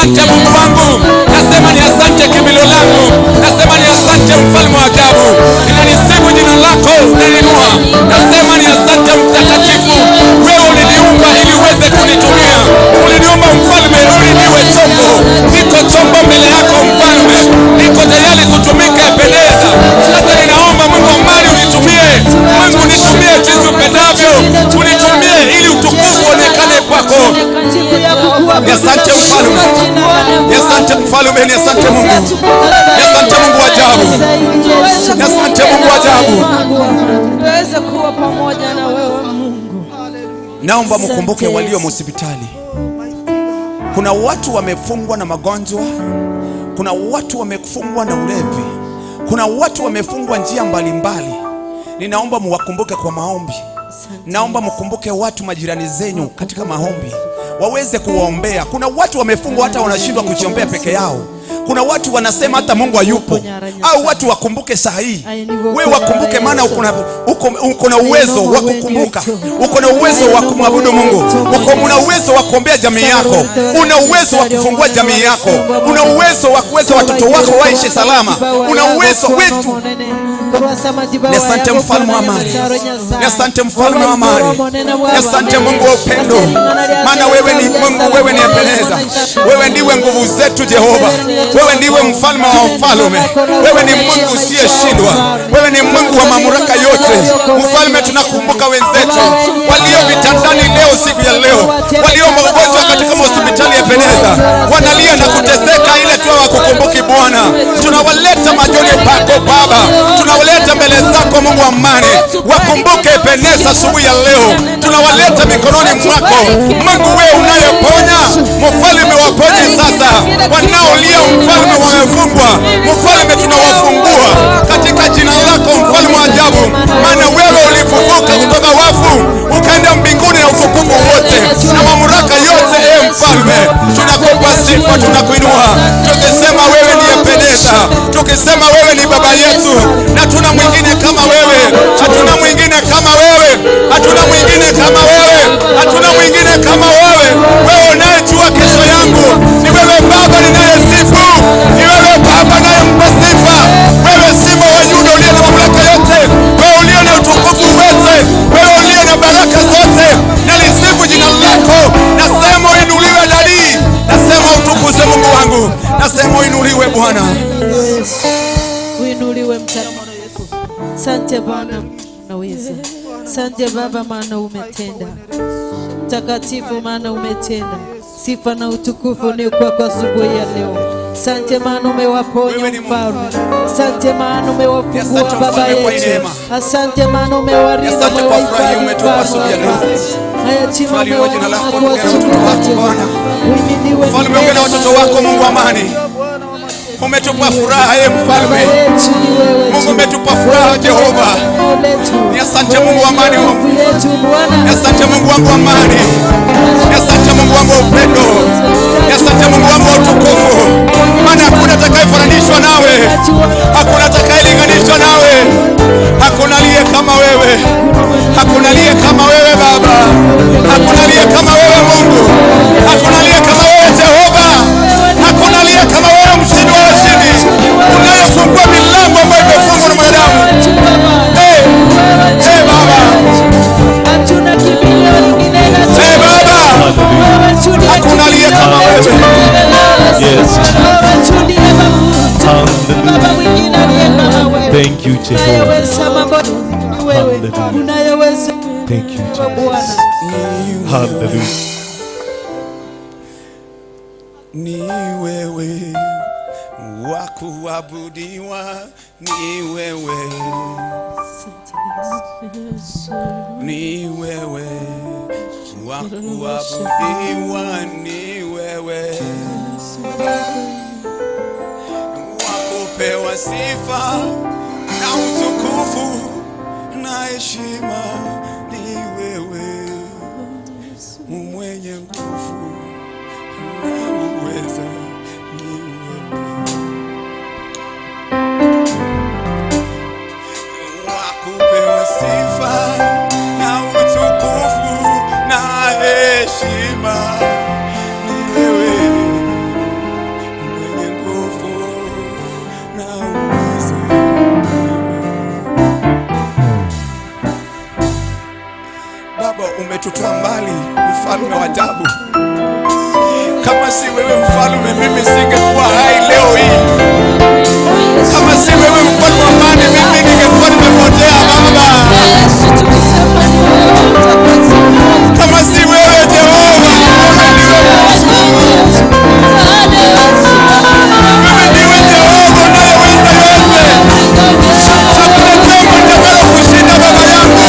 asante Mungu wangu, nasema ni asante kimbilio langu, nasema ni asante mfalme wa ajabu. Ninalisifu jina lako, unaninua. Nasema ni asante mtakatifu, wewe uliniumba ili uweze kunitumia. Uliniumba mfalme ili niwe chombo. Niko chombo mbele yako mfalme, niko tayari kutumika Ebeneza. Sasa ninaomba Mungu amani unitumie. Mungu nitumie jinsi upendavyo, unitumie ili utukufu uonekane kwako. Asante mfalme, asante mfalme, asante Mungu, asante Mungu wa ajabu, asante Mungu wa ajabu. Tuweze kuwa pamoja na wewe Mungu. Naomba mkumbuke walio hospitali. Kuna watu wamefungwa na magonjwa, kuna watu wamefungwa na ulevi, kuna watu wamefungwa njia mbalimbali. Ninaomba muwakumbuke kwa maombi. Naomba mkumbuke watu majirani zenyu katika maombi, waweze kuwaombea. Kuna watu wamefungwa hata wanashindwa kujiombea peke yao. Kuna watu wanasema hata Mungu hayupo. Au watu wakumbuke saa hii. Wewe wakumbuke, maana uko na uwezo wa kukumbuka. Uko na uwezo wa kumwabudu Mungu. Uko na uwezo wa kuombea jamii yako. Una uwezo wa kufungua jamii yako. Una uwezo wa kuweza watoto wako waishi salama. Una uwezo wetu. Asante mfalme wa amani. Asante mfalme wa amani. Asante Mungu wa upendo. Maana wewe ni Mungu, wewe ni Ebeneza. Wewe ndiwe nguvu zetu Jehova. Wewe ndiwe mfalme wa wafalme. Wewe ni Mungu usiyeshindwa. Wewe ni Mungu wa mamlaka yote. Mfalme, tunakumbuka wenzetu walio vitandani leo, siku ya leo, walio wagonjwa katika hospitali ya Ebeneza, wanalia na kuteseka ile tu hawakukumbuki Bwana. Tunawaleta machoni pako Baba, tunawaleta mbele zako Mungu wa amani. Wakumbuke Ebeneza asubuhi ya leo, tunawaleta mikononi mwako Mungu, wewe unayeponya. Mfalme, waponye sasa wanaolia, mfalme, wamefungwa. Mfalme, tunawafungua katika jina lako mfalme wa ajabu, maana wewe ulifufuka kutoka wafu ukaenda mbinguni na utukufu wote na mamlaka yote. E mfalme, tunakupa sifa, tunakuinua, tukisema wewe ni Ebeneza, tukisema wewe ni baba yetu, na tuna mwingine kama wewe, hatuna mwingine kama wewe, hatuna mwingine kama wewe, hatuna mwingine kama wewe. Wewe unayejua kesho yangu, ni wewe Baba ninayesifu, ni wewe Baba ninayempa sifa. Wewe Simba wa Yuda uliye na mamlaka yote, wewe uliye na utukufu wote, wewe uliye na baraka zote, nalisifu jina lako. Nasema uinuliwe dadi, nasema utukuze Mungu wangu, nasema uinuliwe Bwana, uinuliwe mtakatifu. Asante Bwana, unaweza. Asante Baba, maana umetenda. Mtakatifu, maana umetenda. Sifa na utukufu ni kwako asubuhi ya leo. Asante maana umewaponya mfalme. Asante maana umewafungua baba yetu. Asante maana umewarinda, umewahifadhi hayatima. Mfalme, ongea na watoto wako Mungu amani. Umetupa furaha ye mfalme. Mungu umetupa furaha Jehova. Ni asante Mungu wa amani. Ni asante Mungu wangu wa amani. Ni asante Mungu wangu wa upendo. Ni asante Mungu wangu wa utukufu. Maana hakuna atakayefananishwa nawe, hakuna atakayelinganishwa nawe, hakuna aliye kama wewe, hakuna aliye kama wewe Baba, hakuna aliye kama wewe Mungu, hakuna aliye kama wewe Jehova, hakuna aliye kama wewe mshindi wa washindi, unayefungua milango ambayo imefungwa na mwanadamu. Hey, hey Baba, hey Baba, hakuna aliye kama wewe. Yes. Thank you, Jehovah. Thank you, Jesus. Hallelujah. Ni wewe wa kuabudiwa, ni wewe, ni wewe wa kuabudiwa, ni wewe wa kupewa sifa na utukufu na heshima, ni wewe mwenye nguvu na uweza, ni wewe wa kupewa sifa na utukufu na heshima, ni wewe Baba, umetutoa mbali, mfalme wa ajabu. Kama si wewe mfalme, mimi singekuwa hai leo hii. Kama si wewe mfalme wa amani, mimi ningekuwa nimepotea Baba. Kama si wewe Jehova, wewe ndiwe Jehova unayeweza yote. Hakuna jambo litakalo kushinda Baba yangu.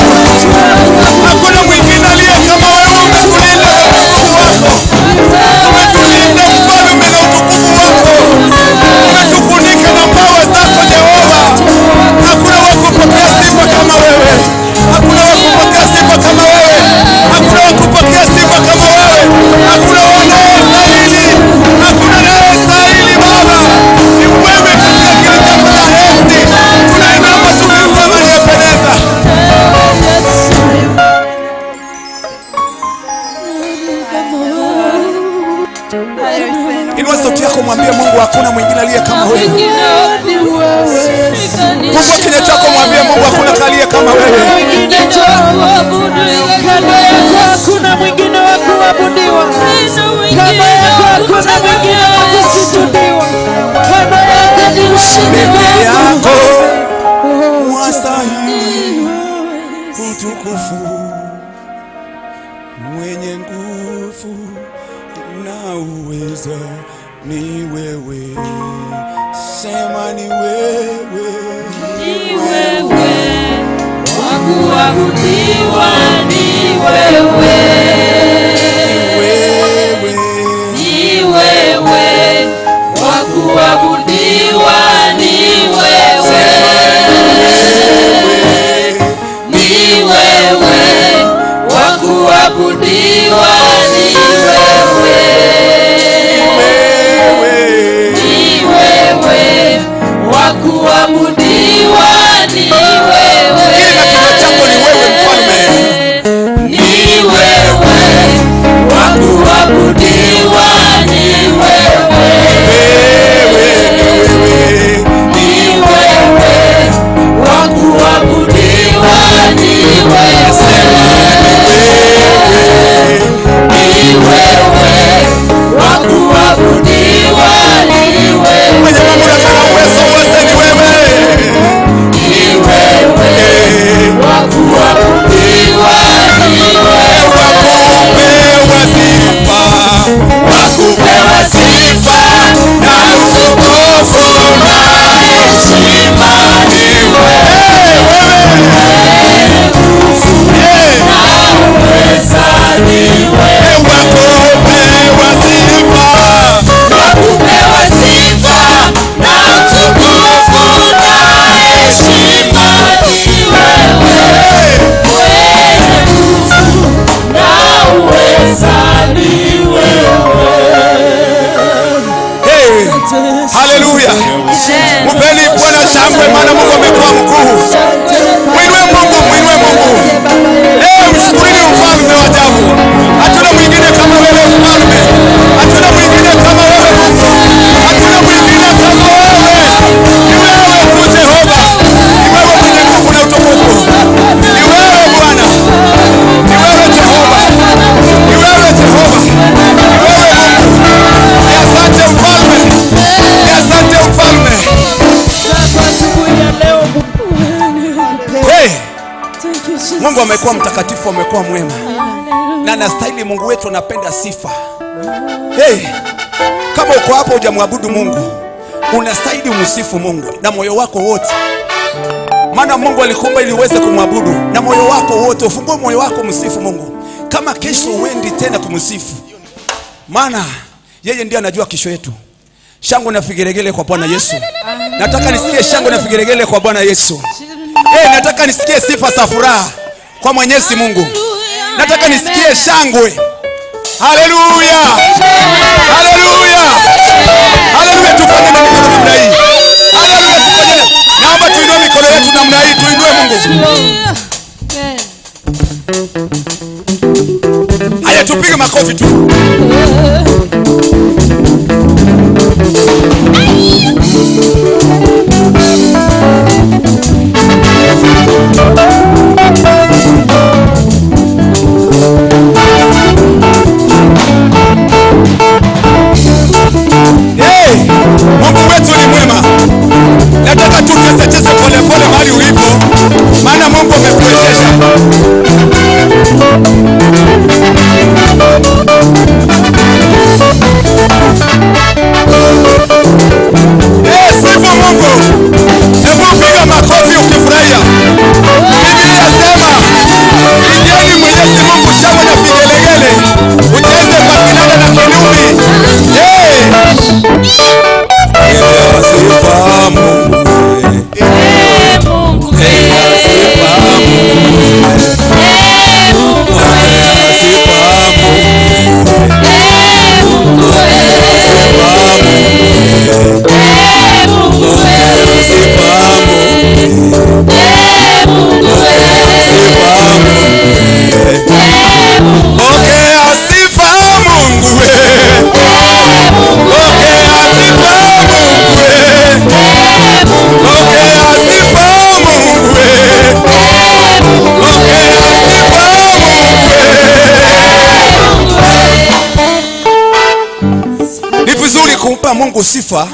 Hakuna mwingine aliye kama wewe. Umetulinda na utukufu wako. Umetulinda mfalme na utukufu wako. Umetufunika na mbawa zako Jehova. Hakuna wa kupokea sifa kama wewe. Hakuna wa kupokea sifa kama wewe. Hakuna wa kupokea sifa kama wewe. Hakuna wanayestahili. Hakuna anayestahili Baba. Ni wewe katika kile jambo la enzi. Tunainama tukisema ni Ebeneza. Inua sauti yako, mwambie Mungu hakuna mwingine aliye kama wewe. Fungua kinywa chako, mwambie Mungu hakuna aliye kama wewe. Kando yako hakuna mwingine wa kuabudiwa. Kando yako hakuna mwingine wa kusujudiwa. Kando yako ni Mbele yako wastahili utukufu, mwenye nguvu na uweza ni wewe. Sema ni wewe. Ni wewe wa kuabudiwa, ni wewe. Wewe. Ni wewe wa kuabudiwa, ni wewe. Ni wewe wa kuabudiwa, ni wewe. Wewe. Ni wewe wa kuabudiwa, ni wewe. Kila kinywa chako ni wewe mfalme. Ni wewe wa kuabudiwa, ni wewe. Wewe ni wewe. Ni wewe wa kuabudiwa, ni wewe. Ni wewe wa kuabudiwa, ni wewe. Mwenye mamlaka na uwezo wote ni wewe. Ni wewe wa kuabudiwa, ni wewe. Wakupewa sifa, wakupewa sifa na utukufu na heshima ni wewe. Wakupewa sifa, Wakupewa sifa na utukufu na heshima ni wewe. Mwenye nguvu na uweza ni wewe. Hey, haleluya. Mpeni Bwana shangwe, maana Mungu amekuwa mkuu. Mwinue Mungu, mwinue Mungu. Mshukuruni mfalme wa ajabu. Hatuna mwingine kama wewe mfalme. Hatuna mwingine kama wewe Mungu. Hatuna mwingine kama wewe. Ni wewe tu Jehova. Ni wewe mwenye nguvu na utukufu. Ni wewe Bwana. Ni wewe Jehova. Ni wewe Jehova. Ni wewe Mungu. Ni asante mfalme. Ni asante mfalme. Hey! Mungu amekuwa mtakatifu, amekuwa mwema. Na anastahili. Mungu wetu anapenda sifa. Hey, kama uko hapo hujamwabudu Mungu, unastahili umsifu Mungu na moyo wako wote. Maana Mungu alikuumba ili uweze kumwabudu na moyo wako wote. Ufungue moyo wako msifu Mungu. Kama kesho uendi tena kumsifu, maana yeye ndiye anajua kesho yetu. Shangwe na vigelegele kwa Bwana Yesu. Nataka nisikie shangwe na vigelegele kwa Bwana Yesu. Hey, nataka nisikie sifa za furaha kwa Mwenyezi Mungu. Nataka nisikie shangwe. Haleluya. Haleluya. Haleluya, tufanye na mikono namna hii. Haleluya, tufanye. Naomba tuinue mikono yetu namna hii, tuinue Mungu. Haya, tupige makofi tu. Mungu sifa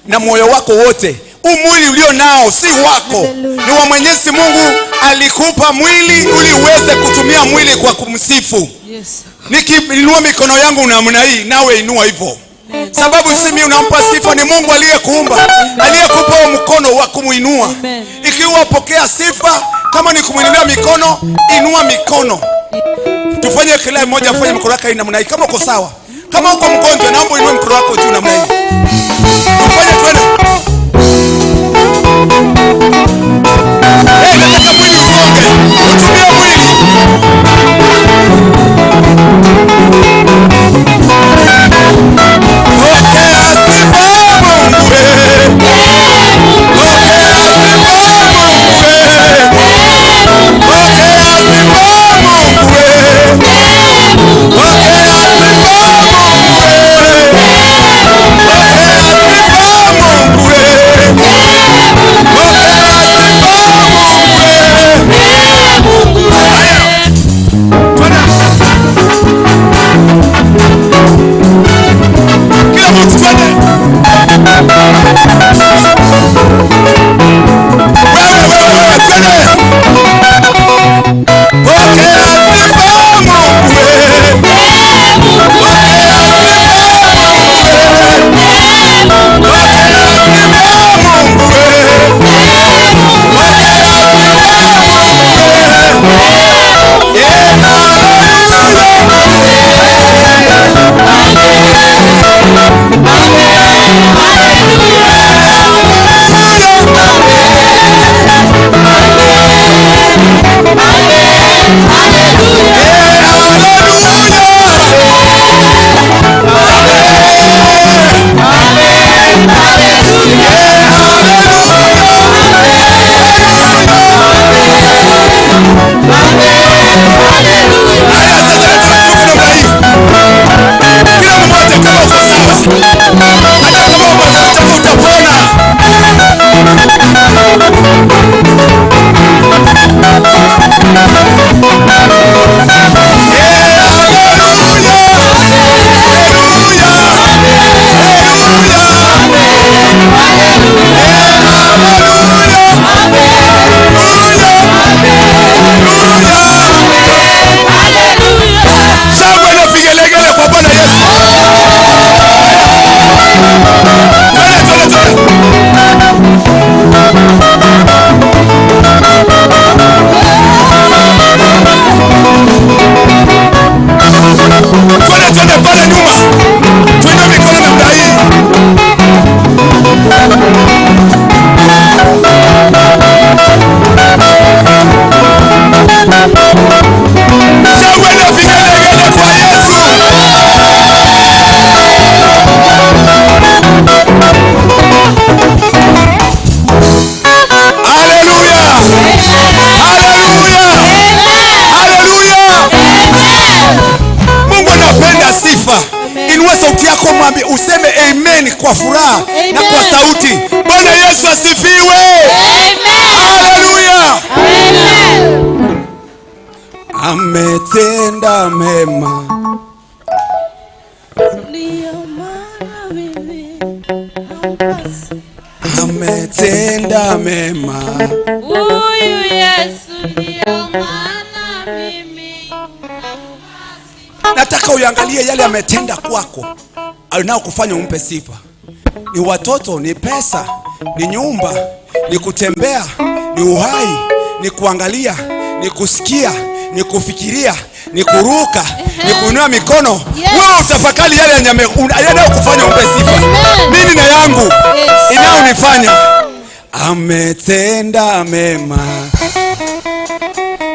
na moyo wako wote. Huu mwili ulio nao si wako, ni wa Mwenyezi Mungu. Alikupa mwili ili uweze kutumia mwili kwa kumsifu. Yes. Nikiinua mikono yangu namna hii, nawe inua hivyo. Sababu si mimi unampa sifa, ni Mungu aliyekuumba, aliyekupa mkono wa kumuinua. Ikiwa pokea sifa, kama ni kumuinulia mikono, inua mikono. Tufanye kila mmoja afanye mkono wake namna hii. Kama uko sawa, kama uko mgonjwa, naomba inue mkono wako juu namna hii. Tufanye twende. Hey, nataka mwili usonge. Utumie mwili. Pokea sifa Mungu. Pokea sifa Mungu. Pokea sifa Mungu. Pokea sifa Mungu. Pokea sifa Mungu. Pokea sifa Mungu. Haya. Twende. Kila mtu twende. Wewe twende. Pokea sifa Mungu. Pokea sifa Mungu. Pokea sifa Mungu. Pokea sifa Mungu. Haya, sasa tunashuka namna hii. Kila mmoja kama uko sawa, hata kama umegonjeka utapona. Haleluya, haleluya, haleluya. Shangwe na vigelegele kwa Bwana Yesu. Twende, twende, twende. Twende, twende pale nyuma. Tuinue mikono namna hii. Shangwe na vigelegele kwa Yesu. Haleluya. Haleluya. Haleluya. Mungu anapenda sifa. Inua sauti yako, mwambie, useme amen kwa furaha na kwa sauti. Bwana Yesu asifiwe. Haleluya. Ametenda mema. Ametenda mema. Huyu Yesu ndio maana mimi Nataka uangalie yale ametenda kwako, anayokufanya umpe sifa. Ni watoto, ni pesa, ni nyumba, ni kutembea, ni uhai, ni kuangalia, ni kusikia, ni kufikiria, ni kuruka, ni kuinua mikono. Yes. Wewe utafakari yale yanayokufanya umpe sifa. Mimi na yangu inayonifanya. Ametenda mema,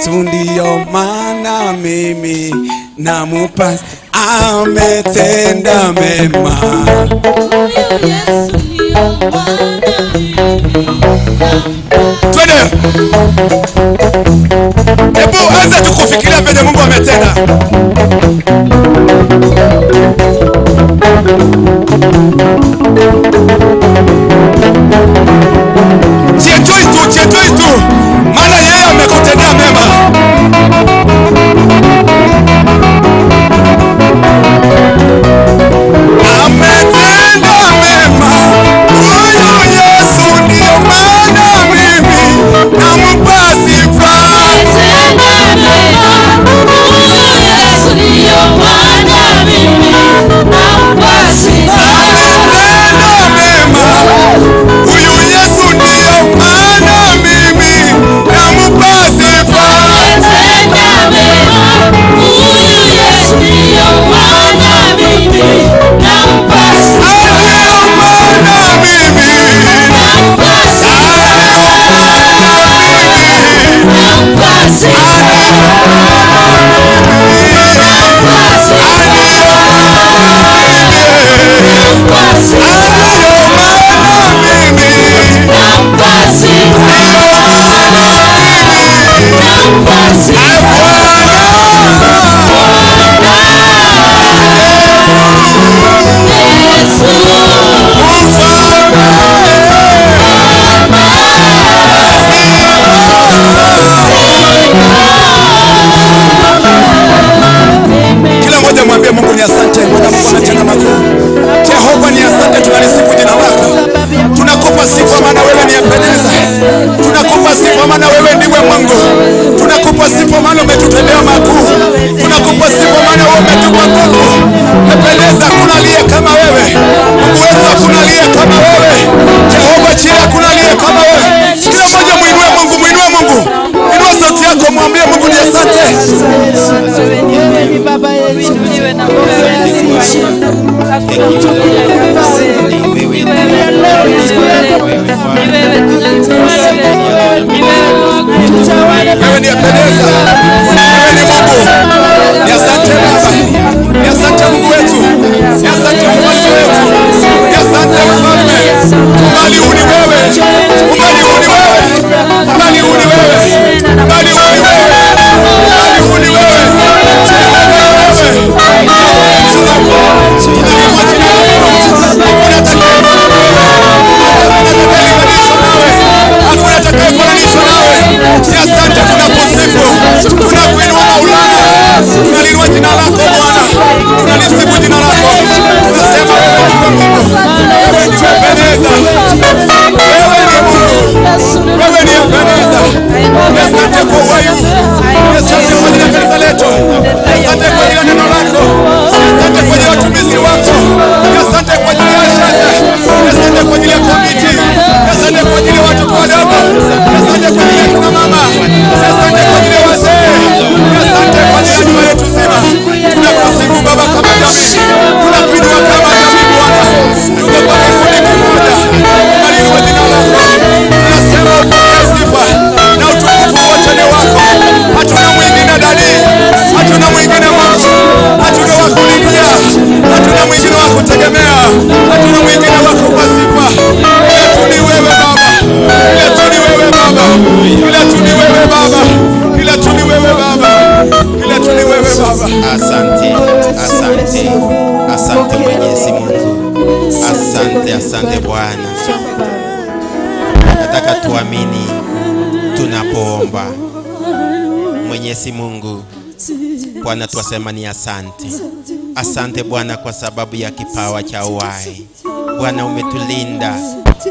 ndio maana mimi namupa. Ametenda mema. Huyu Yesu ndio maana mimi. Twende. Hebu anza tu kufikiria vile Mungu ametenda. Jienjoy tu, jienjoy tu. Maana yeye amekutendea mema. Ametenda mema. Kila mmoja mwambie Mungu ni asante, Bwana Mungu anatenda makuu. Jehova ni asante, tunalisifu jina lako. Tunakupa sifa maana wewe ni Ebeneza. Tunakupa sifa maana wewe ndiwe Mungu. Tunakupa sifa maana umetutendea makuu. Tunakupa sifa maana wewe umetupa nguvu. Ebeneza, hakuna aliye kama wewe. Mungu wetu, hakuna aliye kama wewe. Jehova Jire, hakuna aliye kama wewe. Kila mmoja muinue Mungu, muinue Mungu. Inua sauti yako, mwambie Mungu ni asante. Wewe ni Baba yetu. Wewe ni Ebeneza. Wewe ni Mungu. Ni asante Baba. Ni asante Mungu wetu. Ni asante mfalme wetu. Ni asante mfalme. Umbali huu ni wewe. Umbali huu ni wewe. Umbali huu ni wewe. Umbali huu ni wewe. Umbali huu ni wewe. Hakuna atakayefananishwa nawe. Ni asante, tunakusifu, tunakuinua Maulana, tunaliinua jina lako Bwana, tunalisifu jina lako, tunasema wewe ni Mungu, wewe ni Ebeneza, wewe ni Mungu, wewe ni Ebeneza. Ni asante kwa uhai huu, ni asante kwa ajili ya kanisa letu, ni asante kwa ajili ya neno lako, ni asante kwa ajili ya watumishi wako, ni asante kwa ajili ya shaka, ni asante kwa ajili ya komiti, ni asante kwa ajili ya watoto wadogo, ni asante kwa ajili ya kina mama, ni asante kwa ajili ya wazee, ni asante kwa ajili ya nyumba yetu nzima. Tunakusifu Baba kama jamii, tunakuinua kama jamii Bwana, tuko kwa kikundi kimoja, tunaliinua jina lako, tunasema upokee sifa na utukufu wote ni wako. Hatuna mwingine dadi, hatuna mwingine Mungu, hatuna wa kulipia, hatuna mwingine wa kutegemea, hatuna mwingine wa kupa sifa. Ila tu ni wewe Baba, ila tu ni wewe Baba, ila tu ni wewe Baba, ila tu ni wewe Baba, ila tu ni wewe Baba. Asante, asante, asante Mwenyezi Mungu. Asante, asante Bwana. Nataka tuamini tunapoomba. Mwenyezi Mungu, Bwana twasema ni asante. Asante Bwana kwa sababu ya kipawa cha uhai. Bwana umetulinda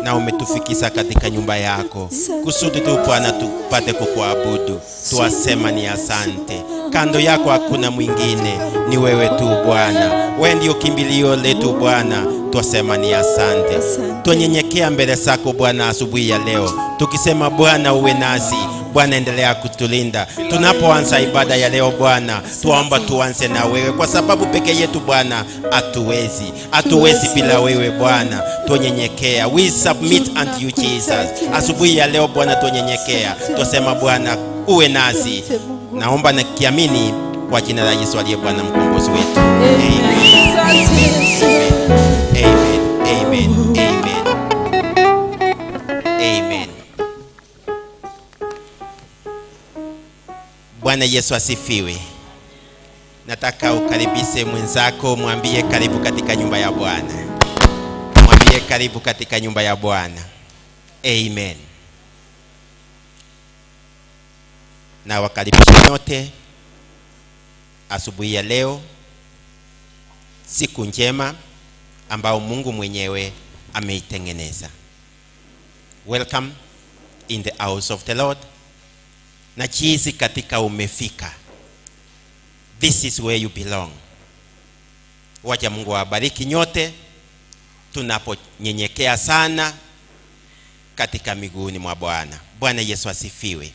na umetufikisha katika nyumba yako kusudi tu Bwana tupate kukuabudu. Twasema ni asante. Kando yako hakuna mwingine, ni wewe tu Bwana. Wewe ndio kimbilio letu Bwana. Twasema ni asante. Twanyenyekea mbele zako Bwana asubuhi ya leo, tukisema Bwana uwe nasi. Bwana endelea kutulinda tunapoanza ibada ya leo Bwana. Tuomba tuanze na wewe, kwa sababu peke yetu Bwana hatuwezi, hatuwezi bila wewe Bwana. Twanyenyekea, we submit unto you Jesus. Asubuhi ya leo Bwana twanyenyekea, twasema Bwana uwe nasi. Naomba na kiamini kwa jina la Yesu aliye Bwana mkombozi wetu. Amen. Amen. Amen. Amen. Amen. Bwana Yesu asifiwe. Nataka ukaribishe mwenzako, mwambie karibu katika nyumba ya Bwana. Mwambie karibu katika nyumba ya Bwana. Amen. Na wakaribisha nyote asubuhi ya leo, siku njema ambao Mungu mwenyewe ameitengeneza. Welcome in the house of the Lord. Na jinsi katika umefika, this is where you belong. Wacha Mungu awabariki nyote tunaponyenyekea sana katika miguuni mwa Bwana. Bwana Yesu asifiwe.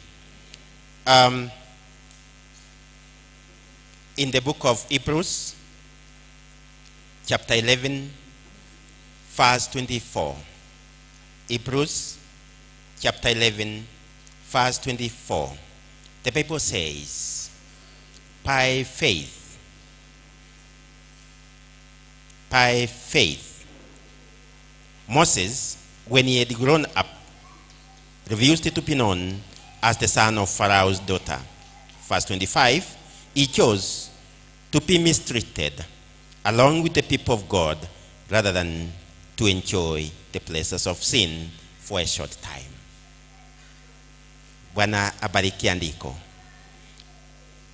In the book of Hebrews chapter 11 verse 24. Hebrews chapter 11 verse 24. The Bible says, by faith, by faith, Moses, when he had grown up, refused to be known as the son of Pharaoh's daughter. Verse 25, he chose to be mistreated along with the people of God rather than to enjoy the pleasures of sin for a short time. Bwana abariki andiko.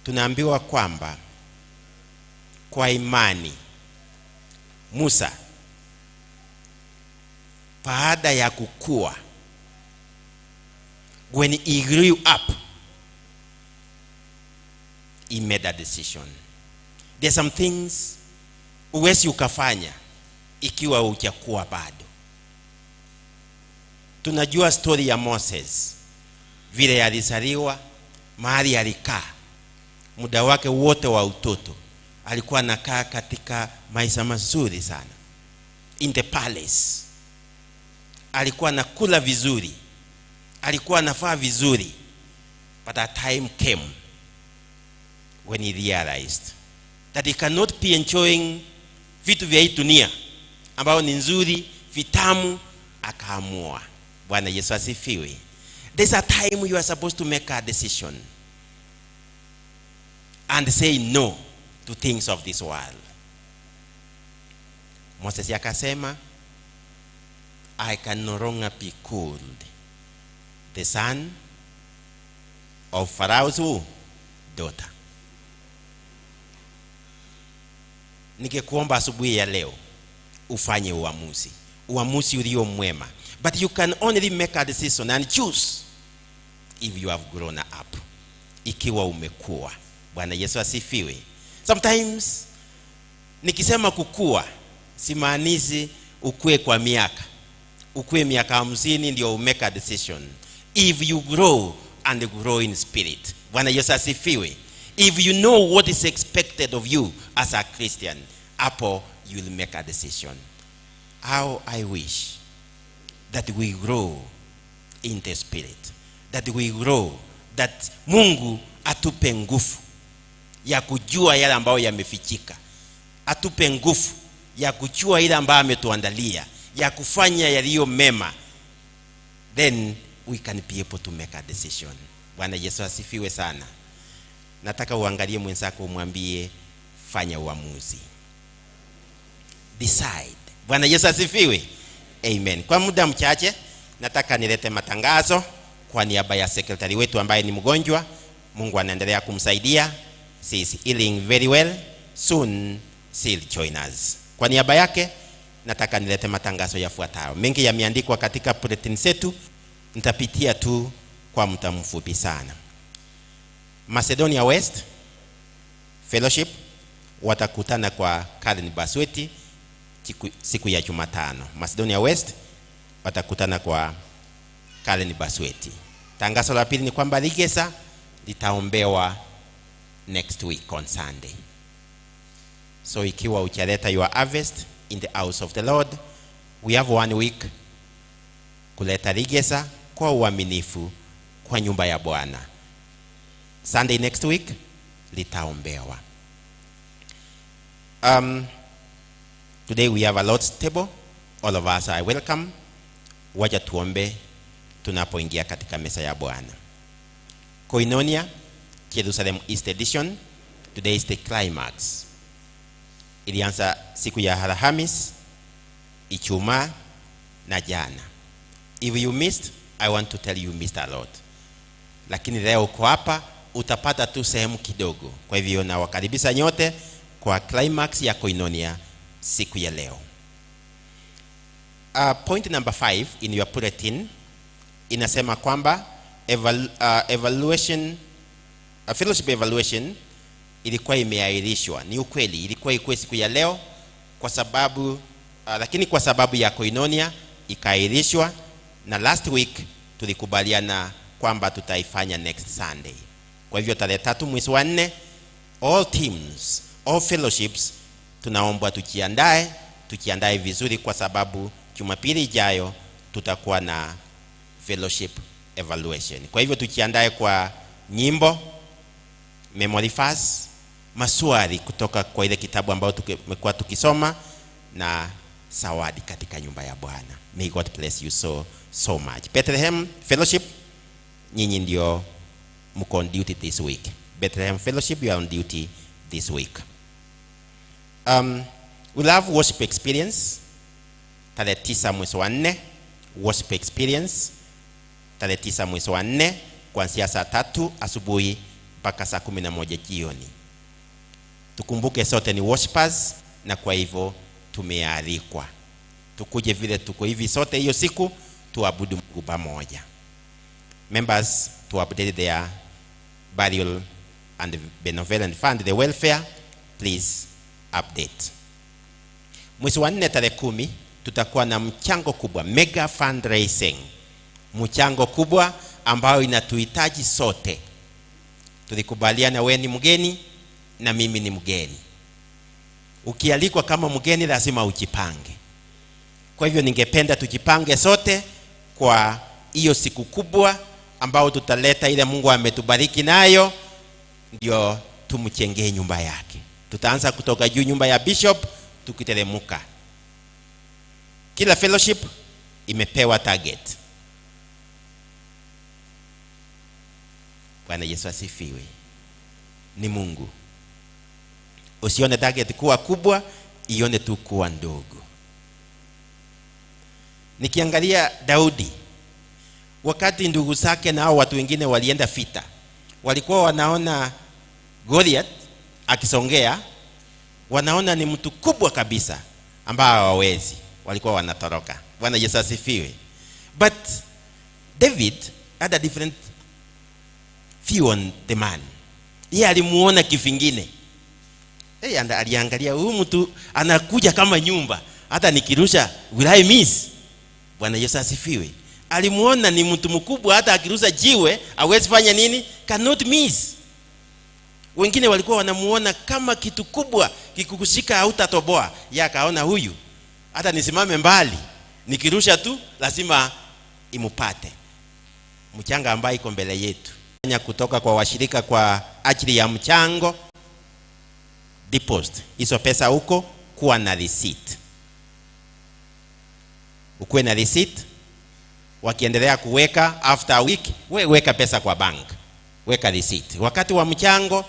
Tunaambiwa kwamba kwa imani Musa, baada ya kukua, when he grew up, he made a decision. There are some things huwezi ukafanya ikiwa hujakuwa bado. Tunajua story ya Moses, vile alizaliwa, mahali alikaa, muda wake wote wa utoto alikuwa anakaa katika maisha mazuri sana, in the palace. Alikuwa anakula vizuri, alikuwa anafaa vizuri. But a time came when he realized that he cannot be enjoying vitu vya hii dunia ambao ni nzuri, vitamu. Akaamua. Bwana Yesu asifiwe. There's a time you are supposed to make a decision and say no to things of this world. Moses akasema, I can no longer be called the son of Pharaoh's daughter. Ningekuomba asubuhi ya leo ufanye uamuzi, uamuzi ulio mwema. But you can only make a decision and choose if you have grown up, ikiwa umekua. Bwana Yesu asifiwe. Sometimes nikisema kukua simaanishi ukue kwa miaka, ukue miaka 50 ndio umake a decision. If you grow and grow in spirit. Bwana Yesu asifiwe. If you know what is expected of you as a Christian, hapo you will make a decision. How I wish that we grow in the spirit, that we grow, that Mungu atupe nguvu ya kujua yale ambayo yamefichika, atupe nguvu ya kujua ile ambayo ametuandalia, ya kufanya yaliyo mema. Then we can be able to make a decision. Bwana Yesu asifiwe sana. Nataka uangalie mwenzako umwambie, fanya uamuzi. Decide. Bwana Yesu asifiwe. Amen. Kwa muda mchache nataka nilete matangazo kwa niaba ya sekretari wetu ambaye ni mgonjwa. Mungu anaendelea kumsaidia. She is healing very well. Soon she'll join us. Kwa niaba yake nataka nilete matangazo yafuatayo. Mengi yameandikwa katika bulletin zetu, nitapitia tu kwa muda mfupi sana. Macedonia West Fellowship watakutana kwa Karen Basweti siku ya Jumatano. Macedonia West watakutana kwa Karen Basweti. Tangazo la pili ni kwamba Ligesa litaombewa next week on Sunday. So ikiwa hujaleta your harvest in the house of the Lord, we have 1 week kuleta Ligesa kwa uaminifu kwa nyumba ya Bwana. Sunday next week litaombewa. Today we have a Lord's table. All of us are welcome. Wacha tuombe tunapoingia katika meza ya Bwana. Koinonia, Jerusalem East Edition. Today is the climax. Ilianza siku ya Alhamisi, Ijumaa na jana. If you missed, I want to tell you missed a lot. Lakini leo uko hapa utapata tu sehemu kidogo. Kwa hivyo nawakaribisha nyote kwa climax ya Koinonia siku ya leo. Point number 5 in your bulletin inasema kwamba evaluation, fellowship evaluation ilikuwa imeahirishwa. Ni ukweli ilikuwa ikuwe siku ya leo kwa sababu lakini kwa sababu ya Koinonia ikaahirishwa, na last week tulikubaliana kwamba tutaifanya next Sunday. Kwa hivyo tarehe 3 mwezi wa 4, all teams, all fellowships tunaomba tujiandae vizuri kwa sababu Jumapili ijayo tutakuwa na fellowship evaluation. Kwa hivyo tujiandae kwa nyimbo, memory verse, maswali kutoka kwa ile kitabu ambayo tumekuwa tukisoma, na zawadi katika nyumba ya Bwana. May God bless you so so much. Bethlehem Fellowship, nyinyi ndio mko on duty this week. Bethlehem Fellowship, you are on duty this week. We'll have worship experience tarehe 9 mwezi wa 4. Worship experience tarehe 9 mwezi wa 4 kuanzia saa 3 asubuhi mpaka saa 11 jioni. Tukumbuke sote ni worshipers, na kwa hivyo tumealikwa tukuje vile tuko hivi sote hiyo siku tuabudu Mungu pamoja. Members to update their burial and benevolent fund, the welfare, please update. Mwezi wa 4 tarehe 10 tutakuwa na mchango kubwa, mega fundraising, mchango kubwa ambao inatuhitaji sote. Tulikubaliana wewe ni mgeni na mimi ni mgeni. Ukialikwa kama mgeni lazima ujipange. Kwa hivyo ningependa tujipange sote kwa hiyo siku kubwa ambao tutaleta ile Mungu ametubariki nayo, ndio tumchengee nyumba yake. Tutaanza kutoka juu nyumba ya bishop tukiteremuka. Kila fellowship imepewa target. Bwana Yesu asifiwe. Ni Mungu. Usione target kuwa kubwa, ione tu kuwa ndogo. Nikiangalia Daudi, wakati ndugu zake na hao watu wengine walienda vita, walikuwa wanaona Goliath akisongea, wanaona ni mtu kubwa kabisa ambao hawawezi, walikuwa wanatoroka. Bwana Yesu asifiwe. But David had a different view on the man. Yeye alimuona kivingine. Yeye aliangalia huyu mtu anakuja kama nyumba, hata nikirusha will I miss? Bwana Yesu asifiwe. Alimuona ni mtu mkubwa, hata akirusha jiwe hawezi fanya nini? Cannot miss. Wengine walikuwa wanamuona kama kitu kubwa, kikukushika hautatoboa. Yeye akaona huyu hata nisimame mbali nikirusha tu lazima imupate. Mchanga ambaye iko mbele yetu kutoka kwa washirika kwa ajili ya mchango, deposit hizo pesa huko, kuwa na receipt. Ukuwe na receipt. Wakiendelea kuweka after a week, we weka pesa kwa bank, weka receipt. Wakati wa mchango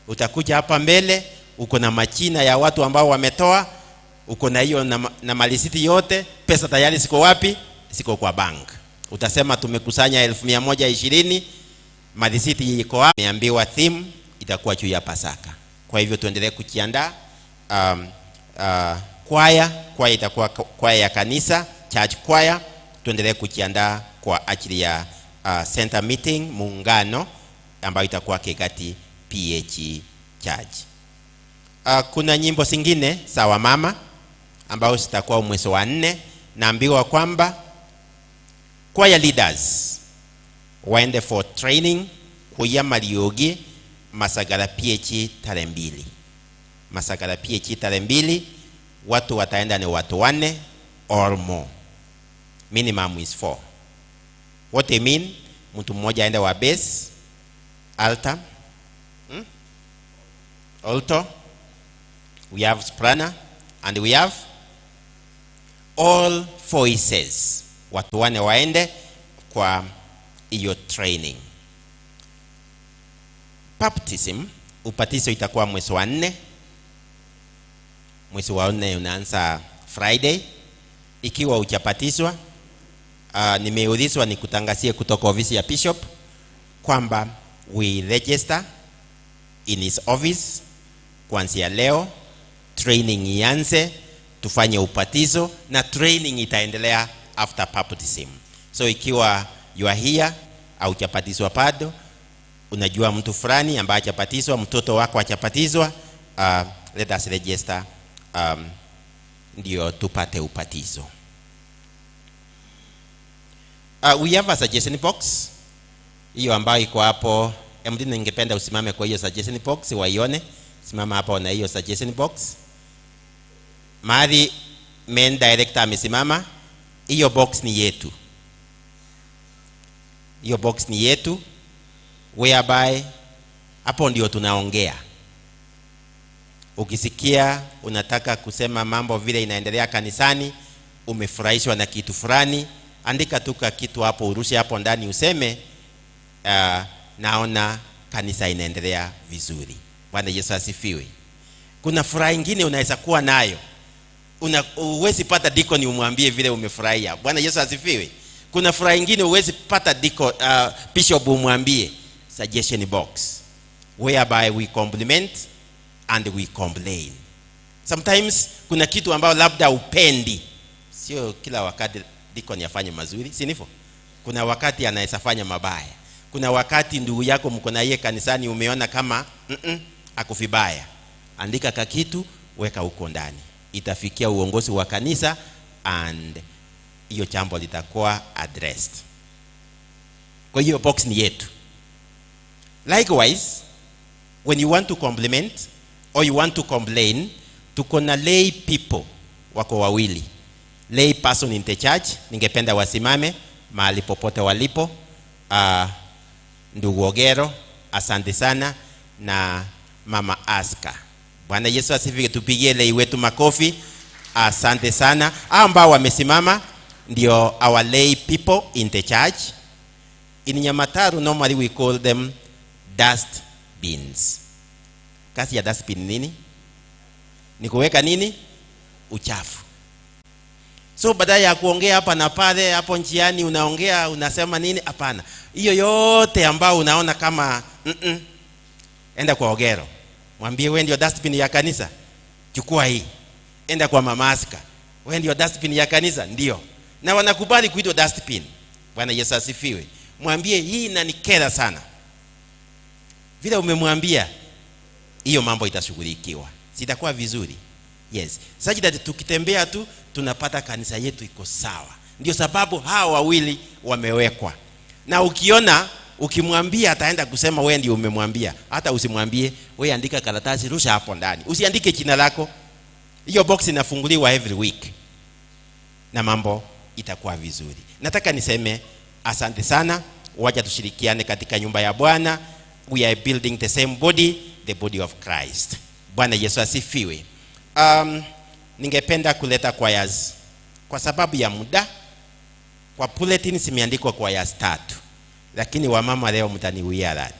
utakuja hapa mbele, uko na majina ya watu ambao wametoa, uko na hiyo na malisiti yote, pesa tayari ziko wapi? Ziko kwa bank. Utasema tumekusanya 1120, malisiti iko wapi? Niambiwa theme itakuwa juu ya Pasaka. Kwa hivyo tuendelee kujiandaa. Kwaya itakuwa kwaya ya kanisa, church choir. Tuendelee kujiandaa kwa ajili ya center meeting muungano ambayo itakuwa Kegati PH Church. Kuna nyimbo zingine za wamama ambao zitakuwa mwezi wa 4. Naambiwa kwamba choir leaders waende for training kuya Mariogi Masagara PH tarehe 2. Masagara PH tarehe 2, watu wataenda ni watu 4 or more. Minimum is 4. What I mean, mtu mmoja aende wa bass, altar, alto, we have soprano, and we have all voices. Watu 4 waende kwa hiyo training. Baptism, ubatizo itakuwa mwezi wa 4. Mwezi wa 4 unaanza Friday. Ikiwa hujabatizwa, nimeulizwa nikutangazie kutoka ofisi ya bishop kwamba we register in his office kuanzia leo, training ianze, tufanye ubatizo na training itaendelea after baptism. So ikiwa you are here haujabatizwa bado, unajua mtu fulani ambaye hajabatizwa, mtoto wako hajabatizwa, let us register, ndio tupate ubatizo. We have a suggestion box hiyo ambayo iko hapo. MD, ningependa usimame kwa hiyo suggestion box waione. Simama hapo na hiyo suggestion box. Mahali main director amesimama, hiyo box ni yetu. Hiyo box ni yetu. Whereby hapo ndio tunaongea. Ukisikia unataka kusema mambo vile inaendelea kanisani, umefurahishwa na kitu fulani, andika tu kitu hapo, urushe hapo ndani, useme naona kanisa inaendelea vizuri. Bwana Yesu asifiwe. Kuna furaha nyingine unaweza kuwa nayo, huwezi pata deacon umwambie vile umefurahia. Bwana Yesu asifiwe. Kuna furaha nyingine huwezi pata deacon, bishop umwambie. Suggestion box whereby we compliment and we complain. Sometimes kuna kitu ambao labda upendi. Sio kila wakati deacon afanye mazuri, si ndivyo? Kuna wakati anaweza fanya mabaya. Kuna wakati ndugu yako mko na yeye kanisani umeona kama ako vibaya. Andika kakitu, weka huko ndani. Itafikia uongozi wa kanisa and hiyo jambo litakuwa addressed. Kwa hiyo box ni yetu. Likewise, when you want to compliment or you want to complain, tuko na lay people wako wawili. Lay person in the church, ningependa wasimame mahali popote walipo. Ndugu Ogero, asante sana, na Mama Aska. Bwana Yesu asifiwe. Tupigie lay wetu makofi. Asante sana. Ambao wamesimama ndio our lay people in the church. In Nyamataru normally we call them dust bins. Kazi ya dustbin nini? Ni kuweka nini? Uchafu. So badala ya kuongea hapa na pale, hapo njiani unaongea, unasema nini? Hapana. Hiyo yote ambao unaona kama enda kwa Ogero. Mwambie wewe ndio dustbin ya kanisa. Chukua hii. Enda kwa Mama Aska. Wewe ndio dustbin ya kanisa, ndio. Na wanakubali kuitwa dustbin. Bwana Yesu asifiwe. Mwambie hii inanikera sana. Vile umemwambia, hiyo mambo itashughulikiwa. Sitakuwa vizuri. Yes. Such that tukitembea tu tunapata kanisa yetu iko sawa. Ndio sababu hawa wawili wamewekwa. Na ukiona ukimwambia ataenda kusema wewe ndio umemwambia. Hata usimwambie, wewe andika karatasi rusha hapo ndani. Usiandike jina lako. Hiyo box inafunguliwa every week. Na mambo itakuwa vizuri. Nataka niseme asante sana. Wacha tushirikiane katika nyumba ya Bwana. We are building the same body, the body of Christ. Bwana Yesu asifiwe. Ningependa kuleta choirs kwa sababu ya muda. Kwa bulletin zimeandikwa choirs 3. Lakini wamama leo mtaniwia radhi.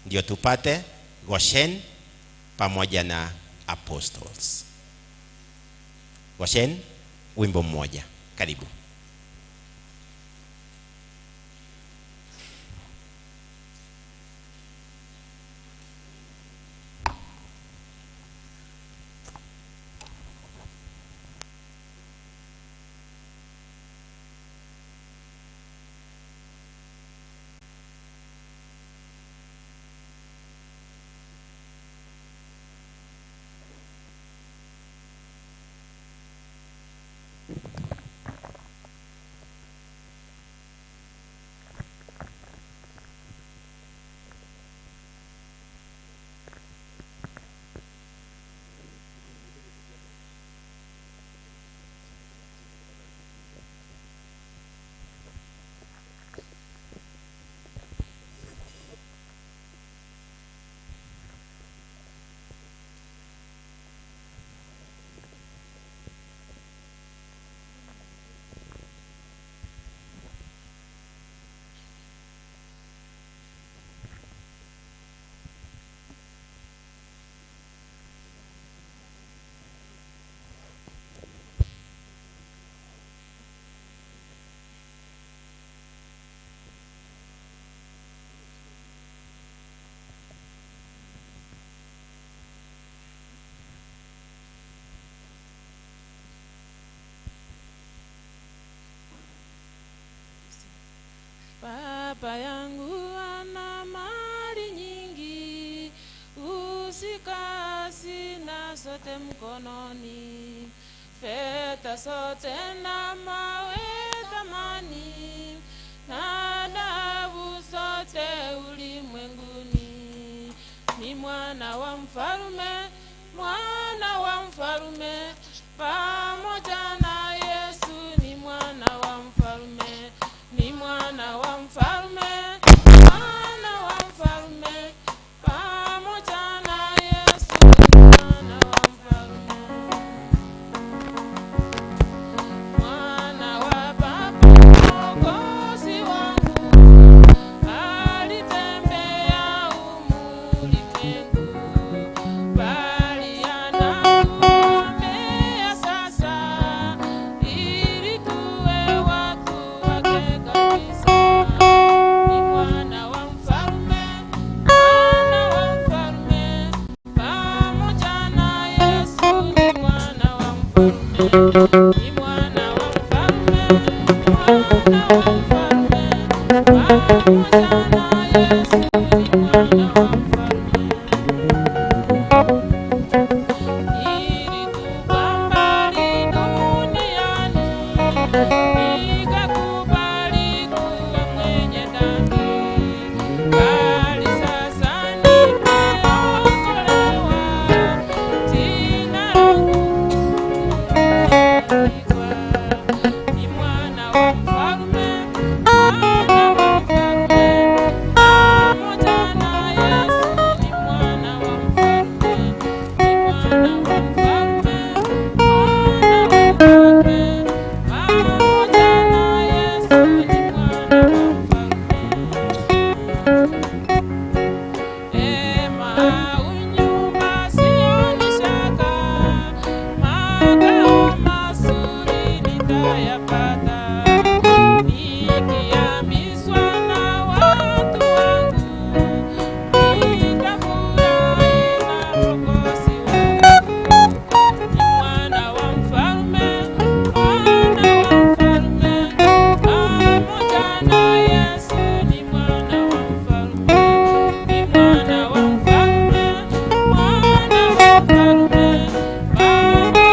Ndio tupate Goshen pamoja na Apostles. Goshen, wimbo mmoja. Karibu. Baba yangu ana mali nyingi, usikasi na sote mkononi, fedha sote na mawe thamani, na dhahabu zote ulimwenguni. Ni mwana wa mfalme, mwana wa mfalme, pamoja na Yesu ni mwana wa mfalme. Ni mwana wa mfalme, mwana wa Ni mwana wa mfalme, mwana wa mfalme, pamoja na Yesu ni mwana wa mfalme. Nilitupa mbali duniani, nikakubali kuwa mwenye dhambi, bali sasa nimeokolewa, jina langu limeandikwa. Ni mwana wa mfalme, mwana wa mfalme, pamoja na Yesu ni mwana wa mfalme, ni mwana wa mfalme, mwana wa mfalme, pamoja na Yesu ni mwana wa mfalme. Ema unyumba sioni shaka, makao mazuri nitayapata, nikiambizwa na watu wangu, nitafurahi na Mwokozi wangu. Ni mwana wa mfalme, mwana wa mfalme, pamoja na Yesu ni mwana wa mfalme, ni mwana wa mfalme, mwana wa mfalme, pamoja.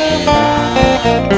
Bye.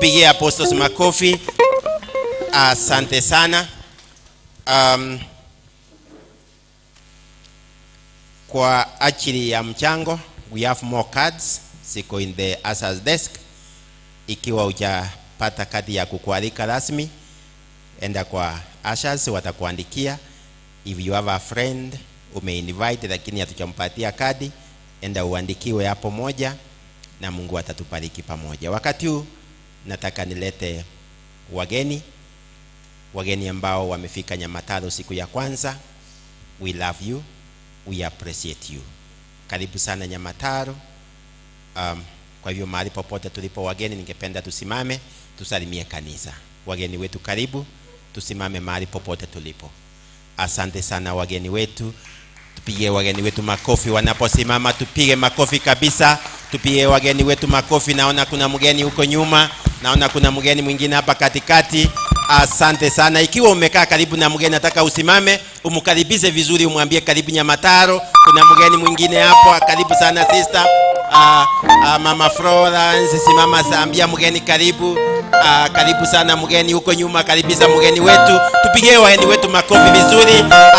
Tupigie apostles makofi. Asante sana. Kwa ajili ya mchango, we have more cards ziko in the ushers desk. Ikiwa hujapata kadi ya kukualika rasmi, enda kwa ushers watakuandikia. If you have a friend umeinvite lakini hatujampatia kadi, enda uandikiwe hapo moja, na Mungu atatubariki pamoja. Wakati huu nataka nilete wageni, wageni ambao wamefika Nyamataro siku ya kwanza. We love you, we appreciate you. Karibu sana Nyamataro. Kwa hivyo mahali popote tulipo wageni, ningependa tusimame tusalimie kanisa. Wageni wetu karibu, tusimame mahali popote tulipo. Asante sana wageni wetu. Tupige wageni wetu makofi wanaposimama, tupige makofi kabisa. Tupige wageni wetu makofi. Naona kuna mgeni huko nyuma, naona kuna mgeni mwingine hapa katikati. Asante sana. Ikiwa umekaa karibu na mgeni, nataka usimame, umkaribishe vizuri, umwambie karibu Nyamataro. Kuna mgeni mwingine hapo, karibu sana sister. Mama Florence, simama, ambia mgeni karibu. Karibu sana mgeni huko nyuma, karibisha mgeni wetu. Tupigie wageni wetu makofi vizuri.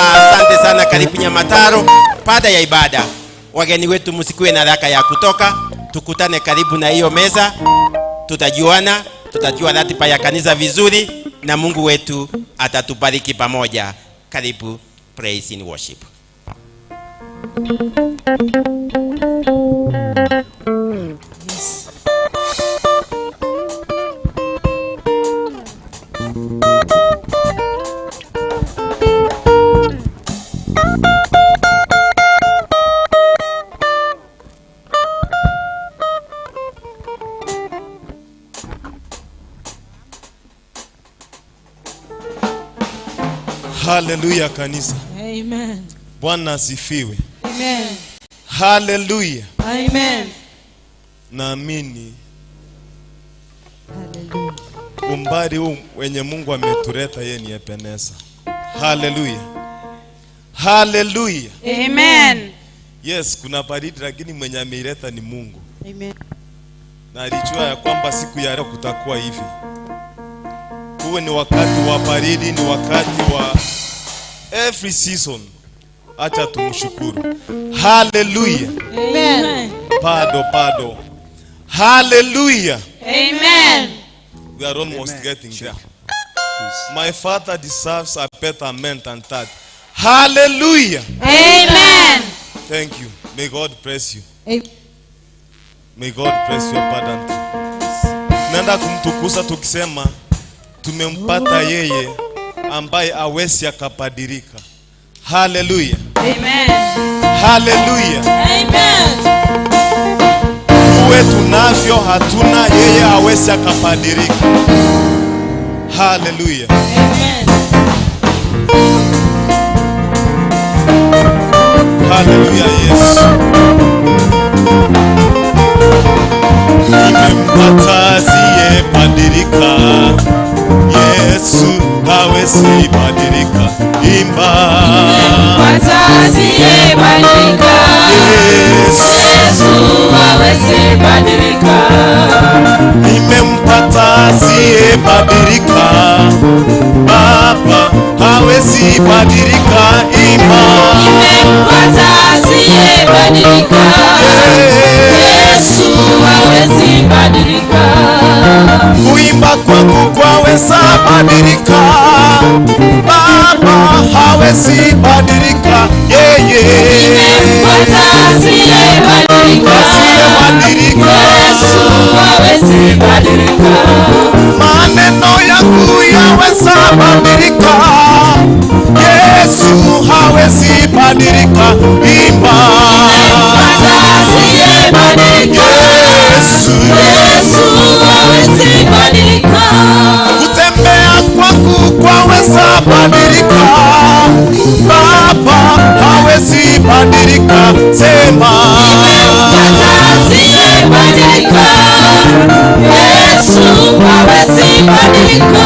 Asante sana, karibu Nyamataro. Baada ya ibada, wageni wetu msikuwe na haraka ya kutoka. Tukutane karibu na hiyo meza, tutajuana, tutajua ratiba ya kanisa vizuri, na Mungu wetu atatubariki pamoja. Karibu praise in worship. Yes. Hallelujah kanisa. Amen. Bwana asifiwe. Amen. Hallelujah. Amen. Naamini Hallelujah. umbali huu wenye Mungu ametuleta yeye ni Ebeneza. Hallelujah. Hallelujah. Amen. Yes, kuna baridi lakini mwenye ameileta ni Mungu. Amen. Na alijua ya kwamba siku ya leo kutakuwa hivi. Huwe ni wakati wa baridi, ni wakati wa every season. Acha tumshukuru. Hallelujah. Amen. Bado bado. Hallelujah. Amen. We are almost Amen. Getting there. My father deserves a better man than that. Hallelujah. Amen. Thank you. May God bless you. Amen. May God bless you abundantly. Tunaenda kumtukuza tukisema tumempata yeye ambaye hawezi akabadilika. Hallelujah. Amen. Hallelujah. Amen. Tuwe tunavyo hatuna, yeye hawezi akabadilika. Hallelujah. Amen. Hallelujah, Yesu. Nimempata asiyebadilika. Yesu hawezi badilika. Imba. Nimempata asiyebadilika. Yesu Yesu hawezi badilika. Nimempata asiyebadilika. Baba hawezi badilika. Imba. Nimempata asiyebadilika. Yesu hawezi badilika. Kuimba kwangu kwaweza badilika. Baba hawezi badilika. Yeye Nimempata asiyebadilika. asiyebadilika. Yesu hawezi badilika. Maneno yangu yaweza badilika. Yesu hawezi badilika. Imba. Nimempata asiyebadilika. Yesu. Yesu hawezi badilika. Kutembea kwangu kwaweza badilika. Baba hawezi badilika. Sema. Nimempata asiyebadilika. Yesu hawezi badilika.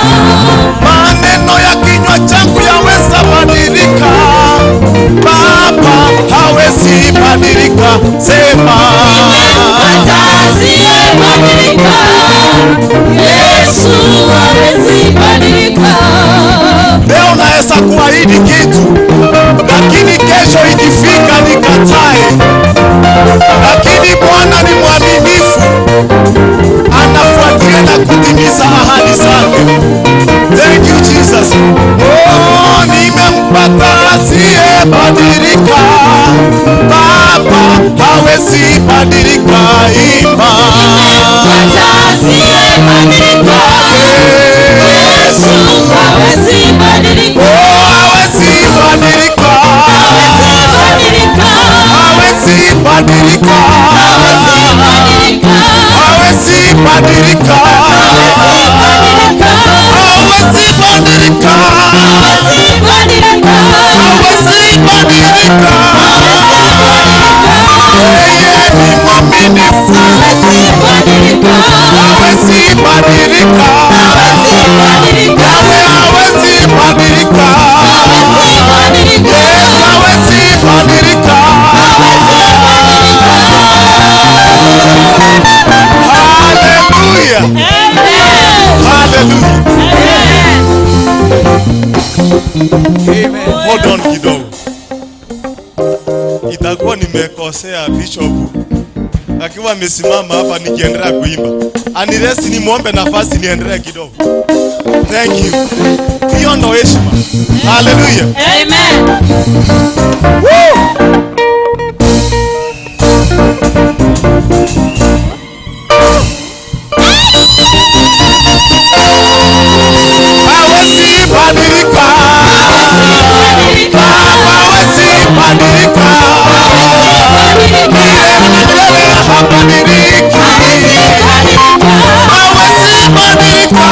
Maneno ya kinywa changu yaweza badilika. Baba hawezi badilika. Sema. Nimempata asiyebadilika. Yesu niahidi kitu, lakini kesho ikifika nikatae. Lakini Bwana ni mwaminifu, anafuatilia na kutimiza ahadi zake. Thank you Jesus. Oh, nimempata asiyebadilika. Baba hawezi badilika. Imba. Nimempata asiyebadilika. Yesu hawezi badilika. Oh, hawezi badilika. Hawezi badilika. Hawezi badilika. Hawezi badilika. Hawezi badilika. Hawezi badilika. Hawezi badilika. Hawezi badilika. Yeye ni mwaminifu. Hawezi badilika. Hawezi badilika. Hawezi badilika. Yahweh hawezi badilika. Hawezi badilika. Yesu hawezi badilika. Hawezi badilika. Hallelujah. Amen. Hallelujah. Amen. Hold on kidogo. Itakuwa nimekosea bishop akiwa amesimama hapa nikiendelea kuimba. Unless nimuombe nafasi niendelee kidogo. Thank you. Hiyo ndo heshima. Hallelujah. Amen. Woo! Hawezi badilika. Badilika. Hawezi badilika. Badilika. Milele habadiliki. Hawezi badilika.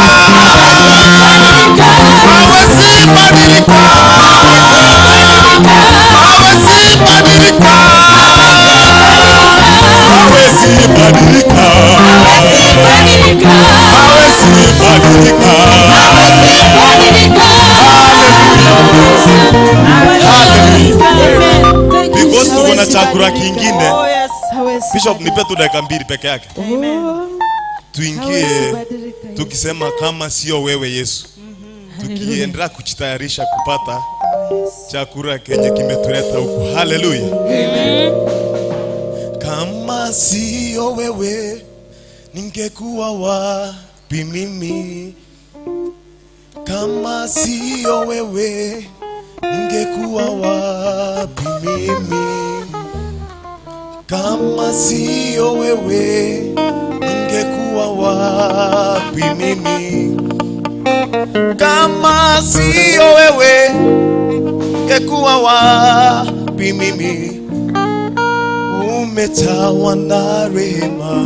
Hawezi badilika. Hawezi badilika. Hawezi badilika. Hawezi badilika. Badilika. Hawezi badilika. Badilika. Hallelujah. Because tuko na chakula kingine. Oh, yes. Hawezi Bishop, nipe tu dakika 2 peke yake. Amen. Tuingie Hawezi badilika. tukisema kama sio wewe Yesu. Tukiendelea kujitayarisha kupata chakula kenye kimetuleta huku. Hallelujah. Kama sio wewe ningekuwa wapi mimi? Kama sio wewe ningekuwa wapi mimi? Kama sio wewe ningekuwa wapi mimi? Kama sio wewe ningekuwa wapi mimi? Umetawa na rehema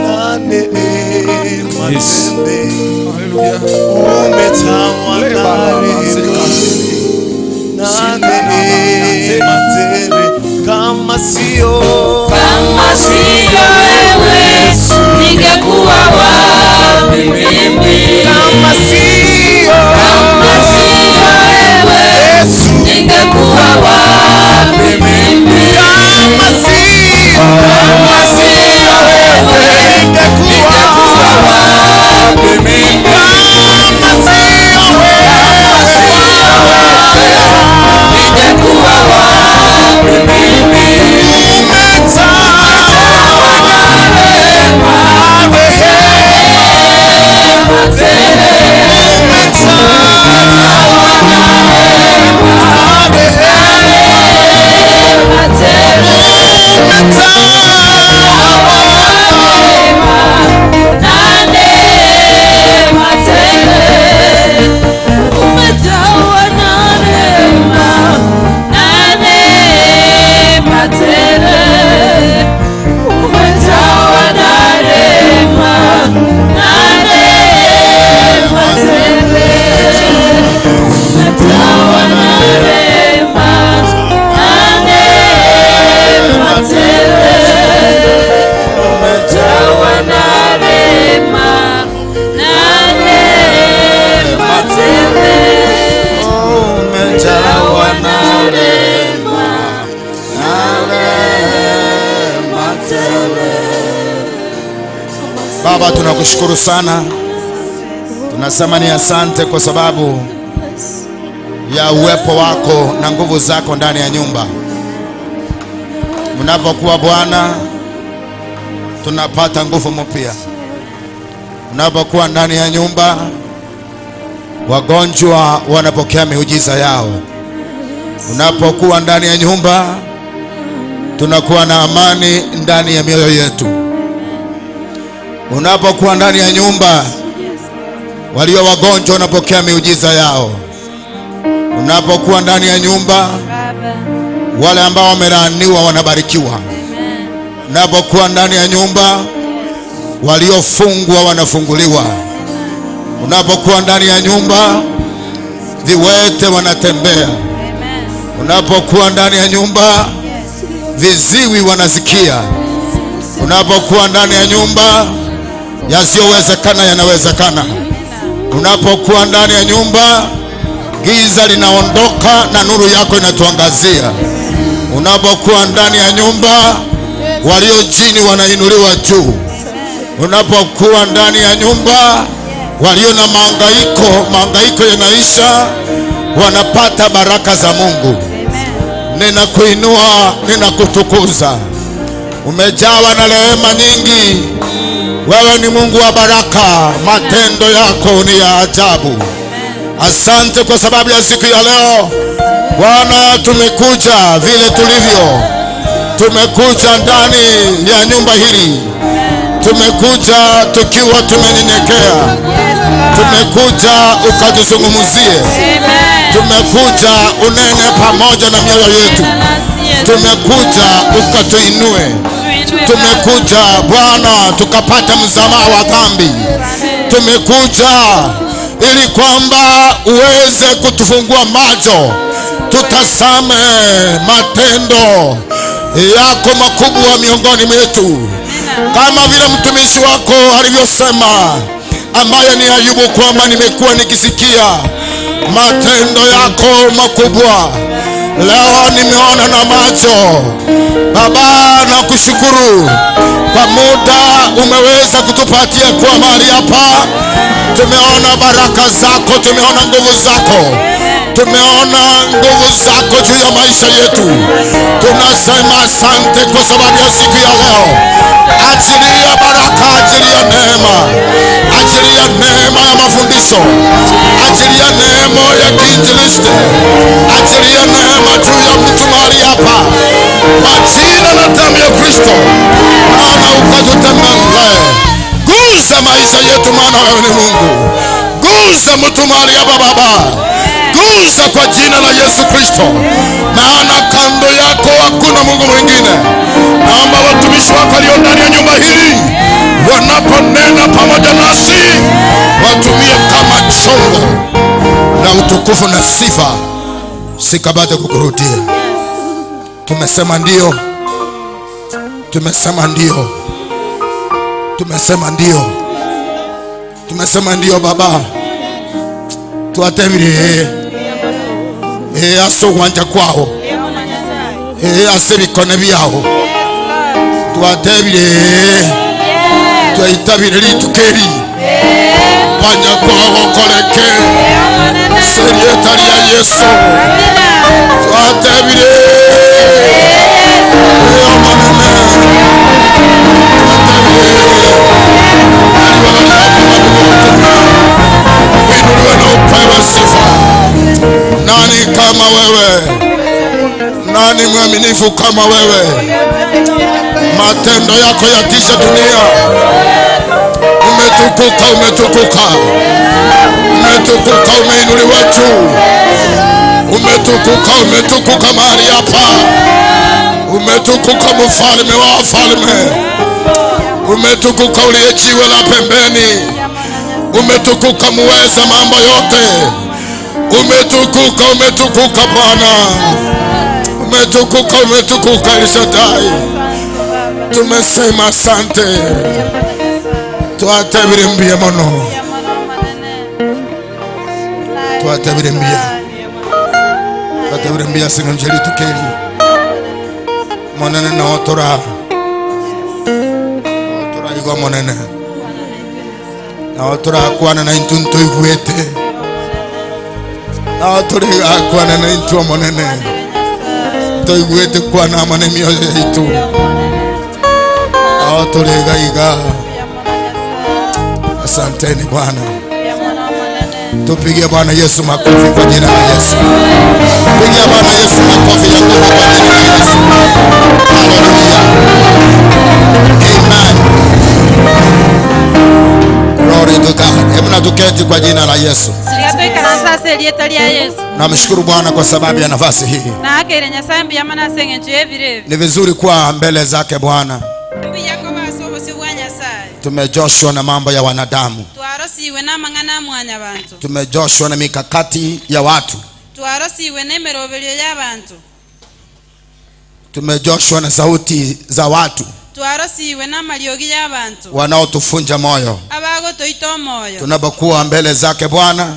na neema Yes. tele. Hallelujah. Umetawa na rehema na neema tele. Kama sio Kama sio wewe ningekuwa wapi mimi? Kama sio Kama sio wewe Yesu, ningekuwa wapi mimi? kama sio Kama sio wewe ningekuwa ningekuwa wapi mimi? Kama sio wewe Ningekuwa wapi mimi? Umetawa na rehema tele. Umetawa na rehema tele. Umetawa Na neema tele. Umejawa na neema, na neema tele. Umejawa na neema, na neema tele. Umejawa na neema, na neema tele. Umejawa na neema, na neema tele. Umejawa na Neema, na neema tele. Baba, tunakushukuru sana, tunasema ni asante kwa sababu ya uwepo wako na nguvu zako ndani ya nyumba. Mnapokuwa Bwana, tunapata nguvu mpya. Mnapokuwa ndani ya nyumba, wagonjwa wanapokea miujiza yao. Unapokuwa ndani ya nyumba, tunakuwa na amani ndani ya mioyo yetu. Unapokuwa ndani ya nyumba, walio wagonjwa wanapokea miujiza yao. Unapokuwa ndani ya nyumba, wale ambao wamelaaniwa wanabarikiwa. Unapokuwa ndani ya nyumba, waliofungwa wanafunguliwa. Unapokuwa ndani ya nyumba, viwete wanatembea. Unapokuwa ndani ya nyumba, viziwi wanasikia. Unapokuwa ndani ya nyumba, yasiyowezekana yanawezekana. Unapokuwa ndani ya nyumba, giza linaondoka na nuru yako inatuangazia. Unapokuwa ndani ya nyumba, walio chini wanainuliwa juu. Unapokuwa ndani ya nyumba, walio na mahangaiko, mahangaiko yanaisha, wanapata baraka za Mungu. Ninakuinua, ninakutukuza. Umejawa na rehema nyingi. Wewe ni Mungu wa baraka, matendo yako ni ya ajabu. Asante kwa sababu ya siku ya leo. Bwana, tumekuja vile tulivyo. Tumekuja ndani ya nyumba hili. Tumekuja tukiwa tumenyenyekea. Tumekuja ukatuzungumzie. Tumekuja unene pamoja na mioyo yetu. Tumekuja ukatuinue. Tumekuja Bwana tukapata msamaha wa dhambi. Tumekuja ili kwamba uweze kutufungua macho, tutazame matendo yako makubwa miongoni mwetu, kama vile mtumishi wako alivyosema, ambaye ni Ayubu, kwamba nimekuwa nikisikia matendo yako makubwa, leo nimeona na macho. Baba, nakushukuru kwa muda umeweza kutupatia kwa mahali hapa. Tumeona baraka zako, tumeona nguvu zako, tumeona nguvu zako juu ya maisha yetu. Tunasema asante kwa sababu ya siku ya leo. Achilia baraka, achilia neema, achilia neema ya mafundisho, achilia neema ya kiinjilisti, achilia neema juu ya mtu mahali hapa, kwa jina la damu ya Kristo. Bwana, ukatutembelee, gusa maisha yetu, maana wewe ni Mungu. Gusa mtu mahali hapa Baba, gusa kwa jina la Yesu Kristo, maana kando yako hakuna Mungu mwingine. Naomba watumishi wako walio ndani ya nyumba hili, wanaponena pamoja nasi, watumie kama chombo na utukufu na sifa sikabate kukurudia. Tumesema ndio, tumesema ndio, tumesema ndio, tumesema ndio Baba. Tuatemire aso wanja kwao, asebikone byao. Tuatemire, tuaitabire litukeri wanja kwao koleke serietari ya Yesu. Tuatemire nani kama wewe? Nani mwaminifu kama wewe? Matendo yako yatisha dunia. Umetukuka, umetukuka, umetukuka, umeinuliwa juu. Umetukuka, umetukuka mahali hapa. Umetukuka mfalme wa wafalme. Umetukuka uliye jiwe la pembeni. Umetukuka muweza mambo yote. Umetukuka, umetukuka Bwana. Umetukuka, umetukuka El Shaddai. Tumesema asante. Tuatabire mbia mono. Tuatabire mbia. Tuatabire mbia singonjeli tukeli. Monene na otora. Otora igwa monene. Na otora kwana na intunto iguete. Na turi gakwana na intwo monene. Toiguete kwana mane mioyo yaitu. Na turi gaiga. Asanteni Bwana. Tupigie Bwana Yesu makofi kwa jina la Yesu. Pigia Bwana Yesu makofi ya nguvu kwa jina la Yesu. Hallelujah. Amen. Glory to God. Hebu na tuketi kwa jina la Yesu. Namshukuru Bwana kwa sababu ya nafasi hii. Ni vizuri kuwa mbele zake Bwana. Tumejoshwa na mambo ya wanadamu. Tumejoshwa na mikakati ya watu. Tumejoshwa na sauti za watu wanaotufunja moyo. Tunapokuwa mbele zake Bwana,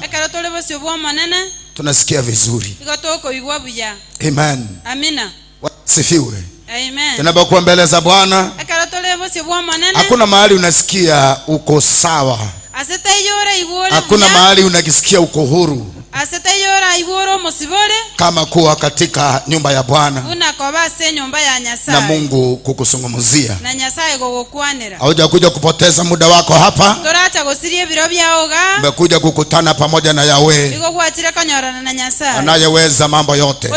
tunasikia vizuri. Amen. Amina. Wasifiwe. Amen. Tunapokuwa mbele za Bwana, hakuna mahali unasikia uko sawa. Hakuna mahali unakisikia uko huru kama kuwa katika nyumba ya Bwana na Mungu kukusungumzia. Haujakuja kupoteza muda wako hapa. Umekuja kukutana pamoja na Yahweh anayeweza mambo yote.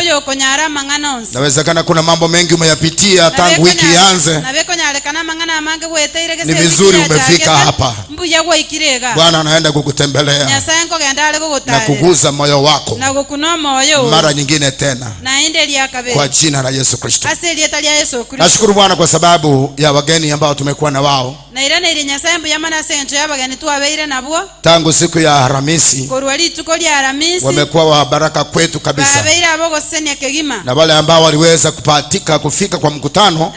Nawezekana kuna mambo mengi umeyapitia tangu wiki ianze. Ni vizuri umefika hapa. Bwana anaenda kukutembelea na kuguza moyo wako mara nyingine tena kwa jina la Yesu Kristo. Nashukuru Bwana kwa sababu ya wageni ambao tumekuwa na wao tangu siku ya Alhamisi. Wamekuwa wa baraka kwetu kabisa, na wale ambao waliweza kupatika kufika kwa mkutano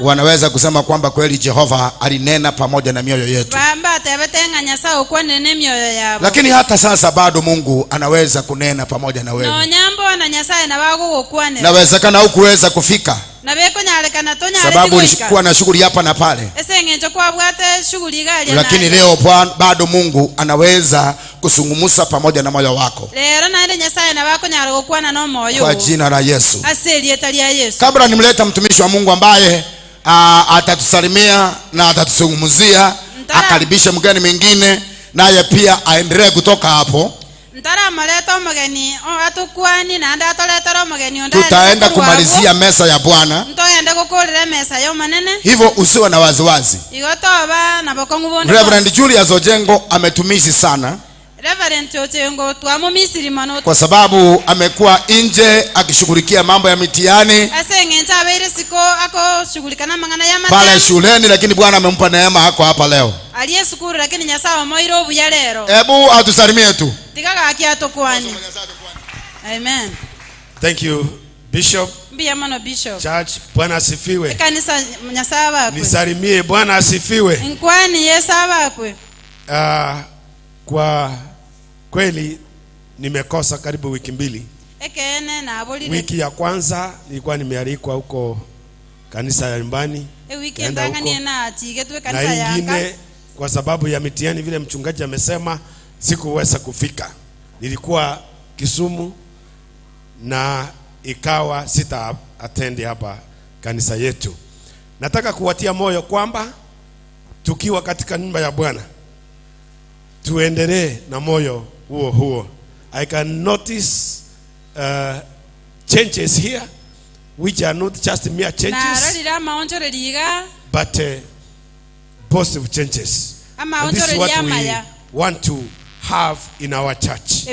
wanaweza kusema kwamba kweli Jehova alinena pamoja na mioyo yetu. Lakini hata sasa bado Mungu anaweza kunena pamoja na wewe. Nawezekana hukuweza kufika sababu ulikuwa na shughuli hapa na pale, lakini leo bado Mungu anaweza kusungumusa pamoja na moyo wako kwa jina la Yesu. Kabla nimleta mtumishi wa Mungu ambaye atatusalimia na atatusungumzia, akaribishe mgeni mwingine naye pia aendelee kutoka hapo, tutaenda kumalizia meza ya Bwana. Hivyo usiwe na waziwazi. Reverend Julius Ojengo ametumisi sana, kwa sababu amekuwa nje akishughulikia mambo ya mitihani pale shuleni, lakini Bwana amempa neema hako hapa leo. Hebu atusalimie tu. Amen. Thank you, Bishop. Church, Bwana asifiwe. Nisalimie, Bwana asifiwe. Kwa kweli nimekosa karibu wiki mbili. Wiki ya kwanza nilikuwa nimealikwa huko kanisa ya nyumbani. Na ingine kwa sababu ya mitihani vile mchungaji amesema sikuweza kufika. Nilikuwa Kisumu na ikawa sita attend hapa kanisa yetu. Nataka kuwatia moyo kwamba tukiwa katika nyumba ya Bwana tuendelee na moyo huo huo. I can notice changes here which are not just mere changes, but positive changes. And this is what we want to have in our church.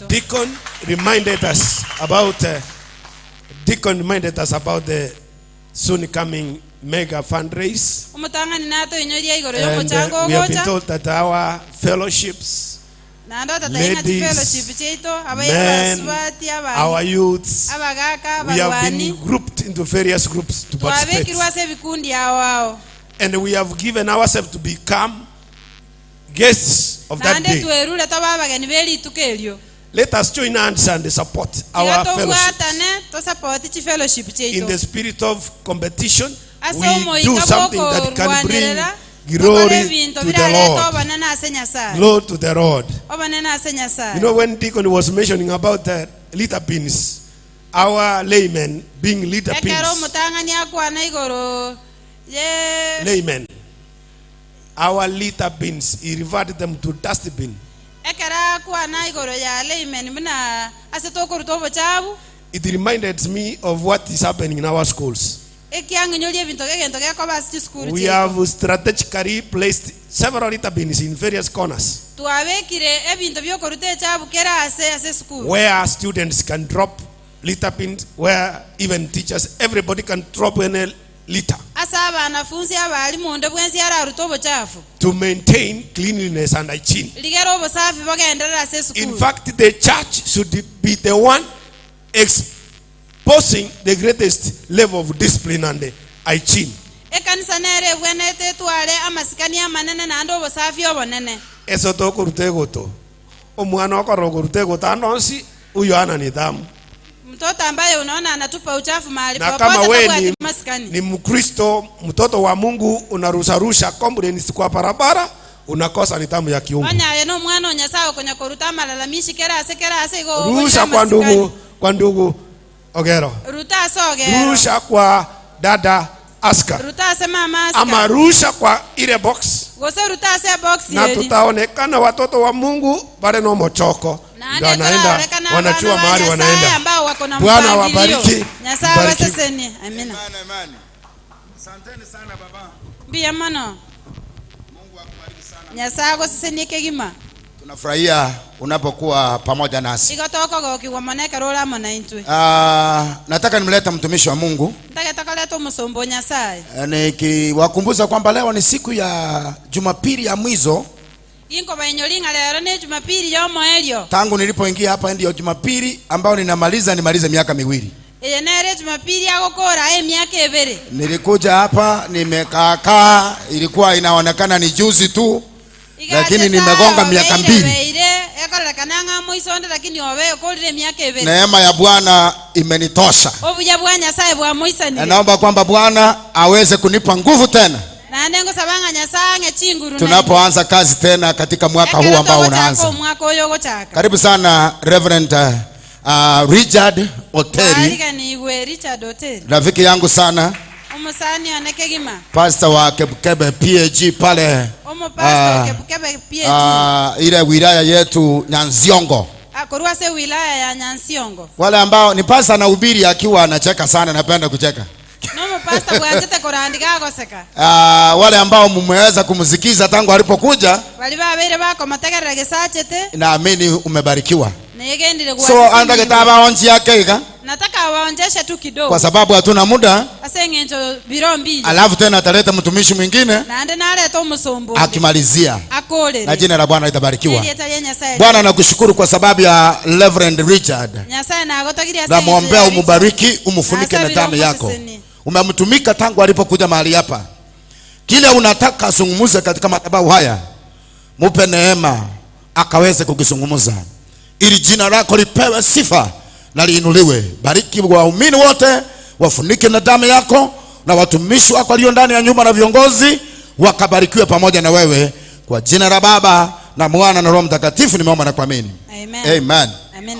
Deacon reminded us about the soon coming mega fundraise. And we have been told that our fellowships, ladies, men, our youths, we have been grouped into various groups to participate. And we have given ourselves to become guests of that day. Let us join hands and support our fellowships. In the spirit of competition, we do something that can bring Glory to the Lord. Glory to the Lord. You know, when Deacon was mentioning about the litter bins, our laymen being litter bins. Laymen. Our litter bins, he reverted them to dustbin. It reminded me of what is happening in our schools. We have strategically placed several litter bins in various corners where students can drop litter bins, where even teachers, everybody can drop any litter to maintain cleanliness and hygiene. In fact, the church should be the one exposing the greatest level of discipline and hygiene. Mtoto ambaye unaona anatupa uchafu mahali popote, na kama wewe ni Mkristo, mtoto wa Mungu, unarusharusha complaints kwa barabara, unakosa nidhamu ya kiungu. Rusha kwa ndugu, kwa ndugu Ogero. Rusha kwa dada Aska. Ama rusha kwa ile box. Na tutaonekana watoto wa Mungu bale no mochoko. Wanaenda, wanachua mahali wanaenda. Bwana wabariki. Amina. Asanteni sana baba. Mbia mano. Mungu akubariki sana. Nyasaye sesenie kegima. Tunafurahia unapokuwa pamoja nasi. Nataka nimlete mtumishi wa Mungu. Nikiwakumbuza kwamba leo ni siku ya Jumapili ya mwizo. Tangu nilipoingia hapa ndio Jumapili ambao ninamaliza nimalize miaka miwili. Nilikuja hapa nimekaa, ilikuwa inaonekana ni juzi tu, lakini nimegonga miaka 2. Neema ya Bwana imenitosha. Na naomba kwamba Bwana aweze kunipa nguvu tena tunapoanza kazi tena katika mwaka huu ambao unaanza. Karibu sana Reverend Richard Oteri, rafiki yangu sana, pastor wa Kebukebe PAG pale ile wilaya yetu Nyansiongo. Wale ambao ni pastor anahubiri akiwa anacheka sana, napenda kucheka. Wale ambao mmeweza kumsikiza tangu alipokuja, naamini umebarikiwa. So anataka waonje yake ika. Nataka waonjeshe tu kidogo. Kwa sababu hatuna muda. Alafu tena ataleta mtumishi mwingine. Akimalizia. Na jina la Bwana litabarikiwa. Bwana nakushukuru kwa sababu ya Reverend Richard. Namuombea umubariki, umufunike na damu yako. Umemtumika tangu alipokuja mahali hapa. Kile unataka azungumuze katika madhabahu haya, mupe neema akaweze kukizungumuza, ili jina lako lipewe sifa na liinuliwe. Bariki waumini wote, wafunike na damu yako, na watumishi wako walio ndani ya nyumba na viongozi wakabarikiwe pamoja na wewe. Kwa jina la Baba na Mwana na Roho Mtakatifu nimeomba na kuamini. Amen. Amen. Amen.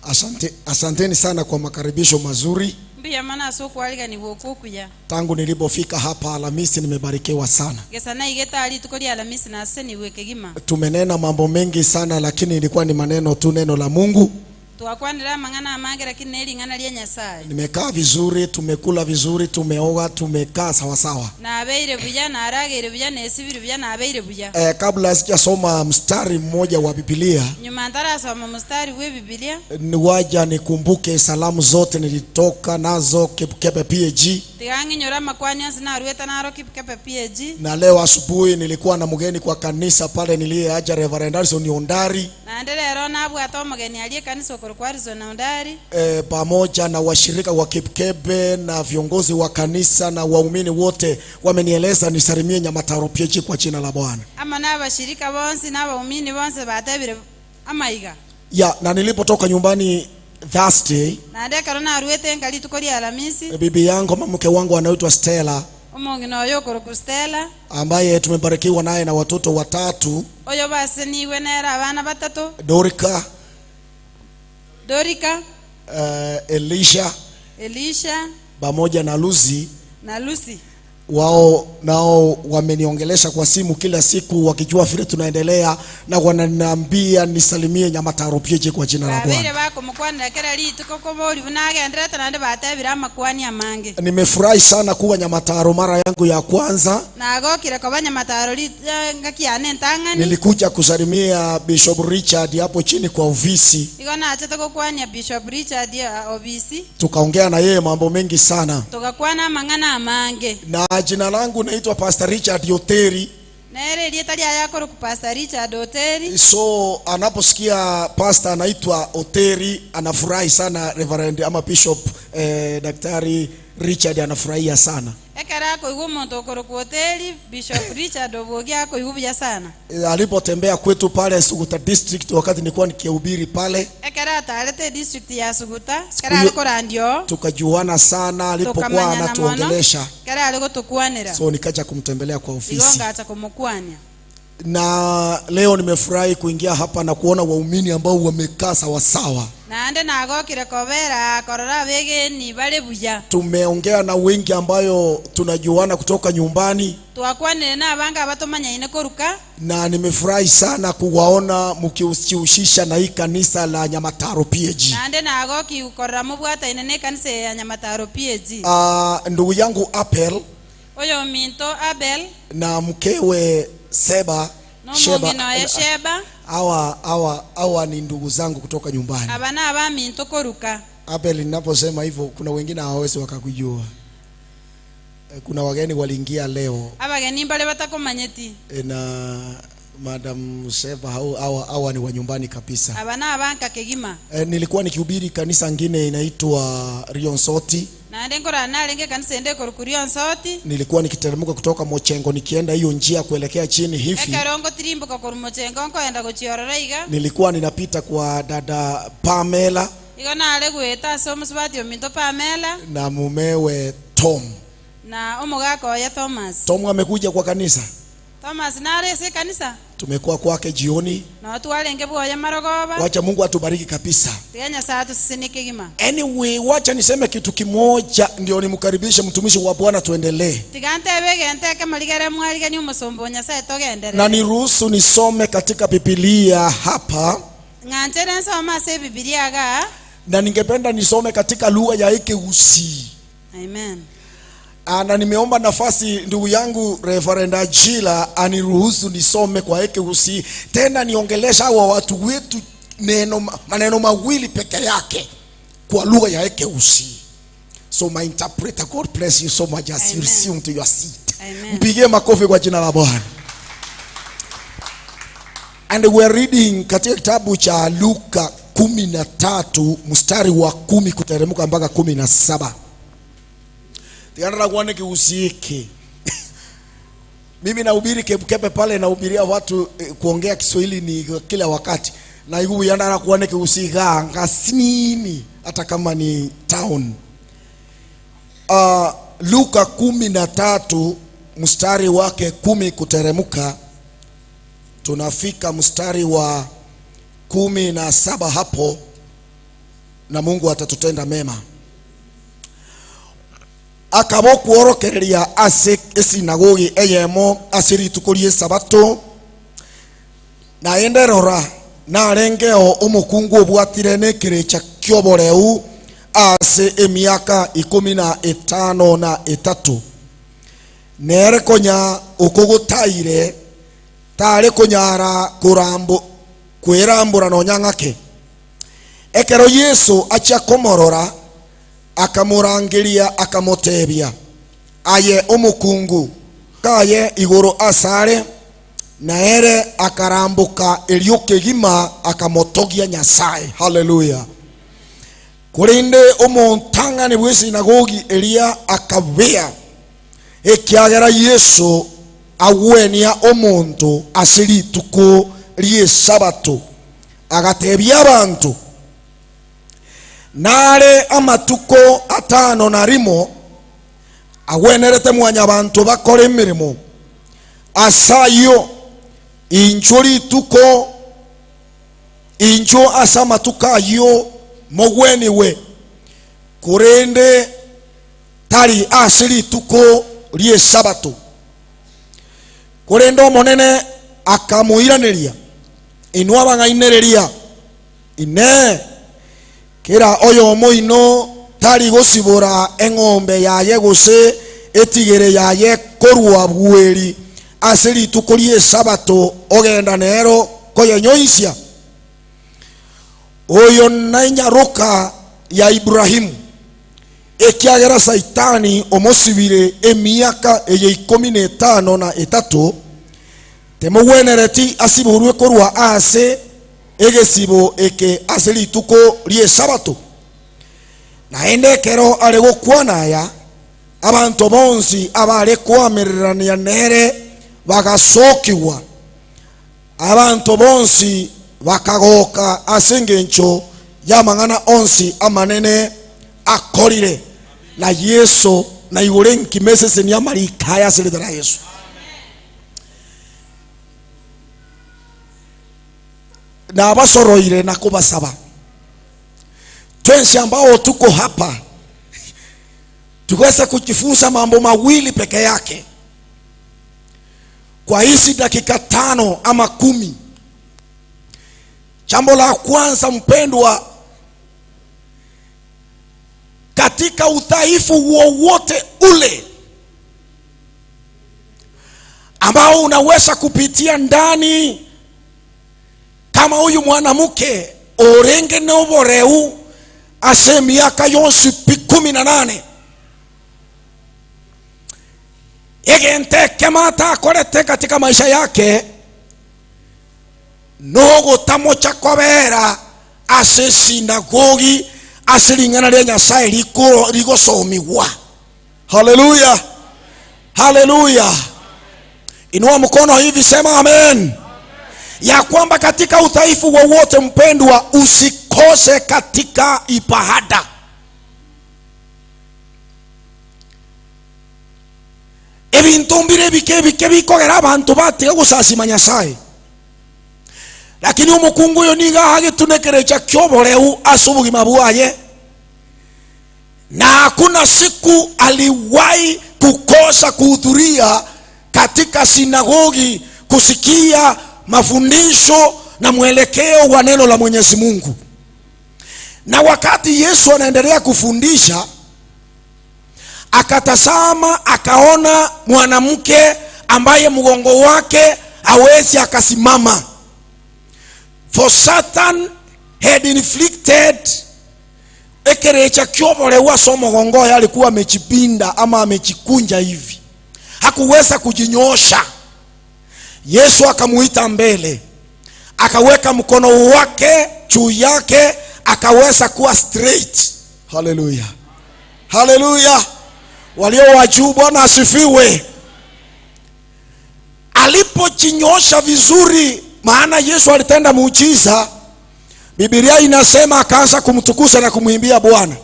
Asante, asanteni sana kwa makaribisho mazuri. Tangu nilipofika hapa Alhamisi nimebarikiwa sana. Tumenena mambo mengi sana, lakini ilikuwa ni maneno tu, neno la Mungu. Nimekaa vizuri, tumekula vizuri, tumeoga, tumekaa sawa sawa. Kabla sijasoma mstari mmoja wa Biblia, niwaja nikumbuke salamu zote nilitoka nazo Kebukebe PAG. Na leo asubuhi nilikuwa na mgeni kwa kanisa pale niliyeaja Reverend Harrison Ondari. Pamoja na washirika wa Kipkebe na viongozi wa kanisa na waumini wote wamenieleza nisalimie Nyamataro PG kwa jina la Bwana. Ya, na nilipotoka nyumbani Thursday, bibi yangu ama mke wangu anaitwa Stella, ambaye tumebarikiwa naye na watoto watatu. Dorika, Elisha, pamoja na Lucy. Wao nao wameniongelesha kwa simu kila siku wakijua vile tunaendelea, na wananiambia nisalimie Nyamataro PG kwa jina la Bwana. Nimefurahi sana kuwa Nyamataro mara yangu ya kwanza. Nilikuja kusalimia Bishop Richard hapo chini kwa ofisi. Tukaongea na yeye mambo mengi sana. Na jina langu naitwa Pastor Richard Oteri. So anaposikia pastor anaitwa Oteri anafurahi sana. Reverend ama Bishop Daktari Richard anafurahia sana. Alipotembea kwetu pale Suguta District wakati nilikuwa nikihubiri pale, tukajuana sana alipokuwa anatuongelesha. So nikaja kumtembelea kwa ofisi. Na leo nimefurahi kuingia hapa na kuona waumini ambao wamekaa sawa sawa. Tumeongea na wengi ambayo tunajuana kutoka nyumbani. Na nimefurahi sana kuwaona mkihusisha na hii kanisa la Nyamataro PG. Ndugu yangu Apel na mkewe Seba, Sheba, hawa ni ndugu zangu kutoka nyumbani. Abel, ninaposema hivyo kuna wengine hawawezi wakakujua. Kuna wageni waliingia leo. Na Madam Sheba hawa ni wa nyumbani kabisa. Nilikuwa nikihubiri kanisa ngine inaitwa Rionsoti. Nilikuwa nikiteremka kutoka Mochengo nikienda hiyo njia kuelekea chini hivi. Nilikuwa ninapita kwa dada Pamela na mumewe Tom. Tom amekuja kwa kanisa. Tumekuwa kwake jioni. Wacha Mungu atubariki kabisa. Anyway, wacha niseme kitu kimoja ndio nimkaribishe mtumishi wa Bwana tuendelee. Na niruhusu nisome katika Biblia hapa. Na ningependa nisome katika lugha ya Ekegusii. Amen. Na nimeomba nafasi ndugu yangu Reverend Ajila aniruhusu nisome kwa Ekegusii. Tena niongelesha hawa watu wetu maneno mawili peke yake kwa lugha ya Ekegusii. So my interpreter, God bless you so much as you resume to your seat. Mpigie makofi kwa jina la Bwana. And we are reading katika kitabu cha Luka 13 mstari wa 10 kuteremka mpaka 17. Tianara kuone kiusiki. Mimi nahubiri Kepkepe pale, nahubiria watu kuongea Kiswahili ni kila wakati. Na igu yanara kuone kiusika ngasinini hata kama ni town. Luka 13 mstari wake 10 kuteremka tunafika mstari wa 17 hapo, na Mungu atatutenda mema. Akabo kuorokereria ase esinagogi eyemo ase rituko rie sabato, na enderora narengeo omokungu obwatire nekerecha kioboreu ase emiaka 15 na 3, nere konya okogotaire tare konyara kurambo kwerambura nonyang'ake. Ekero Yesu achia komorora akamurangiria akamotebia, Aye omukungu kaye igoro asare naere akarambuka elioke gima akamotogia Nyasaye. Haleluya. Kurinde omontang'ani bwe sinagogi elia akabea ekiagera Yesu agwenia omonto ase rituko rie sabato agatebia abantu nare amatuko atano na rimo agwenerete mwanya abantu bakora emirimo asayo incho rituko incho asa amatuko ayo mogweniwe kurende tari ase rituko rie sabato. Kurende omonene akamuiraneria inwa bang'ainereria ine kera oyo omoino tari gosibora eng'ombe yaye gose etigere yaye korwa bweri ase rituko rie sabato ogenda nero koyenyoisia. Oyo nainyaroka ya Ibrahimu ekiagera Saitani omosibire emiaka eye 15 na 3 temogwenereti asiburwe korwa ase egesibo eke ase rituko rie sabato. Naende kero are gokwana aya abantu bonsi abare kwamererania nere bagasokiwa abantu bonsi bakagoka ase engencho y'amang'ana onsi amanene akorire na Yesu na igore nkimesese ni amarika ya selera Yesu. Na abasoroire na kubasaba twensi ambao tuko hapa tuweze kujifunza mambo mawili peke yake kwa hizi dakika 5 ama 10. Jambo la kwanza mpendwa, katika udhaifu wowote ule ambao unaweza kupitia ndani, kama huyu mwanamke orenge noboreu ase miaka yonsi 18 egente kemata akorete katika maisha yake nogo tamocha kobera ase sinagogi ase ring'ana ria Nyasaye rigosomiwa. Haleluya, haleluya. Inua mkono hivi, sema amen. Ya kwamba katika udhaifu wowote mpendwa, usikose katika ibada. Ebintu mbire bike bike bikogera abantu batiga gusasima Nyasaye. Lakini omukungu oyo niga agitunekerecha kyoboreu ase obogima bwaye, na hakuna siku aliwahi kukosa kuhudhuria katika sinagogi kusikia mafundisho na mwelekeo wa neno la Mwenyezi Mungu. Na wakati Yesu anaendelea kufundisha, akatazama akaona mwanamke ambaye mgongo wake hawezi akasimama. For Satan had inflicted ekerecha kyobolewa somo gongo alikuwa amechipinda ama amechikunja hivi, hakuweza kujinyosha. Yesu akamuita mbele, akaweka mkono wake juu yake, akaweza kuwa straight. Haleluya, haleluya. Walio wa juu Bwana asifiwe. Alipojinyosha vizuri, maana Yesu alitenda muujiza, Biblia inasema akaanza kumtukuza na kumwimbia Bwana.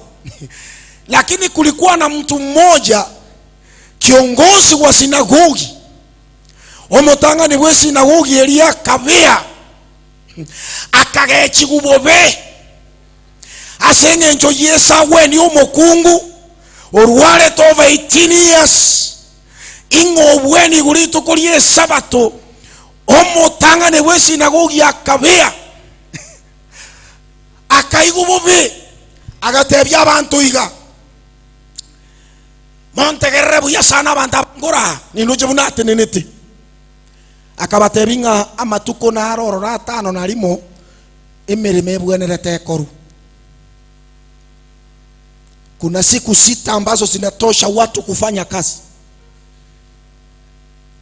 Lakini kulikuwa na mtu mmoja, kiongozi wa sinagogi, omotang'ani bwe sinagogi elia kabea akagechigubobe ase eng'encho Yesu agweni omokungu orwarete over 18 years ing'obweni rituko rie sabato omotang'ani bwe sinagogi akabea akaigubobe agatebia abantu iga montegerere buya sana abantu abangora ninuje bunatenenete akabatebinga amatuko narorora atano na rimo emirimo ebwenerete ekoru. Kuna siku 6 ambazo zinatosha watu kufanya kazi.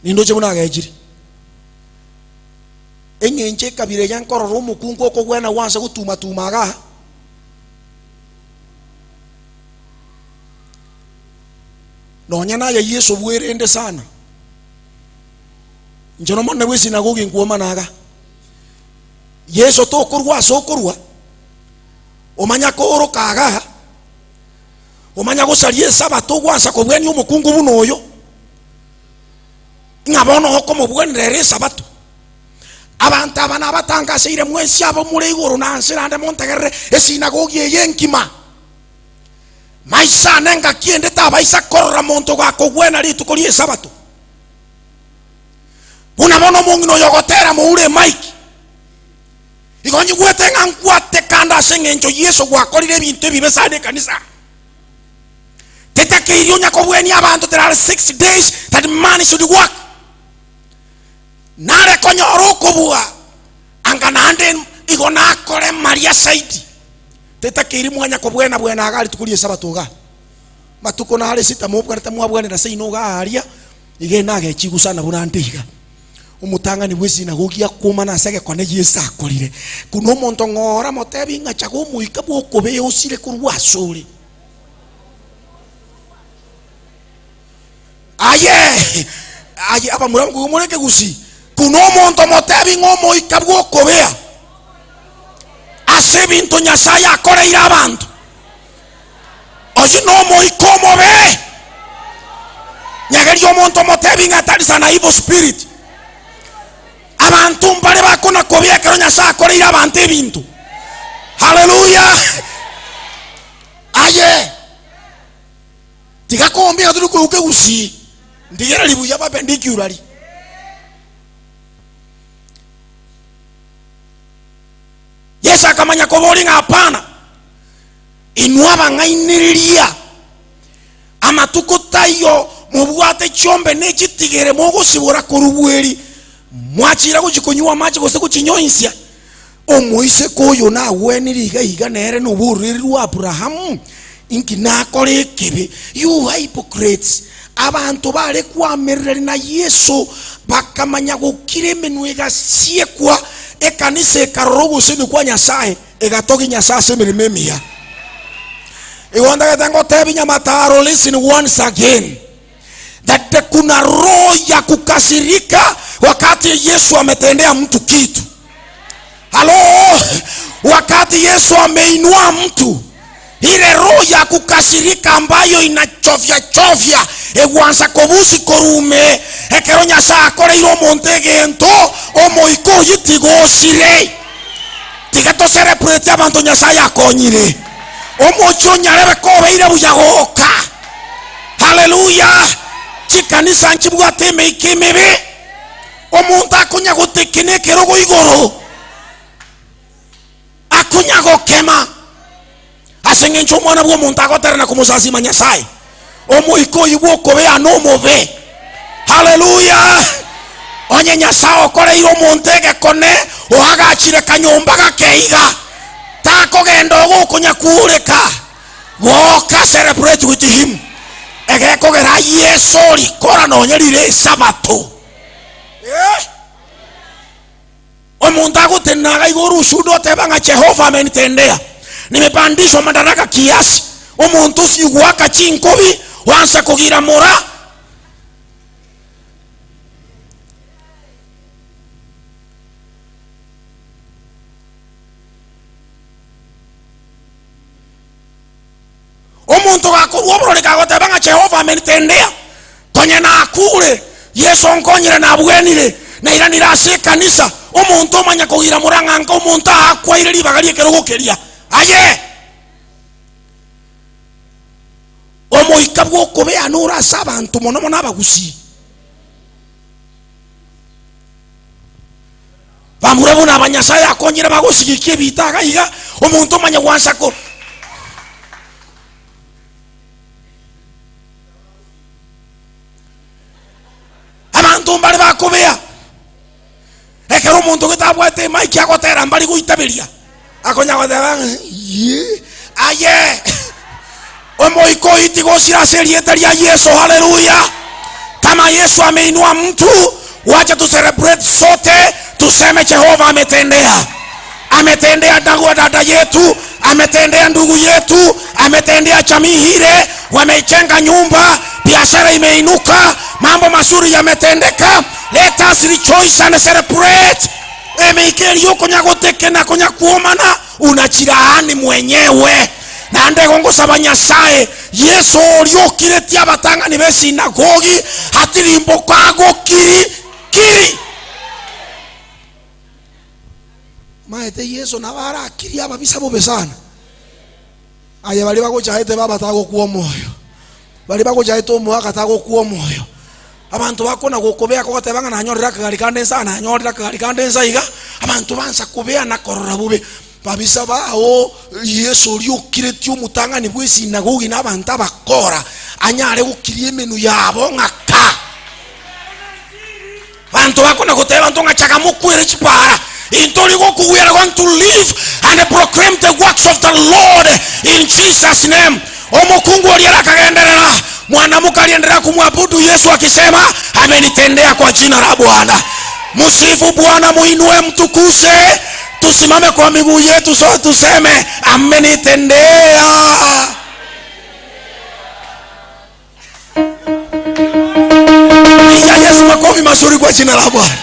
Nindoche bunagejiri. Eng'enche kabire yankorora omokungu okogwena gwansa gotuma-tumaga. Nonya naye Yesu bwerende sana. Nje nomone bwe sinagogi nkuomanaga. Yesu tokorwa asokorwa. Omanya korokaga. Omanya gosaria esabato gwansa kobweni omokungu buno oyo. Ng'a bono okomobwenera esabato. Abantu abana abatangaseire mwensi abo mure igoro na nse nande montegerere esinagogi eye nkima. Maisa nenga kiende tabaisa korora monto gakogwena rituko rie esabato. Buna bono mong'ina oyo ogotera moure mike. Igo nyigwete ng'a nkwate kanda ase eng'encho Yesu gwakorire ebinto ebibe sana ekanisa. Tetakeire onyakobwania abanto, there are 6 days that man should work. Nare konyora okobua anga nande igo nakore Maria saidi. Tetakeire mwanya kobwena bwena agari tukurie esabato iga. Matuko nare sita mobwarete mwabwanera seino iga aria ige nagechigusana buna nde iga. Omotang'ani bwa esinagogi akomana ase egekone Yesu akorire. Kuna omonto ng'ora motebi ng'a chaga omoika bwa okobea osire korwa ase ore. Aye aye abamura mureke gusi. Kuna omonto motebi ng'a omoika bwa okobea ase ebinto Nyasaye akoreire abanto. Oyo nomoika omobe. Nyageria omonto motebi ng'a tari sana evil spirit. Abantu mbare bakona kobia ekero Nyasaye akoreire abanto ebinto. Haleluya. Aye tigakombia turi kuruke gusi. Ndigera ribuya babe ndikiurari. Yesu akamanya kobori ng'a hapana. Inwa bang'ainiriria amatuko tayo mobwate chombe nechitigere mogosibora korubweri. Mwachira gochikonywa amache gose gochinyoinsia. Omoise koyo nagwenire iga iga nere noboreri rwa Abrahamu. Inki nakore ekibe. You hypocrites. Abantu bare kwamerera na Yesu bakamanya gokira emenwa egasiekwa ekanisa ekarora ogoseni kwa Nyasaye egatogi Nyasaye ase emeremo emiya. Igo ndagete ngotebi Nyamataro, listen once again that kuna roho ya kukasirika wakati Yesu ametendea mtu kitu. Halo, wakati Yesu ameinua mtu, ile roho ya kukasirika ambayo inachovya chovya egwansa kobusi korume ekero Nyasaye akoreire omonto egento omoika oyo tigosire. Tiga toserebrete abanto Nyasaye akonyire. Omochi onyarebe kobeire buya goka. Haleluya. Chikanisa nchibwate emeika emebe. Omonto akonya gotekena ekerogo igoro akonya gokema ase eng'encho omwana bwa omonto agotera na komosasima Nyasaye. Omoika oyo bwa okobea nomobe. Haleluya. Onye Nyasaye okoreire omonto egekone oagachire kanyomba gakeiga takogenda ogokonya kureka goka celebrate with him. Egekogera Yesu rikora nonye rire esabato. Omuntu agotenaga igoro ushuhuda oteba ng'a Jehova amenitendea, nimepandishwa madaraka kiasi. Omuntu usigwaka chinkobi wansa kugira mora. Omuntu gakorwa obororeka agoteba ng'a Jehova amenitendea, konye nakure Yesu nkonyire nabwenire nairanire ase ekanisa. Omuntu omanya kogira murang'anka omuntu akwaire ribaga riekero gokeria. Aye omoika bwa okobea nore ase abanto mono mono abagusi. Bamura buna abanyasaye akonyire bagosigikia ebita iga iga omonto omanya gwansa ko abanto mbare bakobea. Ekero omonto getabwate emaiki agotera mbari goitaberia akonya goteba ye aye omoiko oyo tigosira ase erieta ria Yesu. Haleluya. Kama Yesu ameinua mtu, wacha tu celebrate sote, tuseme Jehova ametendea. Ametendea dada yetu, ametendea ndugu yetu, ametendea jamii hile, wameijenga nyumba, biashara imeinuka, mambo mazuri yametendeka. Let us rejoice and celebrate. Emeikerio konya gotekena konya kuomana, unachilaani mwenyewe. Na ndego ngusaba Nyasaye Yesu oriukiretie abatang'ani be sinagogi hatirimboka gokiri kiri maete Yesu na barakiri ababisa bobe sana. Aye bali bagochaete baba tagokuwa moyo, bali bagochaete omwaka tagokuwa moyo. Abantu bakona gokobea kogotebanga nanyorera kagari kande nsa, nanyorera kagari kande nsa iga. Abantu bansa kubea na korora bube babisa bao. Yesu oriukiretie omotang'ani bwe sinagogi na abantu abakora anyare gokiria emenu yabo ng'aka. Bantu bakona goteba bantu ng'achaka mokwere chipara. We are going to live and proclaim the works of the Lord in Jesus name. Omukungu aliakagendelea, mwanamke aliendelea kumwabudu Yesu akisema amenitendea kwa jina la Bwana. Msifu Bwana, muinue, mtukuse, tusimame kwa miguu yetu sote tuseme amenitendea. Piga Yesu makofi mazuri kwa jina la Bwana.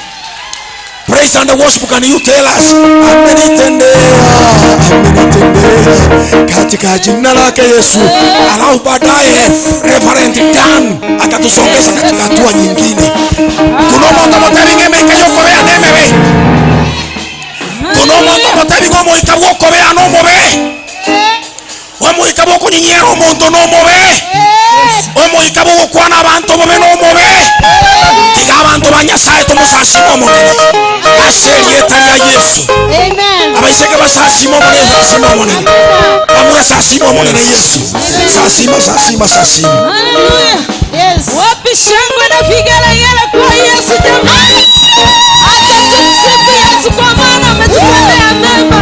Praise and worship, can you tell us? Amenitendea, amenitendea katika jina lake Yesu. Alafu baadaye Reverend Dan atatusongeza katika hatua nyingine. Kunomo tomotebi ngemeke yokobea nemebe. Kunomo tomotebi gomo ikabwokobea no mobe. Omo ikaboko nyinyero omonto no mobe. Omo ikaboko kwana abantu bobe no mobe. Tiga abantu ba Nyasaye tomusasima omonene. Aselieta ya Yesu. Amen. Abaiseke basasima omonene, sasima omonene. Bamura sasima omonene Yesu. Sasima, sasima, sasima. Hallelujah. Yes. Wapi shangwe na vigelegele kwa Yesu jamani. Acha tumsifu Yesu kwa maana ametutendea mema.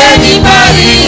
Amenifariji.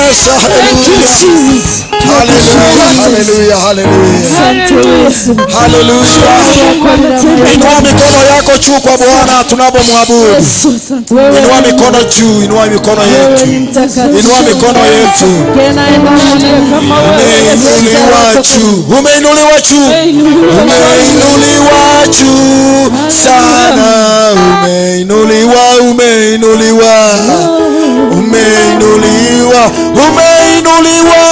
Yes, hallelujah. Hallelujah, hallelujah, hallelujah. Hallelujah. Inua mikono yako juu kwa Bwana tunapomwabudu. Inua mikono juu, inua mikono yetu. Inua mikono yetu. Umeinuliwa juu, umeinuliwa juu. Umeinuliwa juu sana, umeinuliwa, umeinuliwa. Umeinuliwa, umeinuliwa,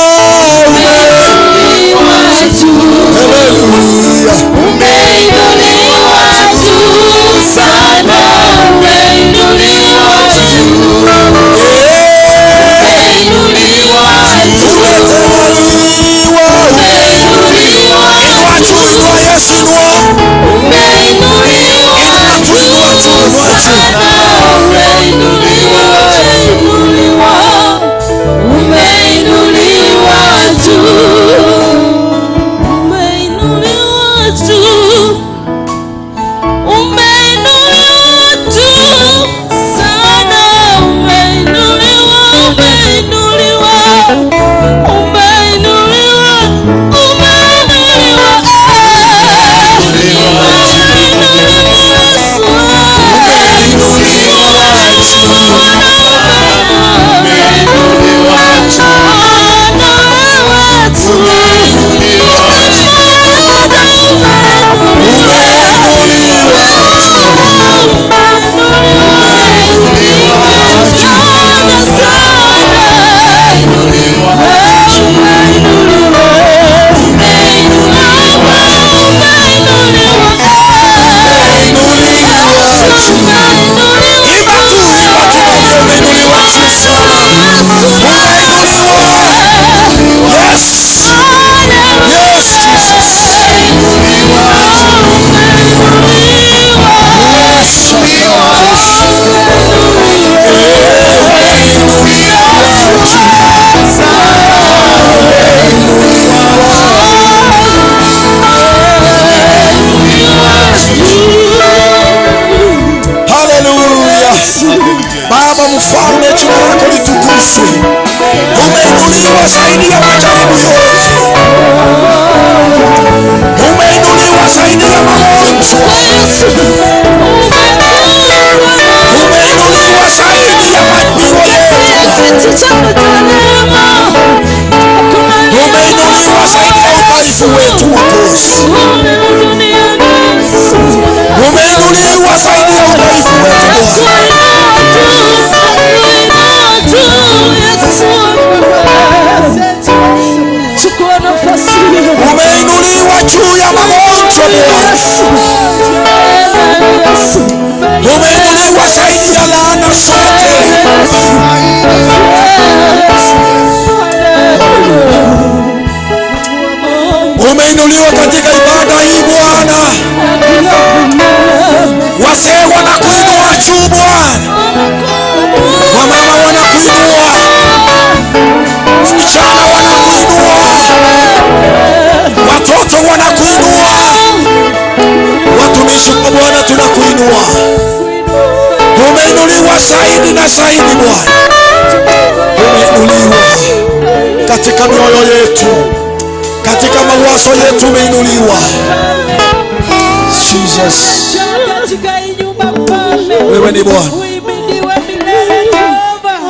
umeinuliwa juu. Hallelujah. Umeinuliwa juu sana, umeinuliwa juu. Umeinuliwa juu. Umetawaliwa, umeinuliwa. Inua juu, inua Yesu, inua. Umeinuliwa Inua juu, inua juu, inua juu. sana, umeinuliwa, umeinuliwa. Umeinuliwa juu. Umeinuliwa juu. Umeinuliwa juu sana, umeinuliwa, umeinuliwa. Umeinuliwa, umeinuliwa, Imba tu, imba tu, mwambie umeinuliwa juu sana. Umeinuliwa. Yes. Yes, Jesus. Haleluya. Baba mfalme, jina lako litukuzwe. Umeinuliwa zaidi ya majaribu yote. Umeinuliwa zaidi ya magonjwa. Umeinuliwa zaidi ya mapigo yetu. Umeinuliwa zaidi ya udhaifu wetu Mwokozi. Umeinuliwa zaidi ya udhaifu wetu Bwana. Umeinuliwa juu ya magonjwa Bwana. Umeinuliwa zaidi ya laana zote. Umeinuliwa katika ibada hii Bwana. Wazee wanakuinua juu Bwana. Wamama wanakuinua. Vijana wanakuinua. Watoto wanakuinua. Watumishi wa Bwana tunakuinua. Umeinuliwa zaidi na zaidi Bwana. Umeinuliwa katika mioyo yetu, katika mawazo yetu umeinuliwa. Jesus, wewe ni Bwana.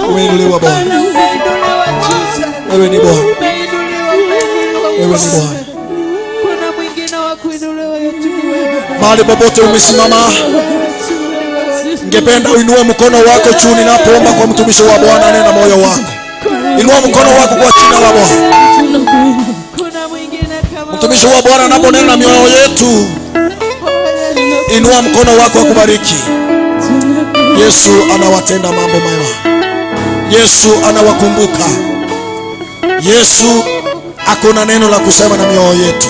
Umeinuliwa Bwana. Wewe ni Bwana. Wewe ni Bwana. Mahali popote umesimama, ningependa uinue mkono wako juu ninapoomba kwa mtumishi wa Bwana. Nena moyo wako. Inua mkono wako kwa jina la Bwana. Mtumishi wa Bwana anaponena mioyo yetu, inua mkono wako akubariki. Yesu anawatenda mambo mema. Yesu anawakumbuka. Yesu akona neno la kusema na mioyo yetu.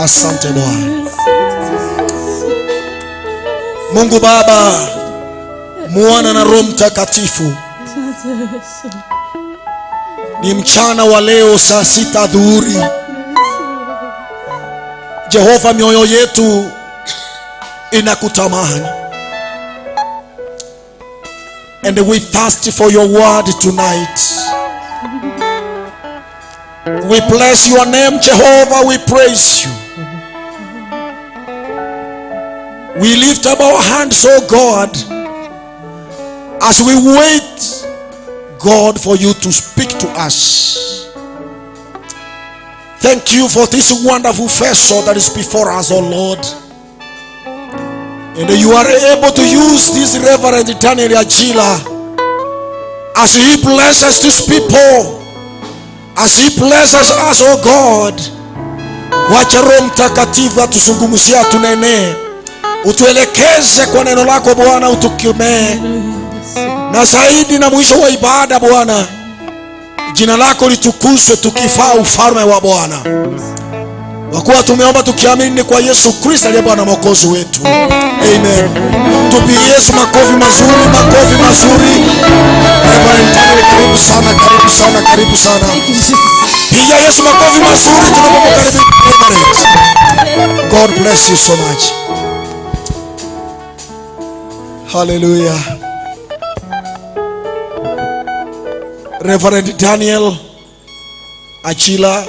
Asante Bwana. Mungu Baba, Mwana na Roho Mtakatifu, ni mchana wa leo saa 6 dhuhuri. Jehova, mioyo yetu inakutamani. And we thirst for your word tonight. We bless your name, Jehovah. We praise you. We lift up our hands, oh God, as we wait, God, for you to speak to us. Thank you for this wonderful vessel that is before us, oh Lord. And you are able to use this Reverend Daniel Ajila as he blesses these people, as he blesses us, oh God. Wacha Roho Mtakatifu atuzungumzie, atunenee, utuelekeze kwa neno lako Bwana, utukemee. Na zaidi na mwisho wa ibada Bwana, jina lako litukuzwe tukifaa ufalme wa Bwana. Kwa kuwa tumeomba tukiamini kwa Yesu Kristo aliye Bwana Mwokozi wetu. Amen. Tupigie Yesu makofi mazuri, makofi mazuri. Reverend Daniel, karibu sana, karibu sana, karibu sana. Piga Yesu makofi mazuri tunapomkaribisha Reverend. God bless you so much. Hallelujah. Reverend Daniel Achila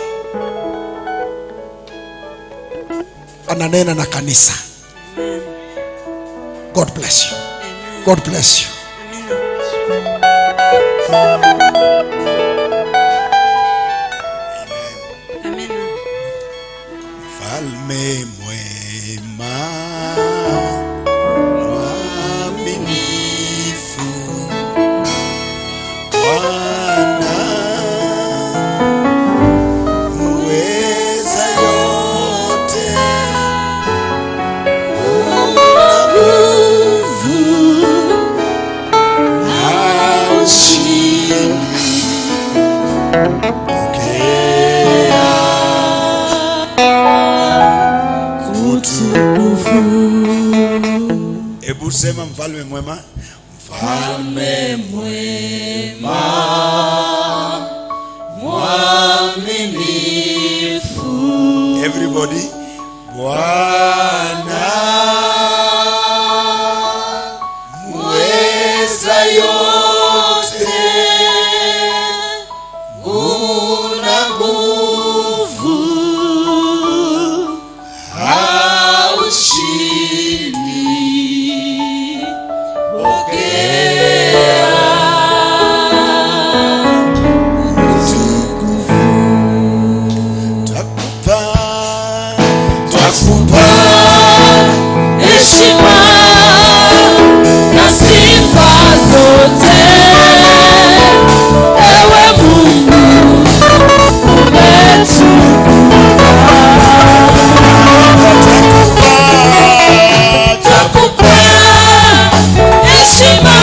ananena na kanisa. God bless you. God bless you. Amen. Mfalme mwema, mwaminifu, Bwana muweza yote, una nguvu, haushindwi. Pokea utukufu. Hebu sema mfalme mwema. Mfalme mwema, mwaminifu. Everybody. Bwana muweza yote, una nguvu, haushindwi. Pokea utukufu. Twakupa, twakupa heshima na sifa zote, ewe Mungu umetukuka. Twakupa heshima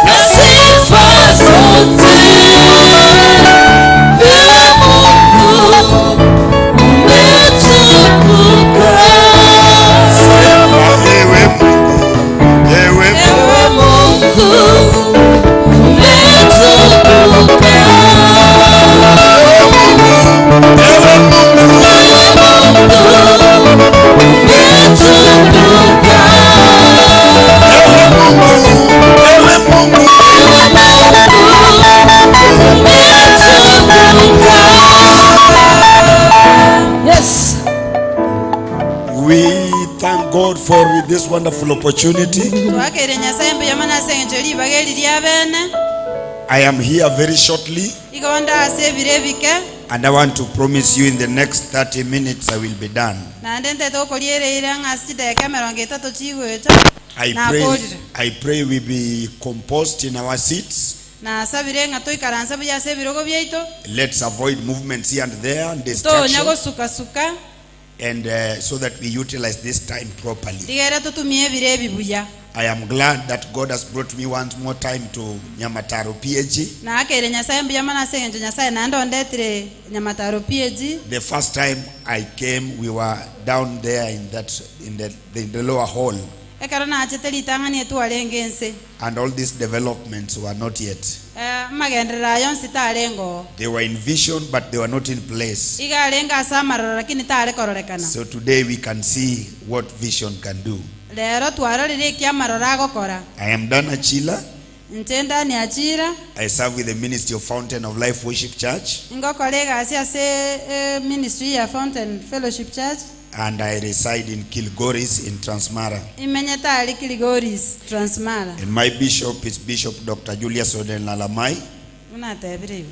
na sifa zote, ewe Mungu umetukuka. Sema ewe Mungu, ewe Ewe Mungu umetukuka. Ewe Mungu, Umetukuka. Ewe Mungu, ewe Mungu, Umetukuka. Yes. We thank God for this wonderful opportunity. Twakere Nyasaye mbuya mono ase eng'encho ribaga eri ria bene. I am here very shortly, Igo ase ebiro ebike. and I want to promise you in the next 30 minutes I will be done. Naende ntete okoriereire ng'a ase chidakika emerongo etato chigocha. I pray we be composed in our seats. Nasabire ng'a toikaranse buya ase ebirogo biaito. Let's avoid movements here and there and Tonya distraction, gosukasuka. and so that we utilize this time properly. Rigera tutumie ebiro ebi buya. I am glad that God has brought me once more time to Nyamataro PAG. Nakere Nyasaye mbuya mono ase eng'encho Nyasaye naende ondetire Nyamataro PAG. The first time I came, we were down there in the lower hall, Ekero nachete ritang'ani etwarenge ense. and all these developments were not yet. Magenderera ayo nsi tarengo. They were in vision, but they were not in place. Igarenga ase amaroro lakini tare kororekana. So today we can see what vision can do. Lero twarorire ekiamarora agokora. I am Dan Achila. Nche Dani Achira. I serve with the ministry of Fountain of Life Worship Church. Ngokora egasi ase ministry ya Fountain Fellowship Church. And I reside in Kilgoris in Transmara. Imenyete ari Kilgoris, Transmara. And my bishop is Bishop Dr. Julius Oden Lalamai. Unatebire igo.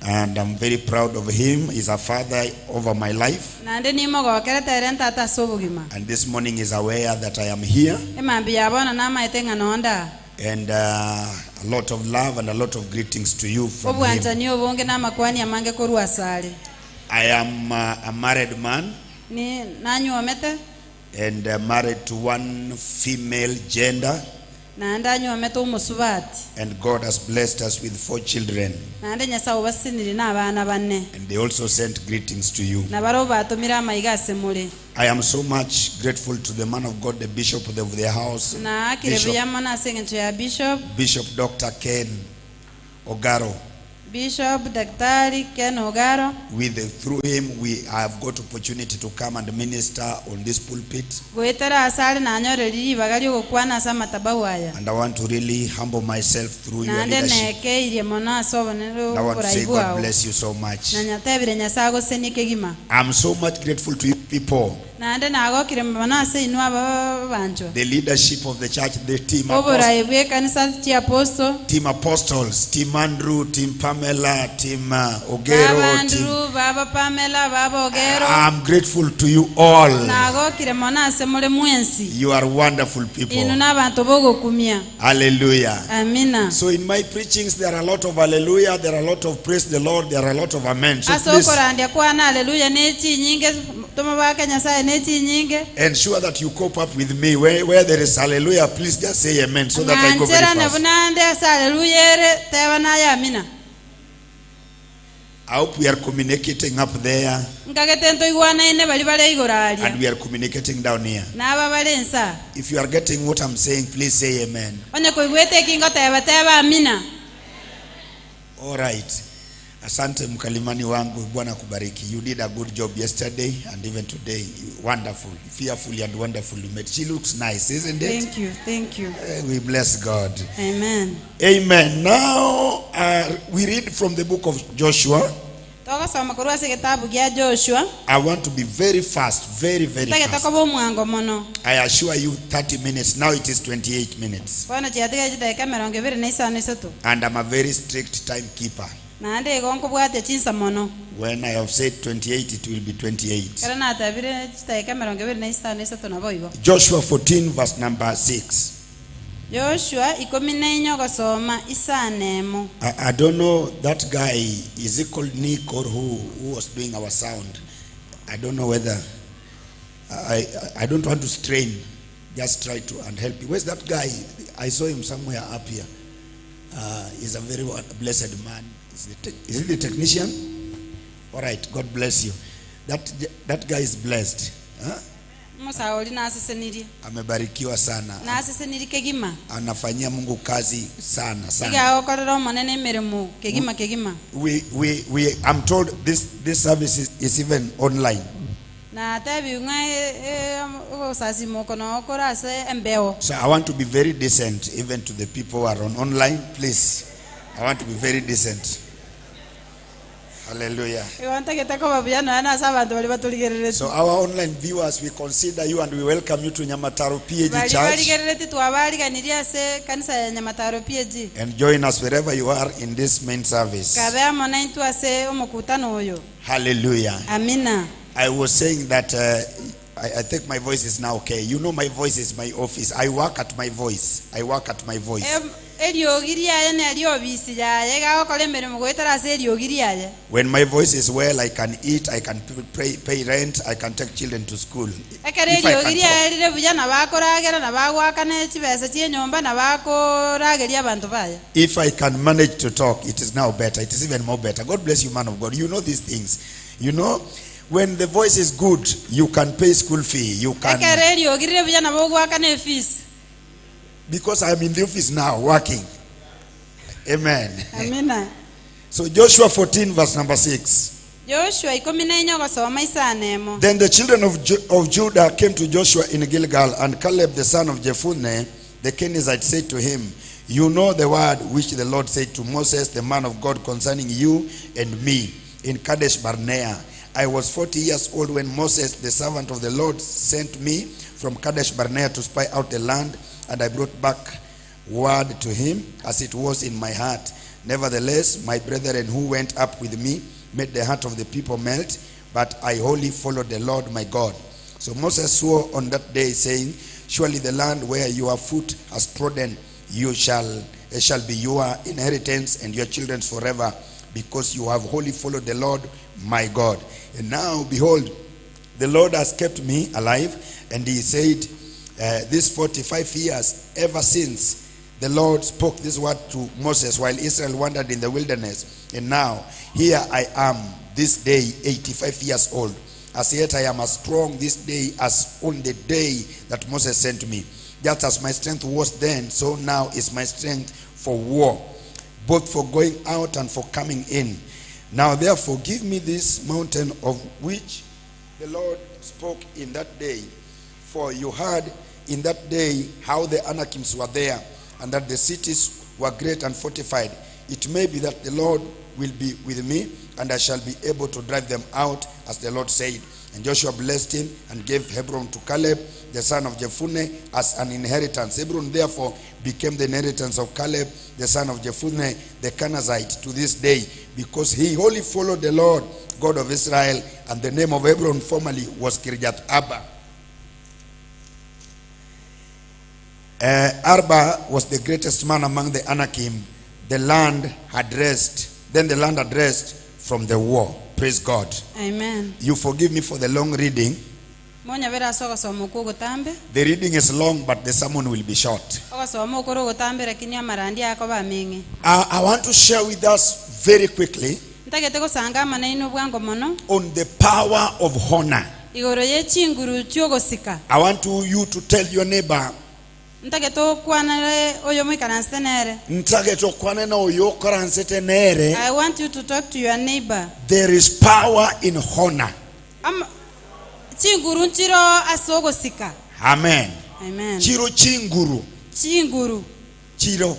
And I'm very proud of him. He's a father over my life. Naende nimogokerete ere ntata ase obogima. And this morning is aware that I am here. Emambi ya bono namaete ng'a nonda. And a lot of love and a lot of greetings to you from him. Obwanchani obonge namakwani amange korwa asare. I am a married man. Ni nanyuomete. And married to one female gender. Naende anyuomete omusubati. And God has blessed us with 4 children. Naende Nyasaye obasinire na abana bane. And they also sent greetings to you. Nabaro batumire amaiga ase more. I am so much grateful to the man of God, the bishop of the house, Na Bishop, akire mana ase eng'encho ya bishop. Bishop Dr. Ken Ogaro. Bishop Daktari Ken Ogaro. Through him, we have got opportunity to come and minister on this pulpit. Goetera asare nanyoreri ribaga ryogokwana ase amatabau aya. And I want to really humble myself through your Naende leadership. nekeirie mono ase obonene And I want to say oborai God bwao. bless you so much. Na nyatebire Nyasaye agosenie kegima. I'm so much grateful to you people. Naende nagokire mono ase inwe ababanchwa. The leadership of the church, the team, Oborai bw'ekanisa chia apostle. team apostles, team Andrew, team Pamela, team Ogero. Baba Team, Andrew, Baba Pamela, Baba Ogero. I'm grateful to you all. Nagokire mono ase more mwensi. You are wonderful people. Inu n'abantu bogokumia. Hallelujah. Amina. So in my preachings, there are a lot of hallelujah, there are a lot of praise the Lord, there are a lot of amen. So Ase please okorandia kwana hallelujah nechinyinge tomobake Nyasaye nechinyinge. ensure that you cope up with me. Where there is hallelujah, please just say amen so that I go very Ng'ancherane fast. bunande ase hallelujah ere teba naye amina. I hope we are communicating up there Nkagete ntoigwanaine bari bare igoro aria. and we are communicating down here. N'aba bare nsa. If you are getting what I'm saying, please say amen. Onye koigwete ekingo teba teba amina. All right. Asante mkalimani wangu, Bwana akubariki. You did a good job yesterday and even today. Wonderful, fearfully and wonderfully made. She looks nice, isn't it? Thank you, thank you. We bless God. Amen. Amen. Now we read from the book of Joshua. Togasoma korwa ase getabu gia Joshua. I want to be very fast, very, very Ntagete fast. koba omwango mono. I assure you 30 minutes. Now it is 28 minutes. Bono chiatiga chidakika 23. And I'm a very strict timekeeper. Naende igo nkobwatia chinsa mono. When I have said 28, it will be 28. Kero natabire chidakika 23 nabo igo. Joshua 14, verse number 6. Joshua 14 gosoma isanemo. I don't know that guy, is he called Nick or who was doing our sound? I don't know whether, I don't want to strain. Just try to and help you. Where's that guy? I saw him somewhere up here. He's a very blessed man. Is he the technician? All right, God bless you. That guy is blessed. Huh? Musa oli nasesenirie. Amebarikiwa sana. Nasesenirie kegima. Anafanyia Mungu kazi sana sana. Iga okorera omonene emeremo kegima kegima. We I'm told this service is even online. Na tabi ng'a osasimo kono okora ase embeo. So I want to be very decent even to the people who are on online, please. I want to be very decent. Hallelujah. So our online viewers, we consider you and we welcome you to Nyamataro PAG Church. And join us wherever you are in this main service. Hallelujah. Amina. I was saying that I think my voice is now okay. You know, my voice is my office. I work at my voice. I work at my voice. When my voice is well, I can eat, I can pay rent, I can take children to school. If I can talk. If I can manage to talk, it is now better. It is even more better. God bless you, man of God. You know these things. You know, when the voice is good, you can pay school fee. You can. Because I'm in the office now, working. Amen. Amen. So Joshua 14, verse number 6. Joshua 14:5. Then the children of Judah came to Joshua in Gilgal, and Caleb the son of Jephunneh the Kenizzite said to him, You know the word which the Lord said to Moses, the man of God, concerning you and me in Kadesh Barnea. I was 40 years old when Moses, the servant of the Lord, sent me from Kadesh Barnea to spy out the land, and I brought back word to him as it was in my heart. Nevertheless, my brethren who went up with me made the heart of the people melt, but I wholly followed the Lord my God. So Moses swore on that day, saying, Surely the land where your foot has trodden, you shall be your inheritance and your children's forever, because you have wholly followed the Lord my God. And now, behold, the Lord has kept me alive. And he said, this 45 years, ever since the Lord spoke this word to Moses while Israel wandered in the wilderness. And now, here I am this day, 85 years old. As yet I am as strong this day as on the day that Moses sent me. Just as my strength was then, so now is my strength for war, both for going out and for coming in. Now therefore give me this mountain of which the Lord spoke in that day. For you heard in that day how the Anakims were there, and that the cities were great and fortified. It may be that the Lord will be with me, and I shall be able to drive them out, as the Lord said. And Joshua blessed him and gave Hebron to Caleb, the son of Jephunneh, as an inheritance. Hebron therefore became the inheritance of Caleb, the son of Jephunneh, the Kenizzite, to this day, because he wholly followed the Lord, God of Israel. And the name of Hebron formerly was Kirjath Arba. Arba was the greatest man among the Anakim. The land had rest. Then the land had rest from the war. Praise God. Amen. You forgive me for the long reading. The reading is long, but the sermon will be short. I want to share with us very quickly on the power of honor. I want you to tell your neighbor, I want you to talk to your neighbor. There is power in honor. Amen. Amen. Chiro chinguru. Chinguru. Chiro.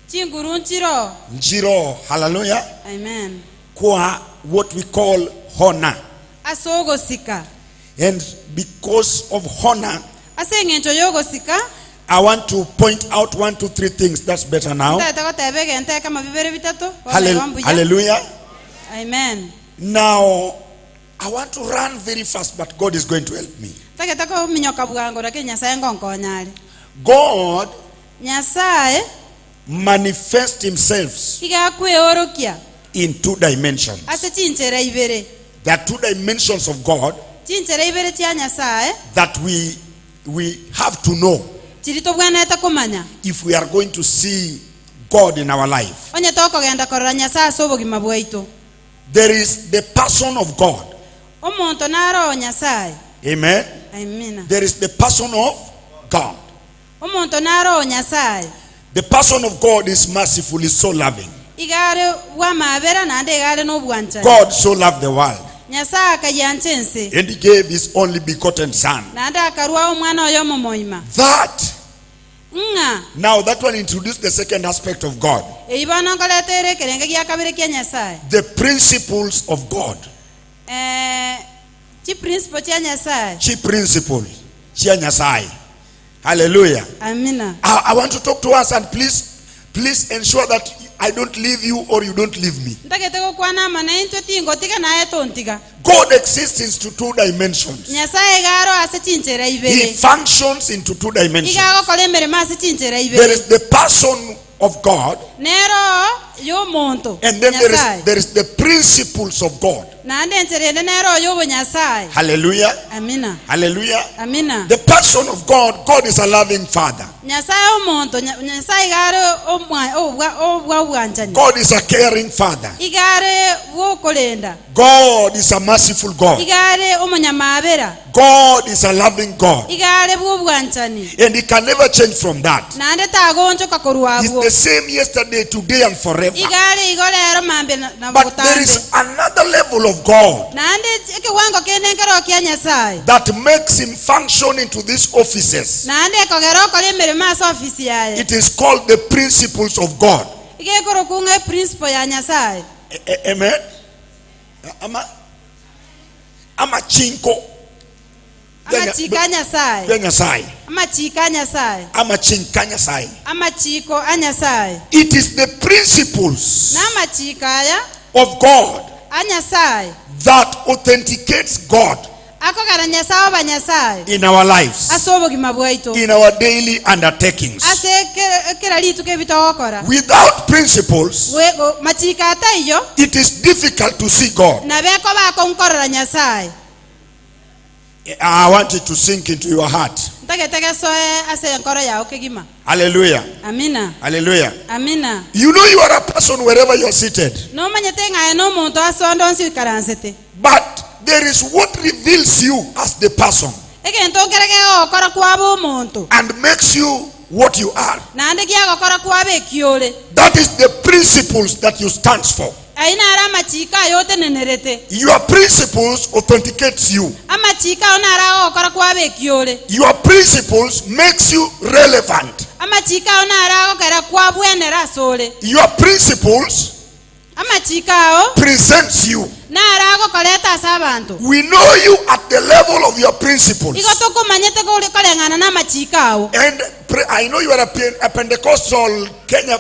Chinguru chiro. Chiro. Hallelujah. Amen. Kwa what we call honor. Asogosika. And because of honor, I want to point out 1, 2, 3 things. That's better now. Hallelujah. Amen. Now, I want to run very fast, but God is going to help me. God manifests himself in 2 dimensions. There are 2 dimensions of God that we have to know if we are going to see God in our life. There is the person of God. Amen. Amen. There is the person of God. The person of God is merciful, is so loving. God so loved the world, and he gave his only begotten son. That now that one introduced the second aspect of God. The principles of God. Chi principle. Hallelujah. Amina. I want to talk to us, and please ensure that I don't leave you or you don't leave me. God exists into 2 dimensions. He functions into 2 dimensions. There is the person of God, and then there is the principles of God. Hallelujah. Amina. Hallelujah. Amina. The person of God, God is a loving father. God is a caring father. God is a merciful God. God is a loving God. And he can never change from that. He's the same yesterday, today, and forever. But there is another level of God that makes him function into these offices. It is called the principles of God. Amen. Ama chinko. It is the principles of God that authenticates God in our lives, in our daily undertakings. Without principles, it is difficult to see God. I want it to sink into your heart. Hallelujah. Amina. Hallelujah. Amina. You know you are a person wherever you are seated. But there is what reveals you as the person and makes you what you are. That is the principles that you stand for. Your principles authenticates you. Your principles makes you relevant. Your principles presents you. We know you at the level of your principles. And I know you are a Pentecostal Kenya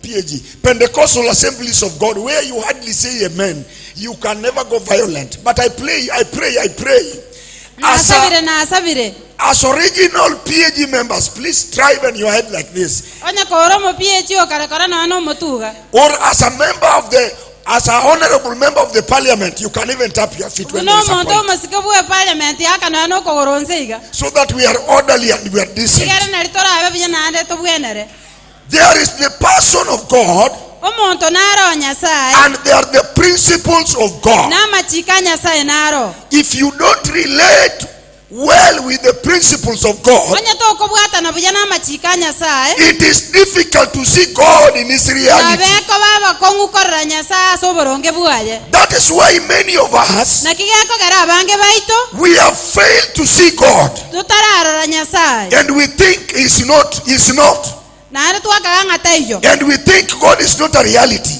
PAG, Pentecostal Assemblies of God, where you hardly say amen. You can never go violent. But I pray. As original PAG members, please strive in your head like this. Or as a member of the, as an honorable member of the parliament, you can even tap your feet when there is a point. So that we are orderly and we are decent. There is the person of God, and there are the principles of God. If you don't relate well with the principles of God, it is difficult to see God in his reality. That is why many of us, we have failed to see God, and we think he's not. And we think God is not a reality.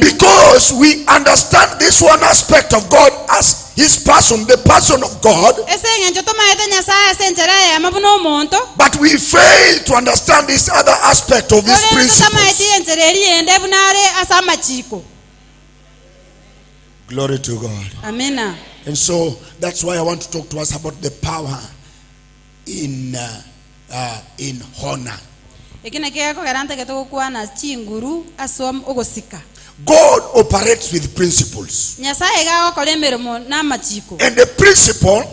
Because we understand this one aspect of God as his person, the person of God. But we fail to understand this other aspect of his principles. Glory to God. Amen. And so that's why I want to talk to us about the power in honor. God operates with principles. And the principle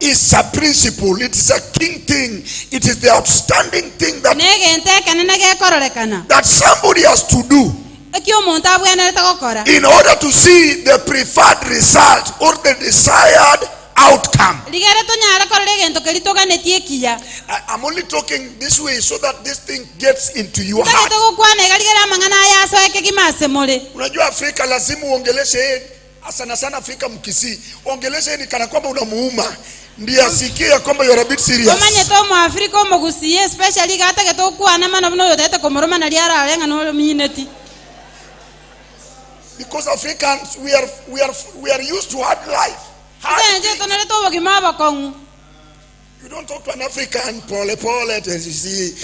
is a principle. It is a king thing. It is the outstanding thing that, that somebody has to do in order to see the preferred result or the desired outcome. I'm only talking this way so that this thing gets into your heart. Unajua Afrika lazima uongeleshe, sana sana Afrika mkisi, ongeleshe ni kana kwamba unamuuma ndiye asikie kwamba you are a bit serious. Because Africans, we are used to hard life. You don't talk to an African pole pole and you see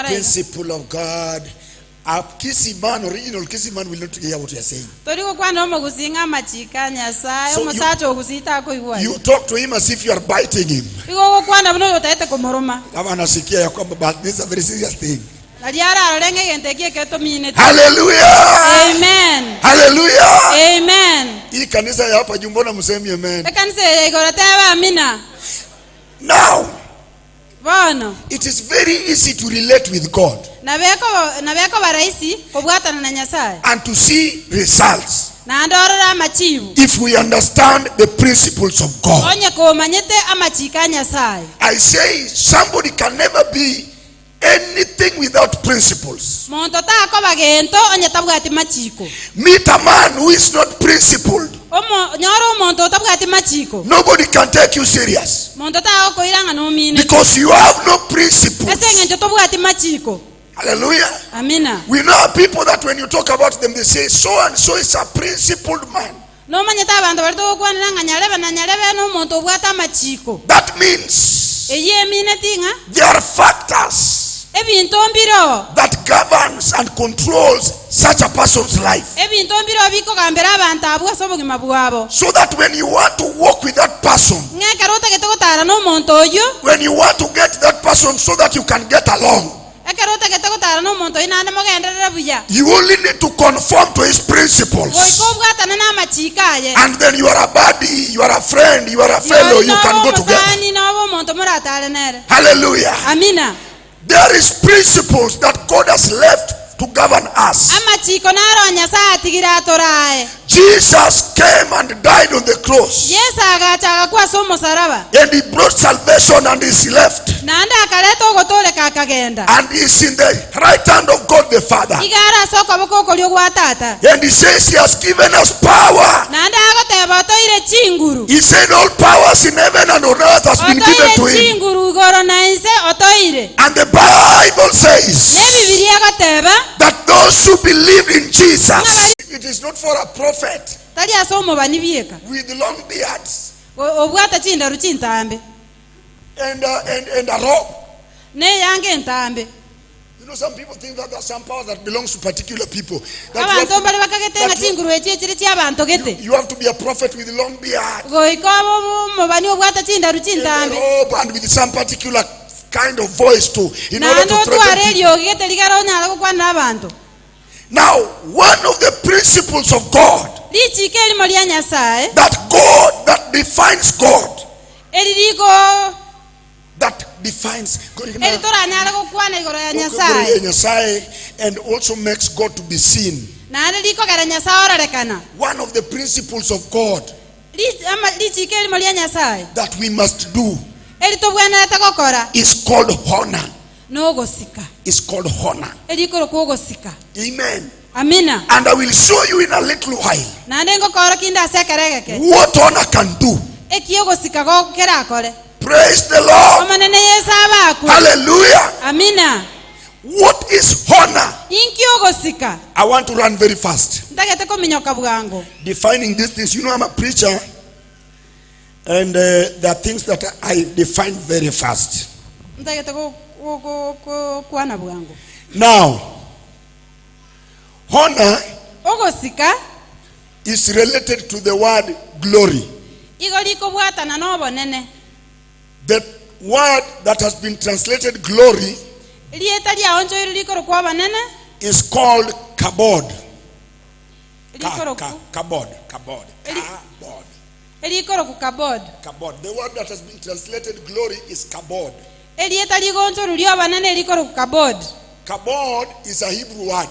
principle of God. A Kisii man, original Kisii man will not hear what you are saying. So you talk to him as if you are biting him. But this is a very serious thing. Hallelujah. Amen. Hallelujah. Amen. Hii kanisa ya hapa juu mbona msemi amen? Kanisa ya igoro amina. Now, Bwana, it is very easy to relate with God. And to see results. If we understand the principles of God. I say somebody can never be anything without principles. Monto takoba gento onye tabwati machiko. Meet a man who is not principled. Omo nyoro omonto otabwati machiko. Nobody can take you serious. Monto takoiranga no mine. Because you have no principles. Ese ng'encho tobwati machiko. Hallelujah. Amina. We know people that when you talk about them, they say, so and so is a principled man. No manyete abantu bari togokwanera ng'a nyarebe na nyarebe no omonto obwate amachiko. That means Eye emine ting'a there are factors ebinto mbiro that governs and controls such a person's life. Ebinto mbiro bikogambera abantu abwo ase obogima bwabo. So that when you want to walk with that person, Ng'ekero otagete gotara na omonto oyo, when you want to get that person so that you can get along, ekero otagete gotara na omonto oyo naende mogenderere buya, you only need to conform to his principles. Goika obwatane na amachiko aye. And then you are a buddy, you are a friend, you are a fellow, you can go together. Omosani noba omonto moratare nere. Hallelujah. Amina. There is principles that God has left to govern us. Amachiko naro Nyasaye atigira atorae. Jesus came and died on the cross. Yesu agacha agakwa ase omosaraba. And he brought salvation and is left. Naende akareta ogotoreka akagenda. And he's in the right hand of God the Father. Igara ase okoboko okorio gwa tata. And he says he has given us power. Naende agoteba otoire chinguru. He said all powers in heaven and on earth has been given to Otoire him. chinguru igoro na inse otoire. And the Bible says Ne Bibilia egoteba that those who believe in Jesus, it is not for a prophet tari ase omobani bieka with long beards obwata chindaru chintambe and a robe. Ne yange entambe. You know, some people think that there are some power that belongs to particular people. That Abantu mbare bakagetenga chinguru echi chiri chia abantu gete. you have to be a prophet with long beard, Goika omobani obwata chindaru and a chintambe. robe, and with some particular kind of voice too, in order Naende to threaten otware people. eriogi gete rigara onyara gokwanera abantu. Now, one of the principles of God Richiko erimo ria Nyasaye that God, that defines God, eririko that defines God, eritoranyara gokwana igoro ya Nyasaye Nyasaye, and also makes God to be seen. naende rikogera Nyasaye ororekana. One of the principles of God Richiko erimo ria Nyasaye that we must do eritobwenerete gokora is called honor. nogosika. It's called honor. Erikoro kwogosika. Amen. Amina. And I will show you in a little while Naende ngokora kinde ase ekeregeke what honor can do. ekiogosika gokerakore. Praise the Lord. Omonene Yesu abakwe. Hallelujah. Amina. What is honor? Inkiogosika. I want to run very fast. Ntagete kominyoka bwango. Defining these things. You know, I'm a preacher, and there are things that I define very fast. Ntagete kwana bwango. Now, honor Ogosika is related to the word glory. igo rikobwatana nobonene. The word that has been translated glory Rieta riaonchoire rikorokwa obonene is called kabod. Rikorokwa Kabod. Kabod. Kabod. erikorokwa kabod. Kabod. The word that has been translated glory is kabod. Erieta rigonchoru riobonene rikorokwa kabod. Kabod is a Hebrew word.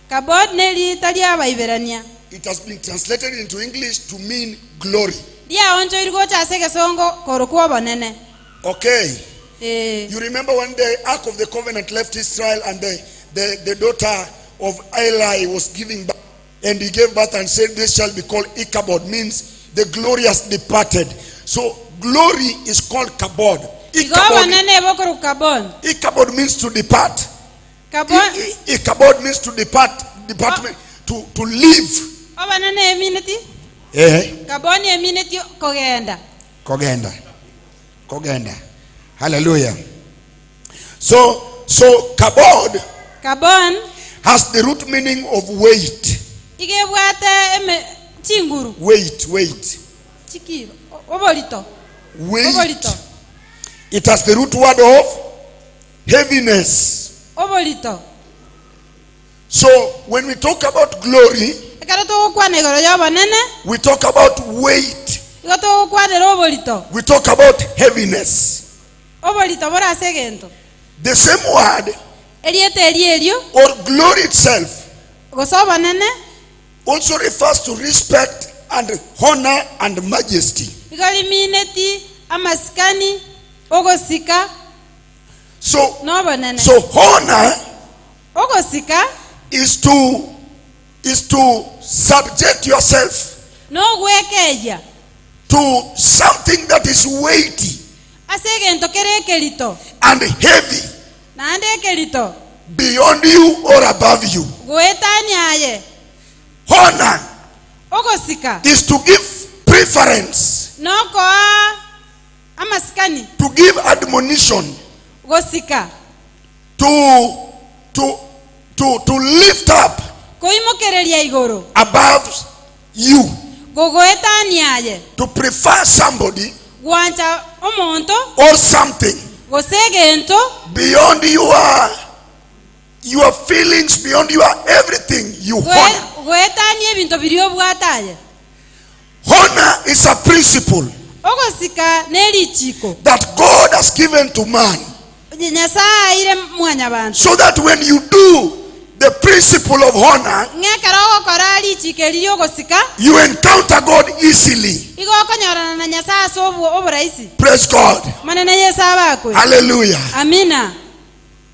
Kabod ne rieta riabaiberania. It has been translated into English to mean glory. Riaonchoire gocha ase egesongo korokwa obonene. Okay. Eh. You remember when the Ark of the Covenant left Israel and the daughter of Eli was giving birth, and he gave birth and said, this shall be called Ichabod, means the glory has departed. So glory is called kabod. Igo Ichabod, obonene bokorokwa kabod. Ichabod means to depart. Kabod Ichabod means to depart, department, to leave. Obonene emineti? Eh. Kaboni emineti kogenda. Kogenda. Kogenda. Hallelujah. So kabod Kabon has the root meaning of weight. Igebwate eme chinguru. Weight, weight. Chikiro. Oborito. Weight. Oborito. It has the root word of heaviness. Oborito. So when we talk about glory, Ekero togokwana igoro ya obonene, we talk about weight. igo togokwanera oborito. We talk about heaviness. Oborito bore ase egento. The same word Erieta eri erio or glory itself gose obonene also refers to respect and honor and majesty. Igo rimineti amasikani ogosika. So honor is to subject yourself to something that is weighty and heavy beyond you or above you. Honor is to give preference, to give admonition, to lift up above you, to prefer somebody or something beyond your feelings, beyond your everything. You honor. Honor is a principle that God has given to man, so that when you do the principle of honor, you encounter God easily. Praise God. Hallelujah. Amina.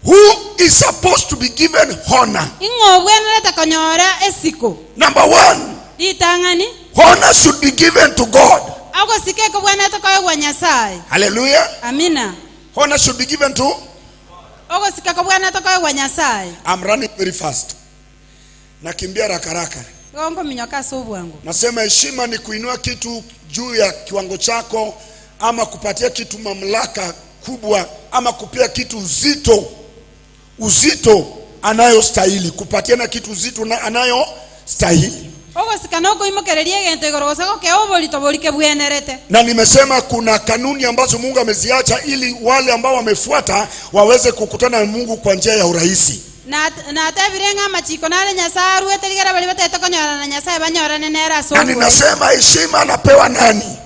Who is supposed to be given honor? Number one, honor should be given to God. Hallelujah. Amina. Honor should be given to. I'm running very fast. Nakimbia haraka haraka. Nasema heshima ni kuinua kitu juu ya kiwango chako, ama kupatia kitu mamlaka kubwa, ama kupia kitu uzito anayostahili, kupatia na kitu uzito na anayostahili. Na nimesema kuna kanuni ambazo Mungu ameziacha ili wale ambao wamefuata waweze kukutana na Mungu kwa njia ya urahisi. Na ninasema heshima anapewa nani?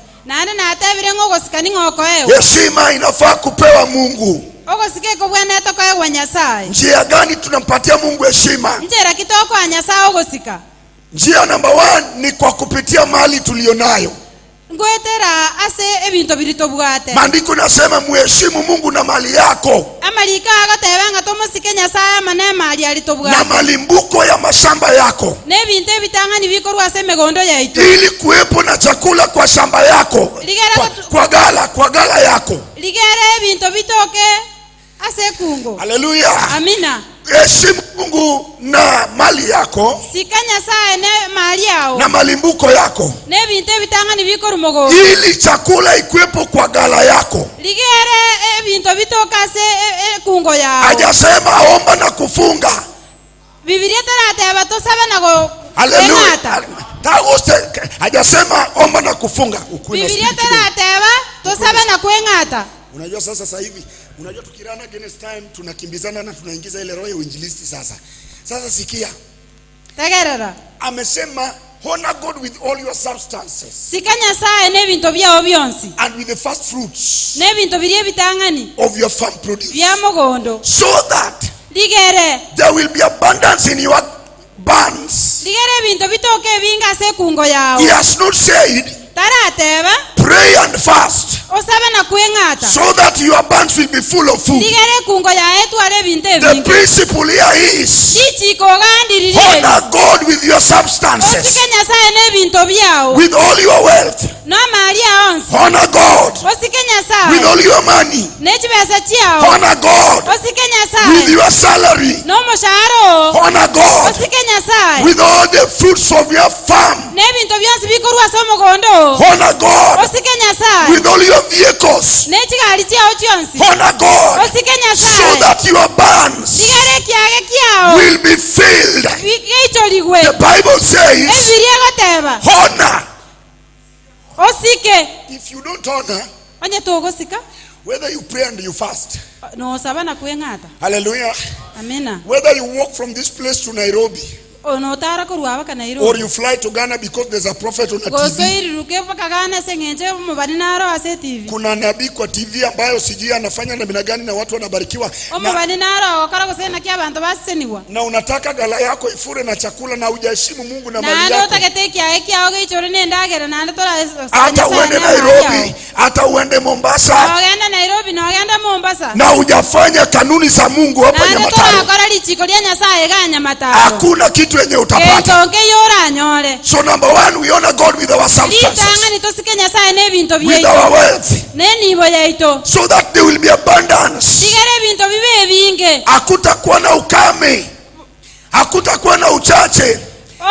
Heshima inafaa kupewa Mungu. Njia gani tunampatia Mungu heshima? Njia number 1 ni kwa kupitia mali tulionayo. Maandiko nasema muheshimu Mungu na mali yako, na malimbuko ya mashamba yako, ili kuwepo na chakula kwa shamba yako, kwa gala yako. Hallelujah. Amina. Heshimu Mungu na mali yako, na malimbuko yako, ili chakula ikuwepo kwa gala yako. Hajasema omba na kufunga. Hallelujah. Hajasema omba na kufunga. Unajua sasa hivi, unajua tukirana against time tunakimbizana na tunaingiza ile roho ya uinjilisti sasa. Sasa sikia. Tegerera. Amesema honor God with all your substances. Sika Nyasaye n'ebintu byao byonsi. And with the first fruits. N'ebintu biri bitangani. Of your farm produce. Bya mugondo. So that ligere there will be abundance in your barns. Ligere bintu bitoke binga se kungo yao. He has not said tarateba pray and fast so that your barns will be full of food. The principle here is honor God with your substances, with all your wealth. Honor God with all your money. Honor God with your salary. Honor God with all the fruits of your farm. Honor God with all your vehicles. Honor God so that your barns will be filled. The Bible says honor. If you don't honor, whether you pray and you fast, hallelujah, whether you walk from this place to Nairobi, Onotara korwa baka Or Nairobi. you fly to Ghana because there's a prophet on a TV. Gosoiriruke mpaka Ghana seng'enche omobani naro ase TV. Kuna nabii kwa TV ambayo sijui anafanya namna gani na watu wanabarikiwa. Na, Omobani naro okora gose naki abanto baseseniwa. na unataka gala yako ifure na chakula na hujaheshimu Mungu na mali Naende yako. otagete ekiaye kiao geichore nendagera naende tora Hata uende Nairobi, hata uende Mombasa Nogenda Nairobi nogenda Mombasa. na hujafanya kanuni za Mungu hapa Naende Nyamataro, torakora richiko ria Nyasaye ga Nyamataro. hakuna kitu yenye utapata. Gento nkeyoranyore. So number one, we honor God with our substances, Ritang'ani tosike Nyasaye n'ebinto with byaito. our wealth, N'enibo yaito. so that there will be abundance. Tigere ebinto bibe ebinge. Hakutakuwa na ukame, hakutakuwa na uchache,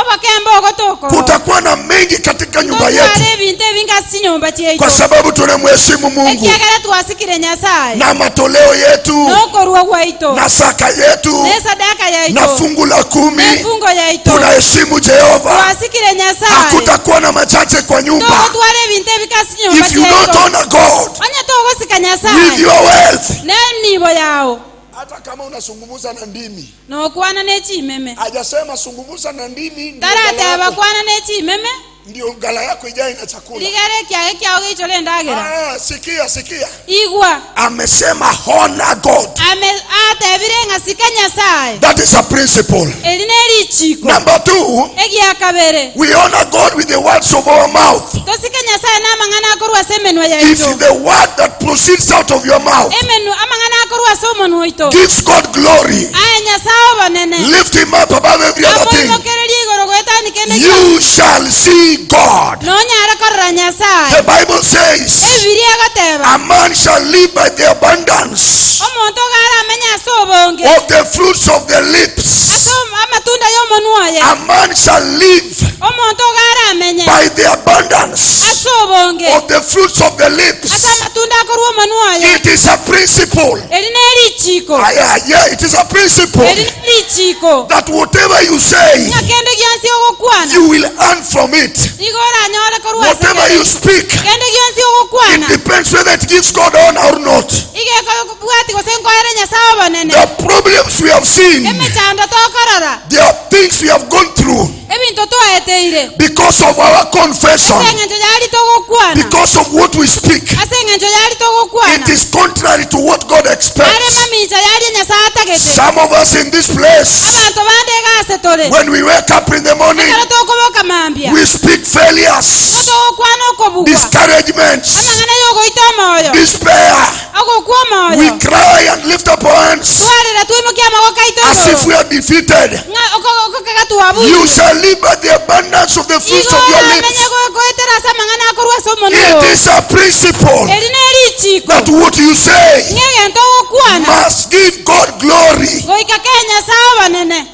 Obakemba ogotoko. kutakuwa na mengi katika nyumba yetu, Totware ebinto ebinge ase chinyomba chiaito. kwa sababu tunamheshimu Mungu Ekiagera twasikire Nyasaye. na matoleo yetu N'okorwa gwaito. na saka yetu N'esadaka na yaito. fungu la 10 N'efungo yaito. tunaheshimu Jehova. Twasikire Nyasaye. Hakutakuwa na machache kwa nyumba. Togotwara ebinto ebike ase chinyomba If you don't chiaito. honor God Onye togosika with Nyasaye. your wealth, N'enibo yao. hata kama unazungumza na ndimi, Nokwana n'echimeme. hajasema zungumza na ndimi ndio gala Tarateba yako, kwana n'echimeme. ndio gala yako ijae na chakula. Ligere ekiaye kiao geichore endagera. Ah, sikia sikia, Igwa. amesema honor God. Ame atebire ng'asika Nyasaye. That is a principle. Eri n'erichiko. Number two, Egia kabere. we honor God with the words of our mouth. Tosike Nyasaye n'amang'ana akorwa ase emenwa If yaito. the word that proceeds out of your mouth Emenwa amang'ana akorwa ase omonwa oito. gives God glory, Aye Nyasaye obonene. lift him up above every other thing, Amoimokererie igoro goetani kende you shall see God. Nonyare korora Nyasaye. The Bible says, Ebibiria egoteba. a man shall live by the abundance Omonto ogara amenye ase obonge. of the fruits of the lips. Ase amatunda y'omonwa oye. A man shall live Omonto ogara amenye by the abundance ase obonge. of the fruits of the lips. Ase amatunda akorwa omonwa oye. It is a principle. Eri n'erichiko. Yeah, it is a principle Eri n'erichiko. that whatever you say, Ng'a kende gionsi ogokwana. you will earn from it. Igo oranyore korwa ase Whatever kere. you speak, Kende gionsi it ogokwana. depends whether it gives God honor or not. Igekobwati gose nkoere Nyasaye obonene. The problems we have seen, Emechando tokorora. there are things we have gone through Ebinto twaeteire. because of our confession, Ase eng'encho yari togokwana. because of what we speak. Ase eng'encho yari togokwana. It is contrary to what God Are expects. mamicha yari Nyasaye atagete. Some of us in this place, Abanto bande egase tore. when we wake up in the morning, Ekero tokoboka mambia. we speak failures, Togokwana okobugwa. discouragements, Amang'ana yogoita omoyo. despair. Ogokwa We omoyo. cry and lift up our hands Twarera twimokia amagoko aito as if igoro. we are defeated. Ng'a okokega twabugire. You shall live by the abundance of the fruits Igo of your oramenye lips. goetera ase amang'ana akorwa ase omonwa It oo. is a principle Eri n'erichiko. that what you say Ng'egento ogokwana. must give God glory. Goika ke Nyasaye obonene.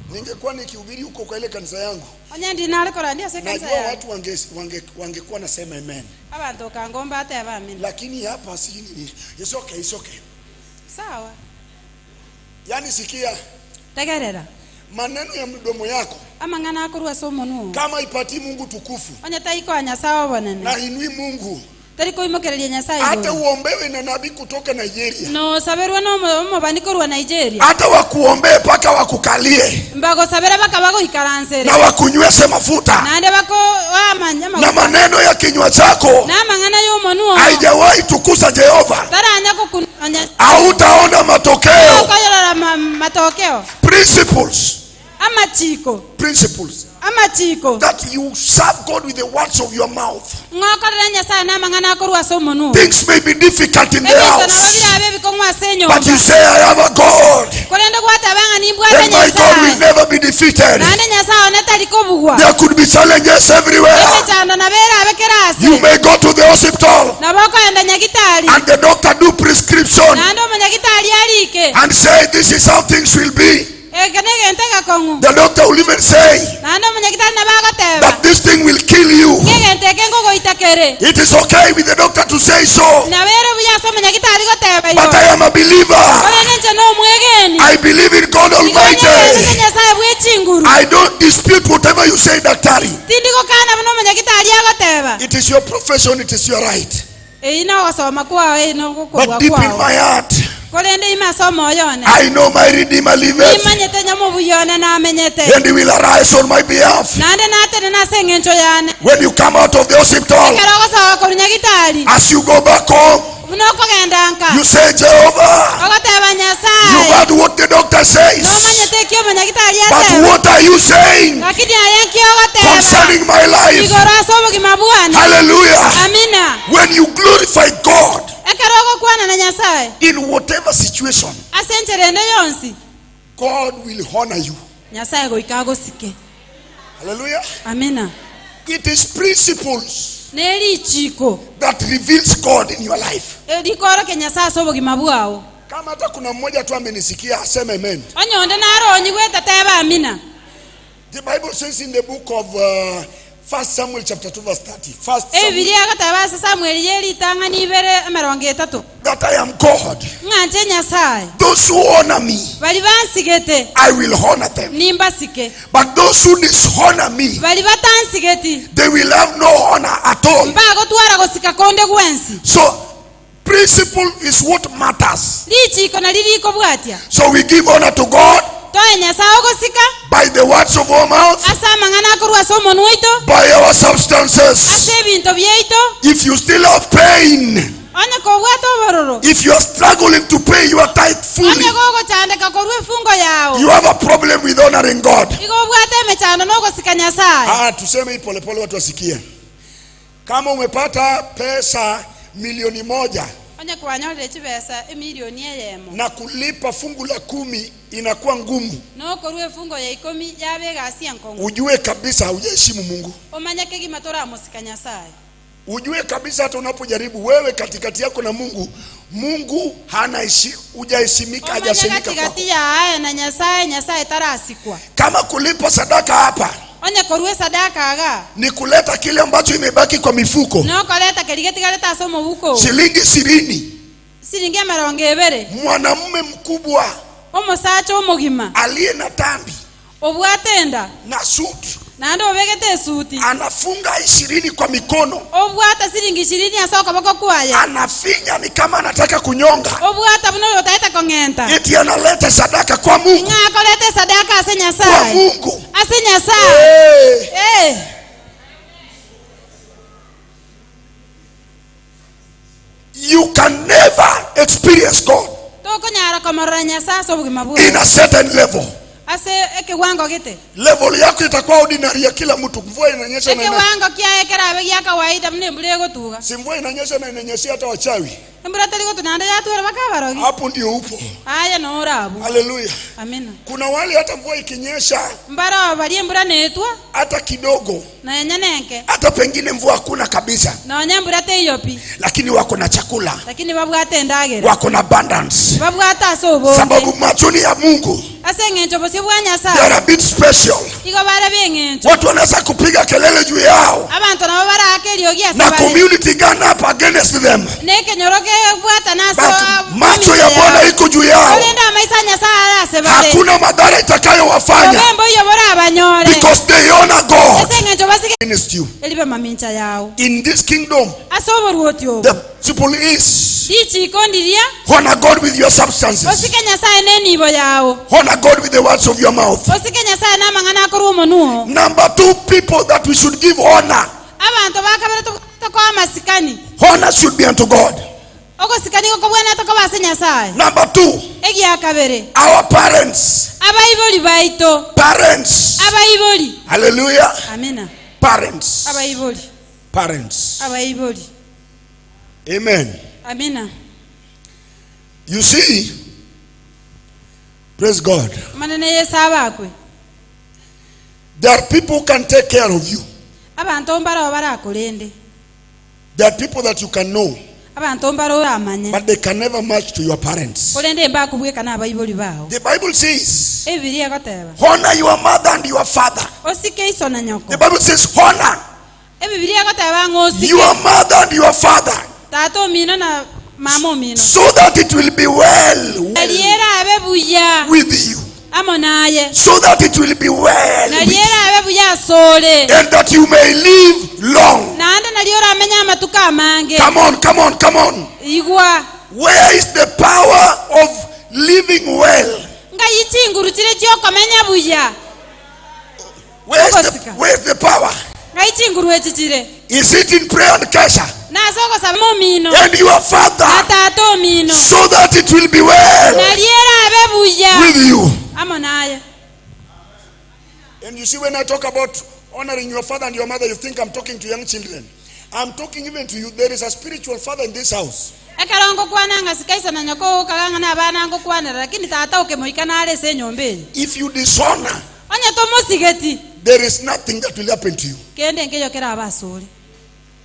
Ningekuwa nikihubiri huko kwa ile kanisa yangu, Onye ndi nare korandia ase kanisa najua yaye. watu wangekuwa nasema amen, Abantu okangomba ateba amina. lakini hapa si nini. It's okay, it's okay. Sawa. Yani sikia Tegerera. maneno ya mdomo yako Amang'ana akorwa ase omonwa oo. kama ipatii Mungu tukufu Onye taikoa Nyasaye obonene. na inui Mungu, Tari koimokereria Nyasaye hata igoro. uombewe na nabii kutoka Nigeria, Nosaberwa n'omobani korwa Nigeria. hata wakuombee mpaka wakukalie Mbagosabera baka bagoikaransere. na wakunyweshe mafuta, Naende bako amanya na maneno ya kinywa chako n'amang'ana y'omonwa oo. haijawahi tukuza Jehova, Taranya kokunonya. hautaona matokeo. Okoyorora matokeo. Principles, Amachiko. principles Amachiko. that you serve God with the words of your mouth. Ng'okorera Nyasaye n'amang'ana akorwa ase omonwa oo. Things may be difficult in the Ebinto nabo house, birabe ebikong'u ase enyomba. but you say, I have a God, Korende gwateba ng'a nimbwate and my God will Nyasaye. never be defeated. Naende Nyasaye one tari kobugwa. There could be challenges everywhere. Emechando nabo erabe kera ase. You may go to the hospital Nabo okoenda nyagitari. and the doctor do prescription Naende omonyagitari arike. and say, this is how things will be. Eke negento egekong'u. The doctor will even say Naende omonyagitari nabo agoteba. that this thing will kill you. Ng'egento eke nkogoita kere. It is okay with the doctor to say so, Nabo ere buya ase omonyagitari goteba but igo. I am a believer. Korende inche nomwegeni. I believe in God Igo Almighty. nyegenete Nyasaye bw'echinguru. I don't dispute whatever you say, Daktari. Tindi gokana buna omonyagitari agoteba. It is your profession, it is your right. Eyi nogosoma kwao, eyi nogokobua But deep in kwao. my heart, I know my Redeemer liveth, and he will arise on my behalf. When you come out of the hospital, as you go back home, you say, Jehovah, you heard what the doctor says, but what are you saying concerning my life? Hallelujah. When you glorify God in whatever situation, God will honor you. Hallelujah. It is principles that reveals God in your life. Kama hata kuna mmoja tu amenisikia aseme amen. The Bible says in the book of 1 Samuel chapter 2 verse 30. 1 Samuel, that I am God. Those who honor me, I will honor them. But those who dishonor me, they will have no honor at all. So principle is what matters. So we give honor to God by the words of our mouth, by our substances. If you still have pain, if you are struggling to pay your tithe fully, you have a problem with honoring God. Tuseme hii polepole watu wasikie. Kama umepata pesa 1,000,000 na kulipa fungu la 10 inakuwa ngumu, ujue kabisa haujaheshimu Mungu. Ujue kabisa hata unapojaribu wewe katikati yako na Mungu, Mungu hana hujaheshimika, hajaheshimika kwako. Kama kulipa sadaka hapa ni kuleta kile ambacho imebaki kwa mifuko, shilingi 20, mwanamume mkubwa aliye na tambi na suti anafunga 20 kwa mikono, anafinya ni kama anataka kunyonga, eti analeta sadaka kwa Mungu. Kwa Mungu. Hey. Hey. You can never experience God in a certain level. Level yako itakuwa ordinary ya kila mtu. Mvua inanyesha na si mvua inanyesha na inanyeshia hata wachawi. Hapo ndio upo. Hallelujah. Kuna wale hata mvua ikinyesha hata kidogo, hata pengine mvua hakuna kabisa, lakini wako na chakula, wako na abundance, sababu machoni ya Mungu they are a bit special. Watu wanaweza kupiga kelele juu yao na community gun up against them, but macho ya Bwana iko juu yao. Hakuna madhara itakayowafanya, because they honor God. In this kingdom, the principle is honor God with your substances. Honor God with the words of your mouth. Number 2, people that we should give honor. Honor should be unto God. Number 2, our parents. Parents. Hallelujah. Parents. Parents. Amen. Amina. You see, praise God. There are people who can take care of you. There are people that you can know, but they can never match to your parents. The Bible says, honor your mother and your father. The Bible says, honor your mother and your father, so that it will be well with you. So that it will be well with you, and that you may live long. Come on, come on, come on. Where is the power of living well? Where is the power? Is it in prayer and kesha? And your father, so that it will be well with you. And you see, when I talk about honoring your father and your mother, you think I'm talking to young children. I'm talking even to you. There is a spiritual father in this house. If you dishonor, there is nothing that will happen to you.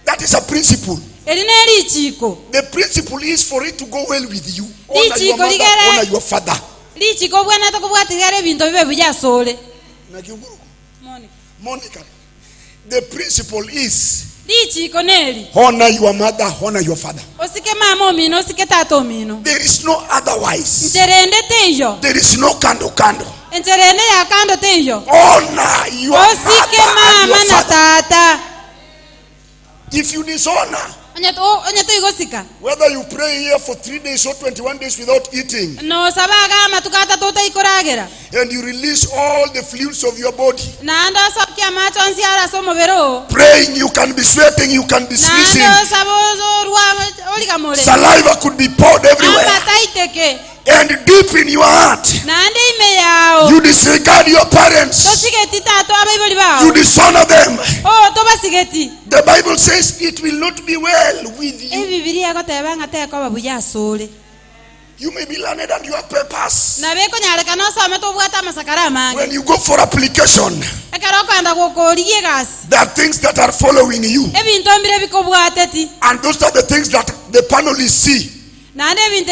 That is a principle. The principle is for it to go well with you. Honor your mother, honor your father. Monica, the principle is honor your mother, honor your father. There is no otherwise. There is no kando kando. Honor your mother and your father. If you dishonor, whether you pray here for 3 days or 21 days without eating, and you release all the fluids of your body, praying, you can be sweating, you can be sneezing, saliva could be poured everywhere, and deep in your heart, you disregard your parents, you dishonor them. The Bible says it will not be well with you. You may be learned and you have papers. When you go for application, there are things that are following you, and those are the things that the panelists see. Any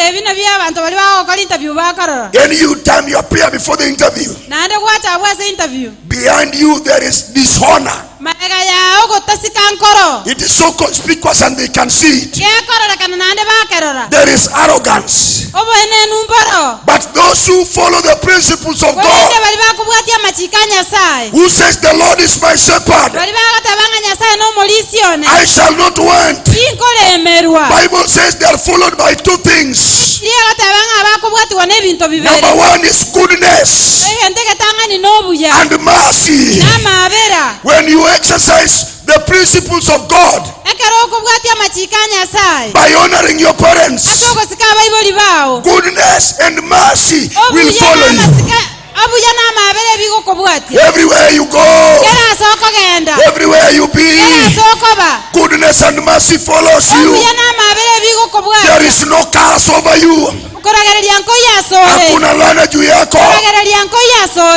time you appear before the interview, behind you there is dishonor. It is so conspicuous and they can see it. There is arrogance. But those who follow the principles of God, who says the Lord is my shepherd, I shall not want. Bible says they are followed by two things. Number one is goodness and mercy. When you exercise the principles of God by honoring your parents, goodness and mercy will follow you. Everywhere you go, everywhere you be, goodness and mercy follows you. There is no curse over you. Hakuna laana juu yako.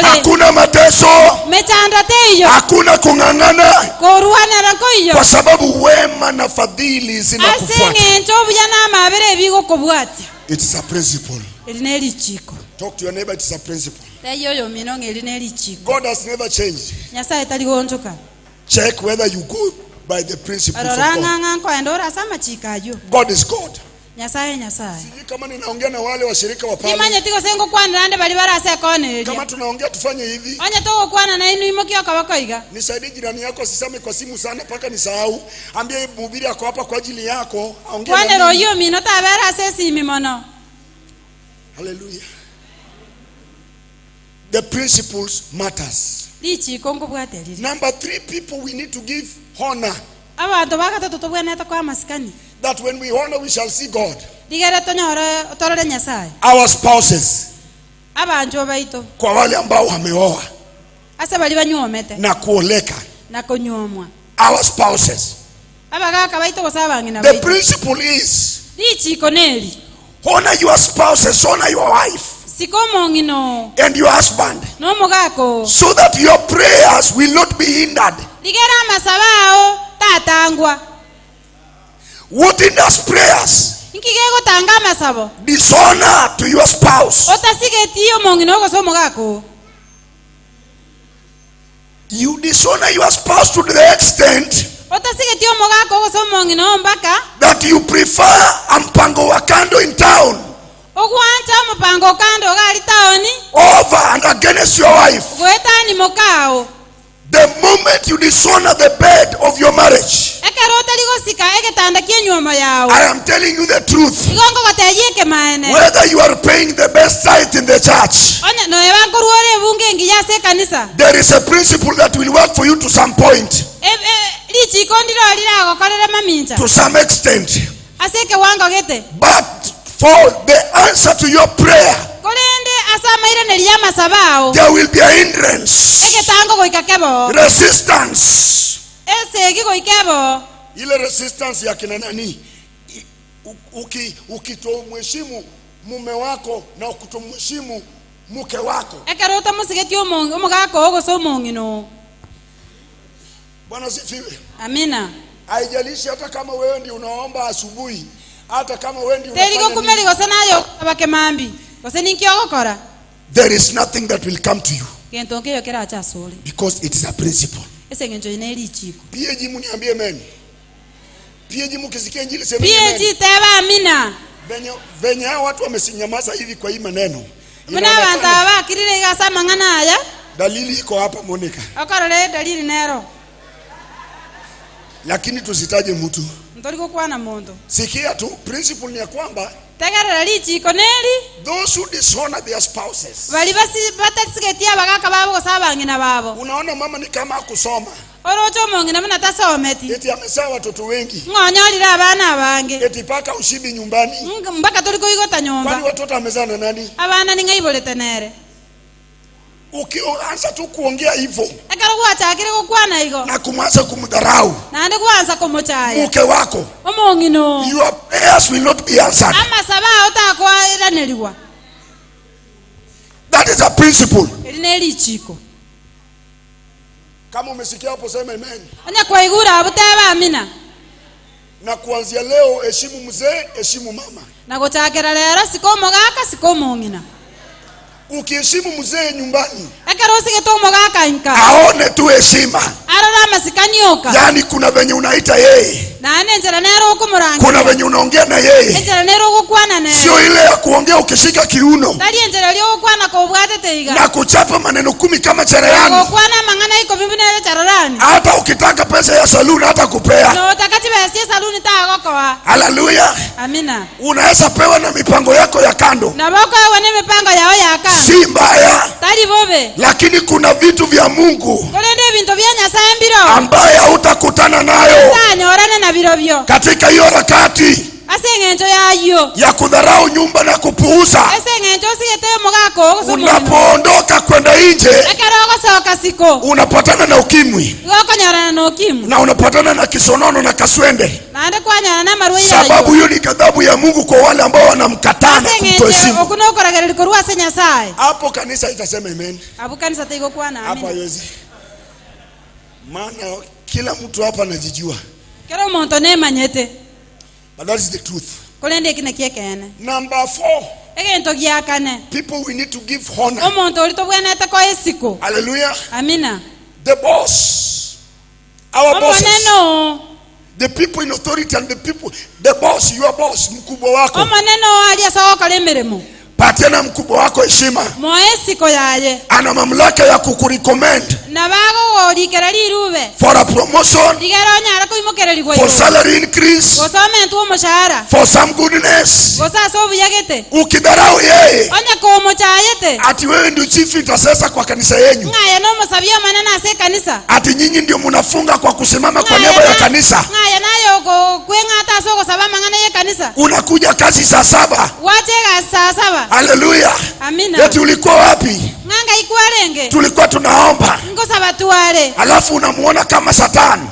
Hakuna mateso. Hakuna kung'ang'ana. Kwa sababu wema na fadhili zinakufuata. It is a principle. Talk to your neighbor, it is a principle. God has never changed. Check whether you go by the principles of God. God is God. Sijui kama ninaongea na wale washirika wa pale. Kama tunaongea tufanye hivi. Nisaidie jirani yako asisame kwa simu sana mpaka nisahau. Ambie mhubiri ako hapa kwa ajili yako. Aongee na mimi. Hallelujah. The principles matters. Number 3 people we need to give honor. That when we honor, we shall see God. Our spouses. Kwa wale ambao wameoa na kuoleka. Our spouses. The principle is honor your spouses, honor your wife and your husband, so that your prayers will not be hindered. What hinders prayers? Dishonor to your spouse. You dishonor your spouse to the extent that you prefer a mpango wa kando in town over and against your wife. The moment you dishonor the bed of your marriage, I am telling you the truth. Whether you are paying the best tithe in the church, there is a principle that will work for you to some point, to some extent. But for the answer to your prayer, there will be a hindrance, resistance. Ile resistance ya kina nani? Ukitomheshimu mume wako na ukutomheshimu mke wako. Bwana sifiwe. Amina. Haijalishi hata kama wewe ndio unaomba asubuhi, hata kama wewe ndio unafanya. There is nothing that will come to you. Because it is a principle. PAG muniambie amen. PAG mukisikia injili sema amen. PAG teba amina. Venye hao watu wamesinyamaza hivi kwa hii maneno. Dalili iko hapa Monica. Dalili nero. Lakini tusitaje mtu. Sikia tu, principle ni ya kwamba those who dishonor their spouses. Unaona mama ni kama hakusoma. Eti amezaa watoto wengi. Eti paka ushibi nyumbani. Kwani watoto amezaa na nani? Ukianza tu kuongea hivyo na kumwanza kumdharau mke wako, your prayers will not be answered. That is a principle. Kama umesikia hapo sema amen. Na kuanzia leo heshimu mzee, heshimu mama. Ukiheshimu mzee nyumbani, aone tu heshima. Yaani kuna venye unaita yeye, kuna venye unaongea na yeye, sio ile ya kuongea ukishika kiuno na kuchapa maneno 10 kama cherehani. Hata ukitaka pesa ya saluni hata kupea. Haleluya. Amina. Unaweza pewa na mipango yako ya kando, si mbaya, lakini kuna vitu vya Mungu ambaye hautakutana nayo katika hiyo harakati ya kudharau nyumba na kupuuza. Unapoondoka kwenda nje, unapatana na ukimwi na unapatana na kisonono na kaswende. Sababu hiyo ni ghadhabu ya Mungu kwa wale ambao wanamkataa na kumtoheshimu. Hapo kanisa itasema amen. Hapo haiwezi. Maana kila mtu hapa anajijua. But that is the truth. Number 4. People we need to give honor. Hallelujah. Amina. The boss. Our bosses. The people in authority and the people. The boss, your boss, mkubwa wako. Patiana mkubwa wako heshima. Ana mamlaka ya kukurecommend for a promotion, for salary increase, for some goodness. Ukidharau yeye, ati wewe ndio chief intercessor kwa kanisa yenu, ati nyinyi ndio mnafunga kwa kusimama kwa niaba ya kanisa, unakuja kazi saa 7. Hallelujah. Amina. Eti ulikuwa wapi? Tulikuwa tunaomba. Alafu unamuona kama satani.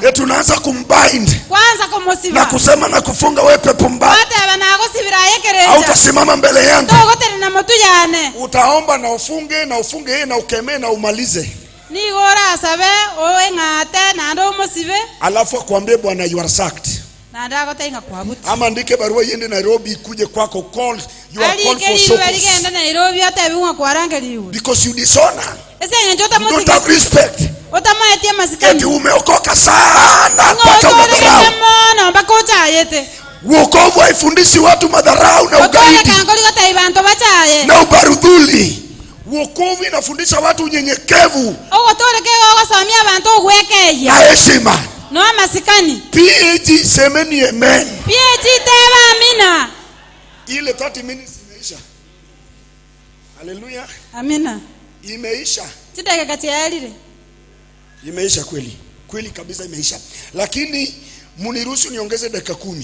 Eti unaanza kumbind na kusema na kufunga, wewe pepo mbaya, hautasimama mbele yangu. Utaomba na ufunge na ufunge na ukemee na umalize. Alafu akwambie bwana, you are sacked. Ama andike barua iende Nairobi ikuje kwako, call you are called for show. Because you dishonor. You don't have respect. Eti umeokoka sana mpaka unadharau. Wokovu haifundishi watu madharau na ugaidi na ubarudhuli. Wokovu inafundisha watu unyenyekevu na heshima. No masikani. PAG semeni amen. PAG teba amina. Ile 30 minutes imeisha. Haleluya. Amina. Imeisha. Tidaka kati ya lile. Imeisha kweli. Kweli kabisa imeisha. Lakini muniruhusu niongeze dakika 10.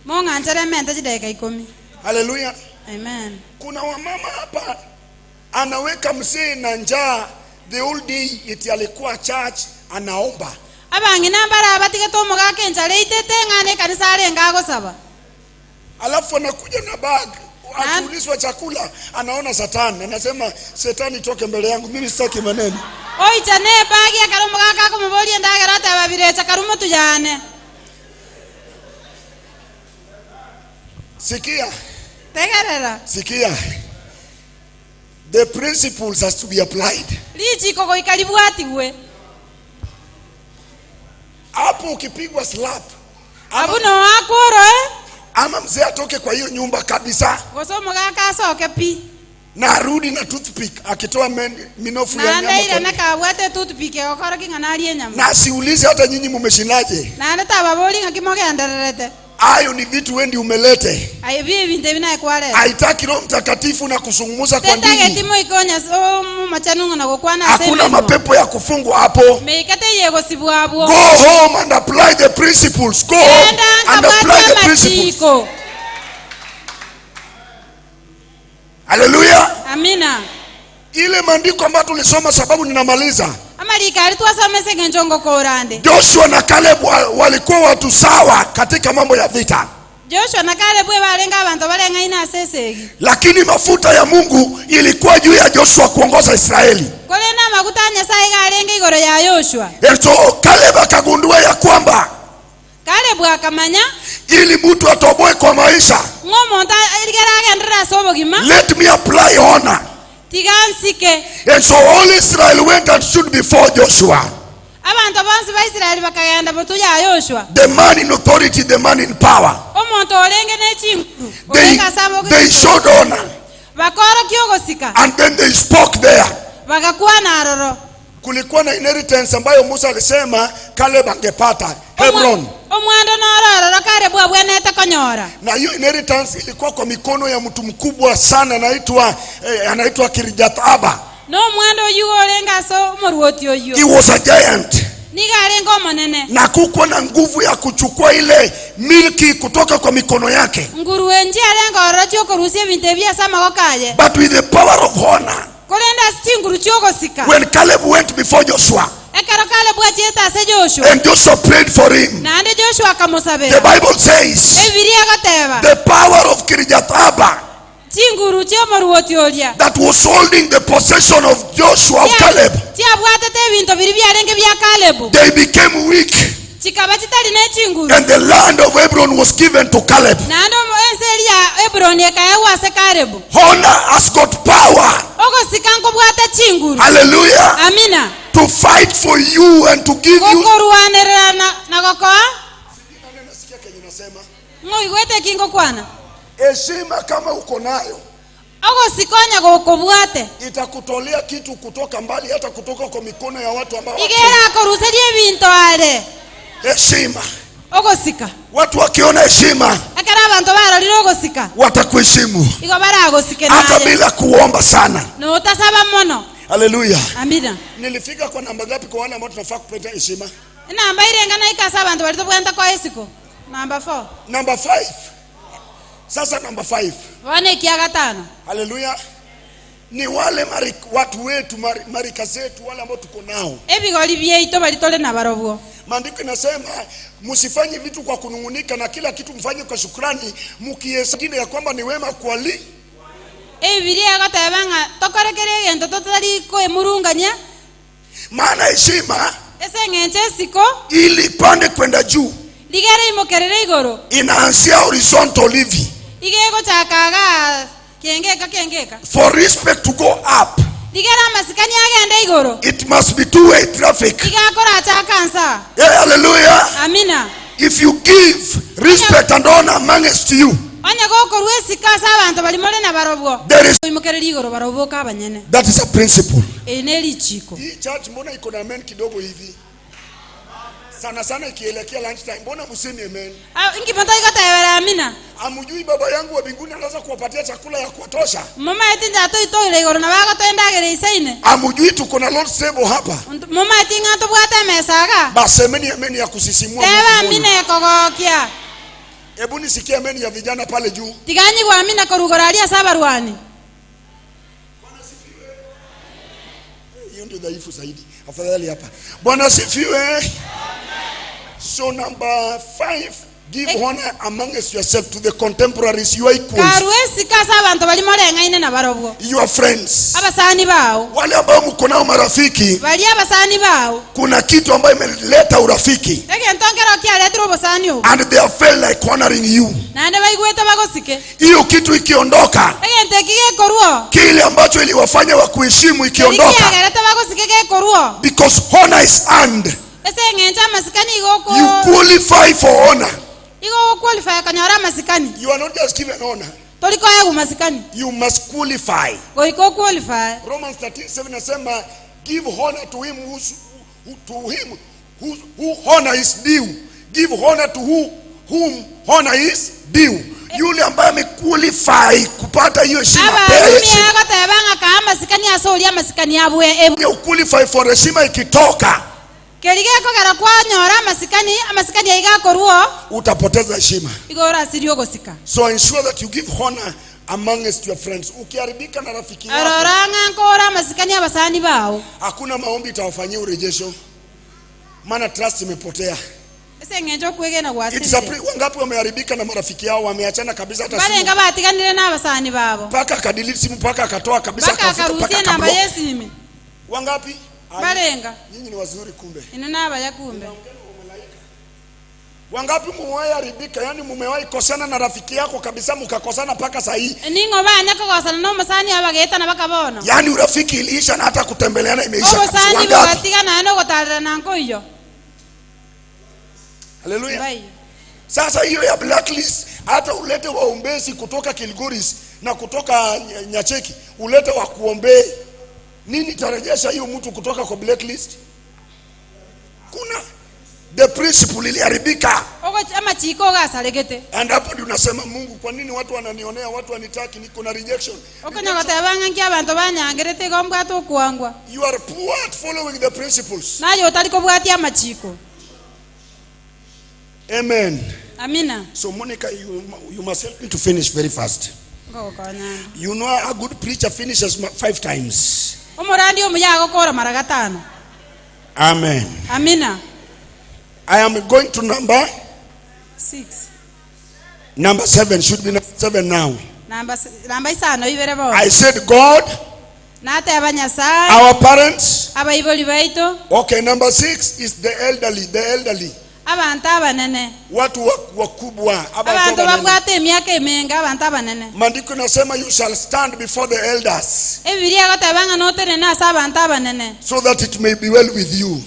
Mungu anjere mende dakika 10. Haleluya. Amen. Kuna wamama hapa anaweka mzee na njaa the whole day, eti alikuwa church anaomba. Abangina bara batige tomoga kenjale itete ngane kanisa arenga gosaba. Alafu anakuja na bag, akiulizwa chakula anaona satani, anasema setani toke mbele yangu, mimi sitaki maneno. Oicha ne bag ya karomoga kakumuboli ndagera tababirecha karumo tujane. Sikia. Tegerera. Sikia. The principles has to be applied. Lichiko goikaribwatiwe. Hapo ukipigwa slap. Abuno wakoro Ama mzee atoke kwa hiyo nyumba kabisa. Gosomo gakasoke pi. Na arudi na toothpick akitoa minofu ya nyama. Na ile nakabwate toothpick okoro kingana alie nyama. Na siulize hata nyinyi mumeshinaje. Na ndababoli ngakimogendererete. Hayo ni vitu wendi umelete. Ayo bintu binakwale. Haitaki Roho Mtakatifu na kuzungumza kwa ndimi. Hakuna mapepo ya kufungwa hapo. Go home and apply the principles. Go home and apply the principles. Hallelujah. Amina. Ile maandiko ambayo tulisoma, sababu ninamaliza. Joshua na Caleb walikuwa watu sawa katika mambo ya vita. Joshua na Caleb balenga abantu balenga ina sesegi. Lakini mafuta ya Mungu ilikuwa juu ya Joshua kuongoza Israeli. Kolena maguta Nyasaye galenga igoro ya Joshua. And so Caleb akagundua ya kwamba Caleb akamanya ili mtu atoboe kwa maisha. Ngomonta eligeragendera sobogima. Let me apply honor. And so all Israel went and stood before Joshua. The man in authority, the man in power. They showed honor. And then they spoke there. Kulikuwa na inheritance ambayo Musa alisema Caleb angepata, Hebron. Na hiyo inheritance ilikuwa kwa mikono ya mtu mkubwa sana anaitwa Kirjath Arba. He was a giant. Na kukuwa na nguvu ya kuchukua ile milki kutoka kwa mikono yake. But with the power of honor, when Caleb went before Joshua, and Joshua prayed for him, the Bible says the power of Kirjath Arba that was holding the possession of Joshua, of Caleb, they became weak. And the land of Hebron was given to Caleb. Honor has got power. Hallelujah. Amina. To fight for you and to give you. Heshima kama uko nayo itakutolea kitu kutoka mbali, hata kutoka kwa mikono ya watu ambao heshima. Watu wakiona heshima watakuheshimu hata bila kuomba sana. Hallelujah. Amina. Nilifika kwa namba ngapi kwa wale ambao tunafaa kupata heshima? Namba irengana ikasa abantu balitobwenta kwa esiko. Namba 4. Namba 5. Sasa namba 5. Wane kia gatano. Hallelujah. Ni wale watu wetu, marika zetu, wale ambao tuko nao. Ebigori byeito balitole na barobwo. Maandiko inasema msifanye vitu kwa kunungunika, na kila kitu mfanye kwa shukrani, mkihesabu ya kwamba ni wema kwa li. Ebibilia gatebanga tokorekere gento totari ko emurunganya. Maana heshima ese esiko ili pande kwenda juu. Ligere imokerere igoro. Inaanzia horizontal hivi. Igego chakaga kengeka kengeka. For respect to go up, Ligera masikani agende igoro. it must be two-way traffic. Igakora chakansa. Yeah, hallelujah. Amina. If you give respect and honor amongst you, There is that is a principle. Hii church mbona iko na amen kidogo hivi? Sana sana ikielekea lunchtime, mbona msemi amen? Amujui baba yangu wa mbinguni anaweza kuwapatia chakula ya kutosha. Amujui tuko na Lord's table hapa. Basi amen, amen ya kusisimua. Hebu nisikie amen ya vijana pale juu. Hiyo ndio dhaifu zaidi. Afadhali hapa. Bwana sifiwe. So number 5, give honor amongst yourself to the contemporaries, your equals, your friends. Wale ambao mko nao marafiki, kuna kitu ambayo imeleta urafiki, and they felt like honoring you. Hiyo kitu ikiondoka, kile ambacho iliwafanya wakuheshimu ikiondoka, because honor is earned. You qualify for honor. You are not just given honor. You must qualify. Romans 13:7 nasema, give honor to him who honor is due. Give honor to whom honor is due. Yule ambaye amequalify kupata hiyo heshima. You qualify for heshima ikitoka, utapoteza heshima. So ensure that you give honor amongst your friends. Ukiharibika na rafiki yako, hakuna maombi itawafanyia urejesho, maana trust imepotea. It's a wangapi wameharibika na marafiki yao, wameachana kabisa, hata simu mpaka akadelete simu, mpaka akatoa kabisa, akafuta, mpaka akablock. Wangapi? Barenga. Nyinyi ni wazuri kumbe. Inana kumbe. Wangapi mumewahi haribika, yani mumewahi kosana na rafiki yako kabisa, mkakosana mpaka saa hii? Ningo banya kukosana no musani abageta na bakabona. Yani urafiki iliisha na hata kutembeleana imeisha kabisa. Wangapi? Batigana no gotarana na nkoyo. Haleluya. Sasa hiyo ya blacklist, hata ulete waombezi kutoka Kilgoris na kutoka Nyacheki, ulete wa kuombee, nini tarejesha hiyo mtu kutoka kwa blacklist? Kuna the principle iliharibika. And hapo ndio unasema, Mungu, kwa nini watu wananionea, watu wanitaki, niko na rejection. You are poor at following the principles. Amen. Amina. So Monica, you must help me to finish very fast. You know, a good preacher finishes 5 times. Amen. Amina. I am going to number 6. Number 7 should be number 7 now. Number I said God, our parents. Okay, number 6 is the elderly, the elderly. Watu wakubwa. Maandiko inasema you shall stand before the elders, so that it may be well with you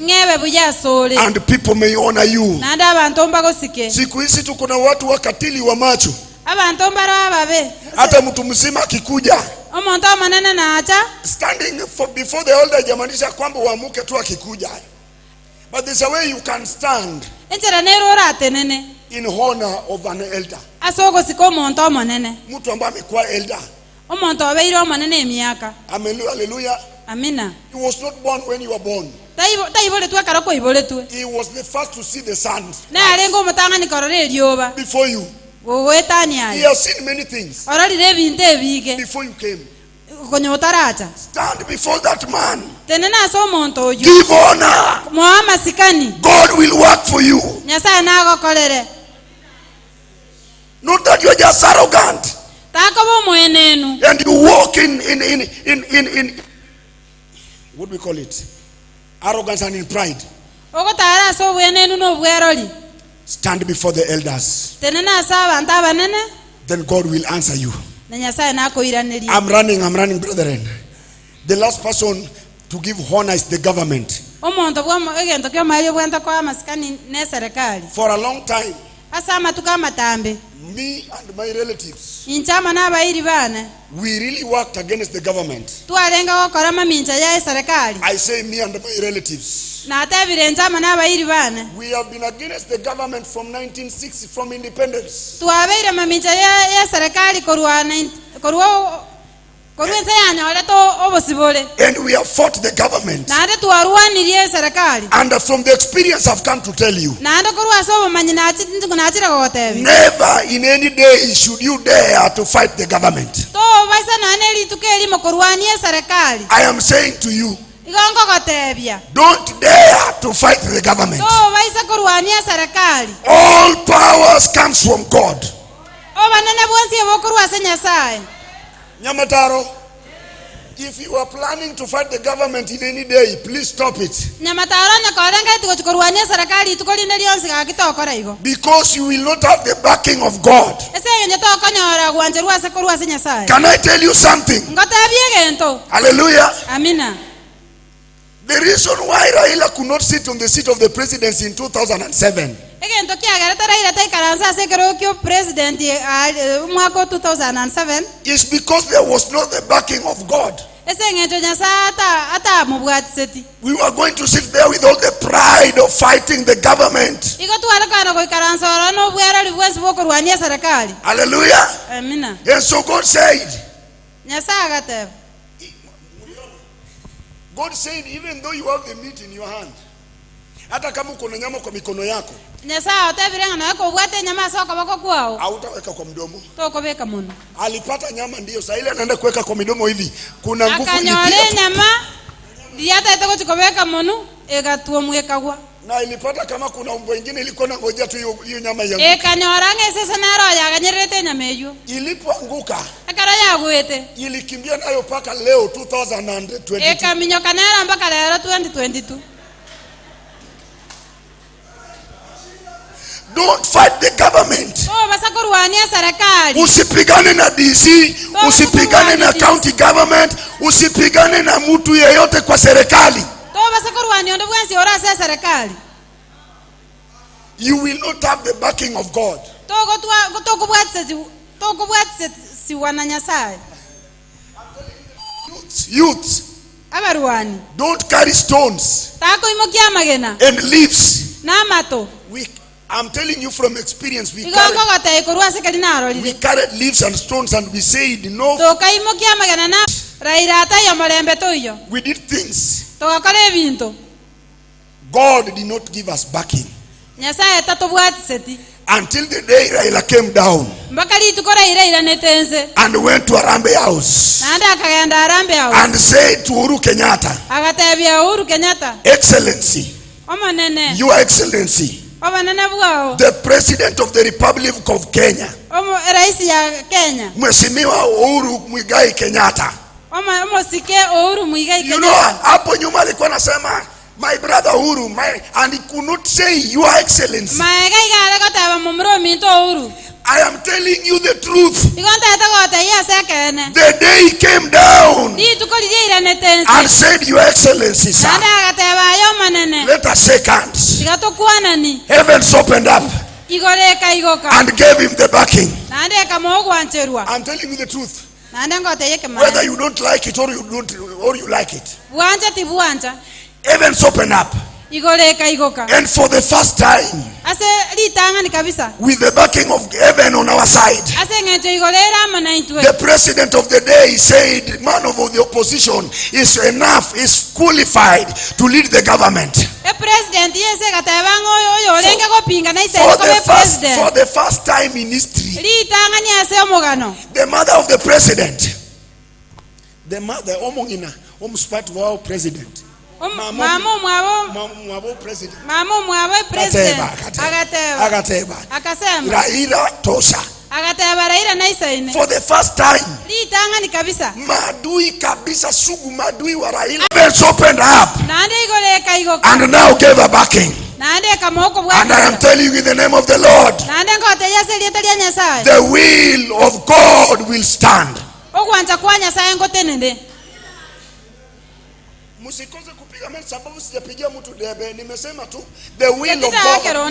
and people may honor you. Siku hizi tuko na watu wakatili wa macho. Hata mtu mzima akikuja, standing before the elder jamaanisha kwamba uamuke tu akikuja. But there's a way you can stand in honor of an elder. Mtu ambaye amekuwa elder. Hallelujah. Amina. He was not born when you were born. He was the first to see the sun. Before you. He has seen many things before you came. Stand before that man. Give honor. God will work for you. Not that you are just arrogant and you walk in what do we call it? Arrogance and in pride. Stand before the elders. Then God will answer you. I'm running, brethren. The last person to give honor is the government. For a long time, Me and my relatives, Inchama n'abairi bane. we really worked against the government. Twarenga gokora mamincha ya serikali. I say me and my relatives. Natebire nchama n'abairi bane. We have been against the government from 1960, from independence. Twabeire mamincha ya serikali korwa korwa korwa ense yanyorete obosibore. And we have fought the government. Naende twarwanirie serikali. And from the experience I've come to tell you, Naende korwa ase obomanyi nachire gogotebia. never in any day should you dare to fight the government. Tobaisa nane rituko erimo korwania serikali. I am saying to you, Igo ngogotebia. don't dare to fight the government. Tobaisa korwania serikali. All powers comes from God. Obanene bwonsi bokorwa ase Nyasaye. Nyamataro, if you are planning to fight the government in any day, please stop it. Nyamataro nyakorenga tigochikorwania serikali ituko rinde rionsi gakitokora igo. Because you will not have the backing of God. Ese enye tokonyora gwancherwa ase korwa ase Nyasaye. Can I tell you something? Ngotebie gento. Hallelujah. Amina. The reason why Raila could not sit on the seat of the presidency in 2007 Egento kiagerete Raila taikaransa ase ekero president mwaka 2007 is because there was not the backing of God. Ese eng'encho Nyasaye atamobwatiseti. We were going to sit there with all the pride of fighting the government. Igo twarekana goikaransa oro n'obwereri bwensi bokorwania serikali. Hallelujah. Amina. And so God said, Nyasaye agateba. God said, even though you have the meat in your hand, hata kama uko na nyama kwa mikono yako, Nyasaye otebire ng'a nawe kobwate nyama ase okoboko kwao, hautaweka kwa mdomo. Tokobeka mono. Alipata nyama ndio, sasa ile anaenda kuweka kwa midomo hivi. Kuna nguvu Akanyore ilipiga. nyama ndiatete gochikobeka mono egatuomwekagwa. Na ilipata kama kuna umbo ingine ilikuwa inangojea tu hiyo nyama ianguke. Ekanyora ng'esese naro yaganyererete nyama eyo. Ilipoanguka, Ekero yagwete, ilikimbia nayo paka leo 2022. Ekaminyoka nero mpaka lero 2022. Don't fight the government. Tobasa korwania serikali. Usipigane na DC, usipigane na county government, usipigane na mtu yeyote kwa serikali. Tobasa korwania onde bwensi ore ase serikali. You will not have the backing of God. Tokobwatisiwa na Nyasaye. Youth, Abarwani. don't carry stones Takoimokia amagena and leaves. na amato. I'm telling you from experience, we Igo carried, ngogotebia korwa ase keri we narorire. carried leaves and stones and we said no. Tokaimokia amagena na Raila ataiyo morembe toiyo. We did things. Togakora ebinto. God did not give us backing Nyasaye tatobwatiseti. until the day Raila came down Mpaka rituko Raila iranete ense. and went to Harambee House Naende akagenda Harambee House. and said to Uhuru Kenyatta, Agatebia Uhuru Kenyatta, Excellency, Omonene, Your Excellency, obonene bwao, the President of the Republic of Kenya, omo rais ya Kenya, Mheshimiwa Uhuru Muigai Kenyatta. Omosike Uhuru Muigai You know, Kenyatta. hapo nyuma alikuwa anasema my brother Uhuru, and he could not say Your Excellency. Maega igare goteba momura ominto Uhuru. I am telling you the truth. Igo ntete gotebia ase ekeene. The day he came down Rituko riria iranete ense. and said, Your Excellency, sir, Naende agateba aye omonene. let us shake hands. Tiga tokwanani. Heavens opened up Igoro ekaigoka. and gave him the backing. Naende ekamoa ogwancherwa. I'm telling you the truth. Naende ngotebia ekemana. Whether you don't like it or you don't, or you like it. Bwancha tibwancha. Heavens opened up. Igoro ekaigoka. And for the first time, Ase ritang'ani kabisa. with the backing of heaven on our side, Ase eng'encho igoro ere amo na intwe. the president of the day said, man of the opposition is enough, is qualified to lead the government. E president yese gateba ng'o oyo orenge gopinga na ise For kobe the first, for president. the first time in history, Ritang'ani ase omogano. the mother of the president, the mother, omong'ina, omusupati wao president, Mama omwabo, mwabo president, mama omwabo president. Agateba, Agateba. agateba, Akasema. Raila tosha. Agateba Raila na isaine. For the first time, Ritang'ani kabisa. maadui kabisa sugu, maadui wa Raila, heavens opened up Naende igoro ekaigoka. and now gave a backing. Naende ekamoa And I am okobwatisa. telling you in the name of the Lord, Naende ngotebia ase erieta ria Nyasaye. the will of God will stand. Ogwancha kwa Nyasaye ngotenene. Msikose kupiga mimi sababu sijapigia mtu debe, nimesema tu the will of Setita God. ekero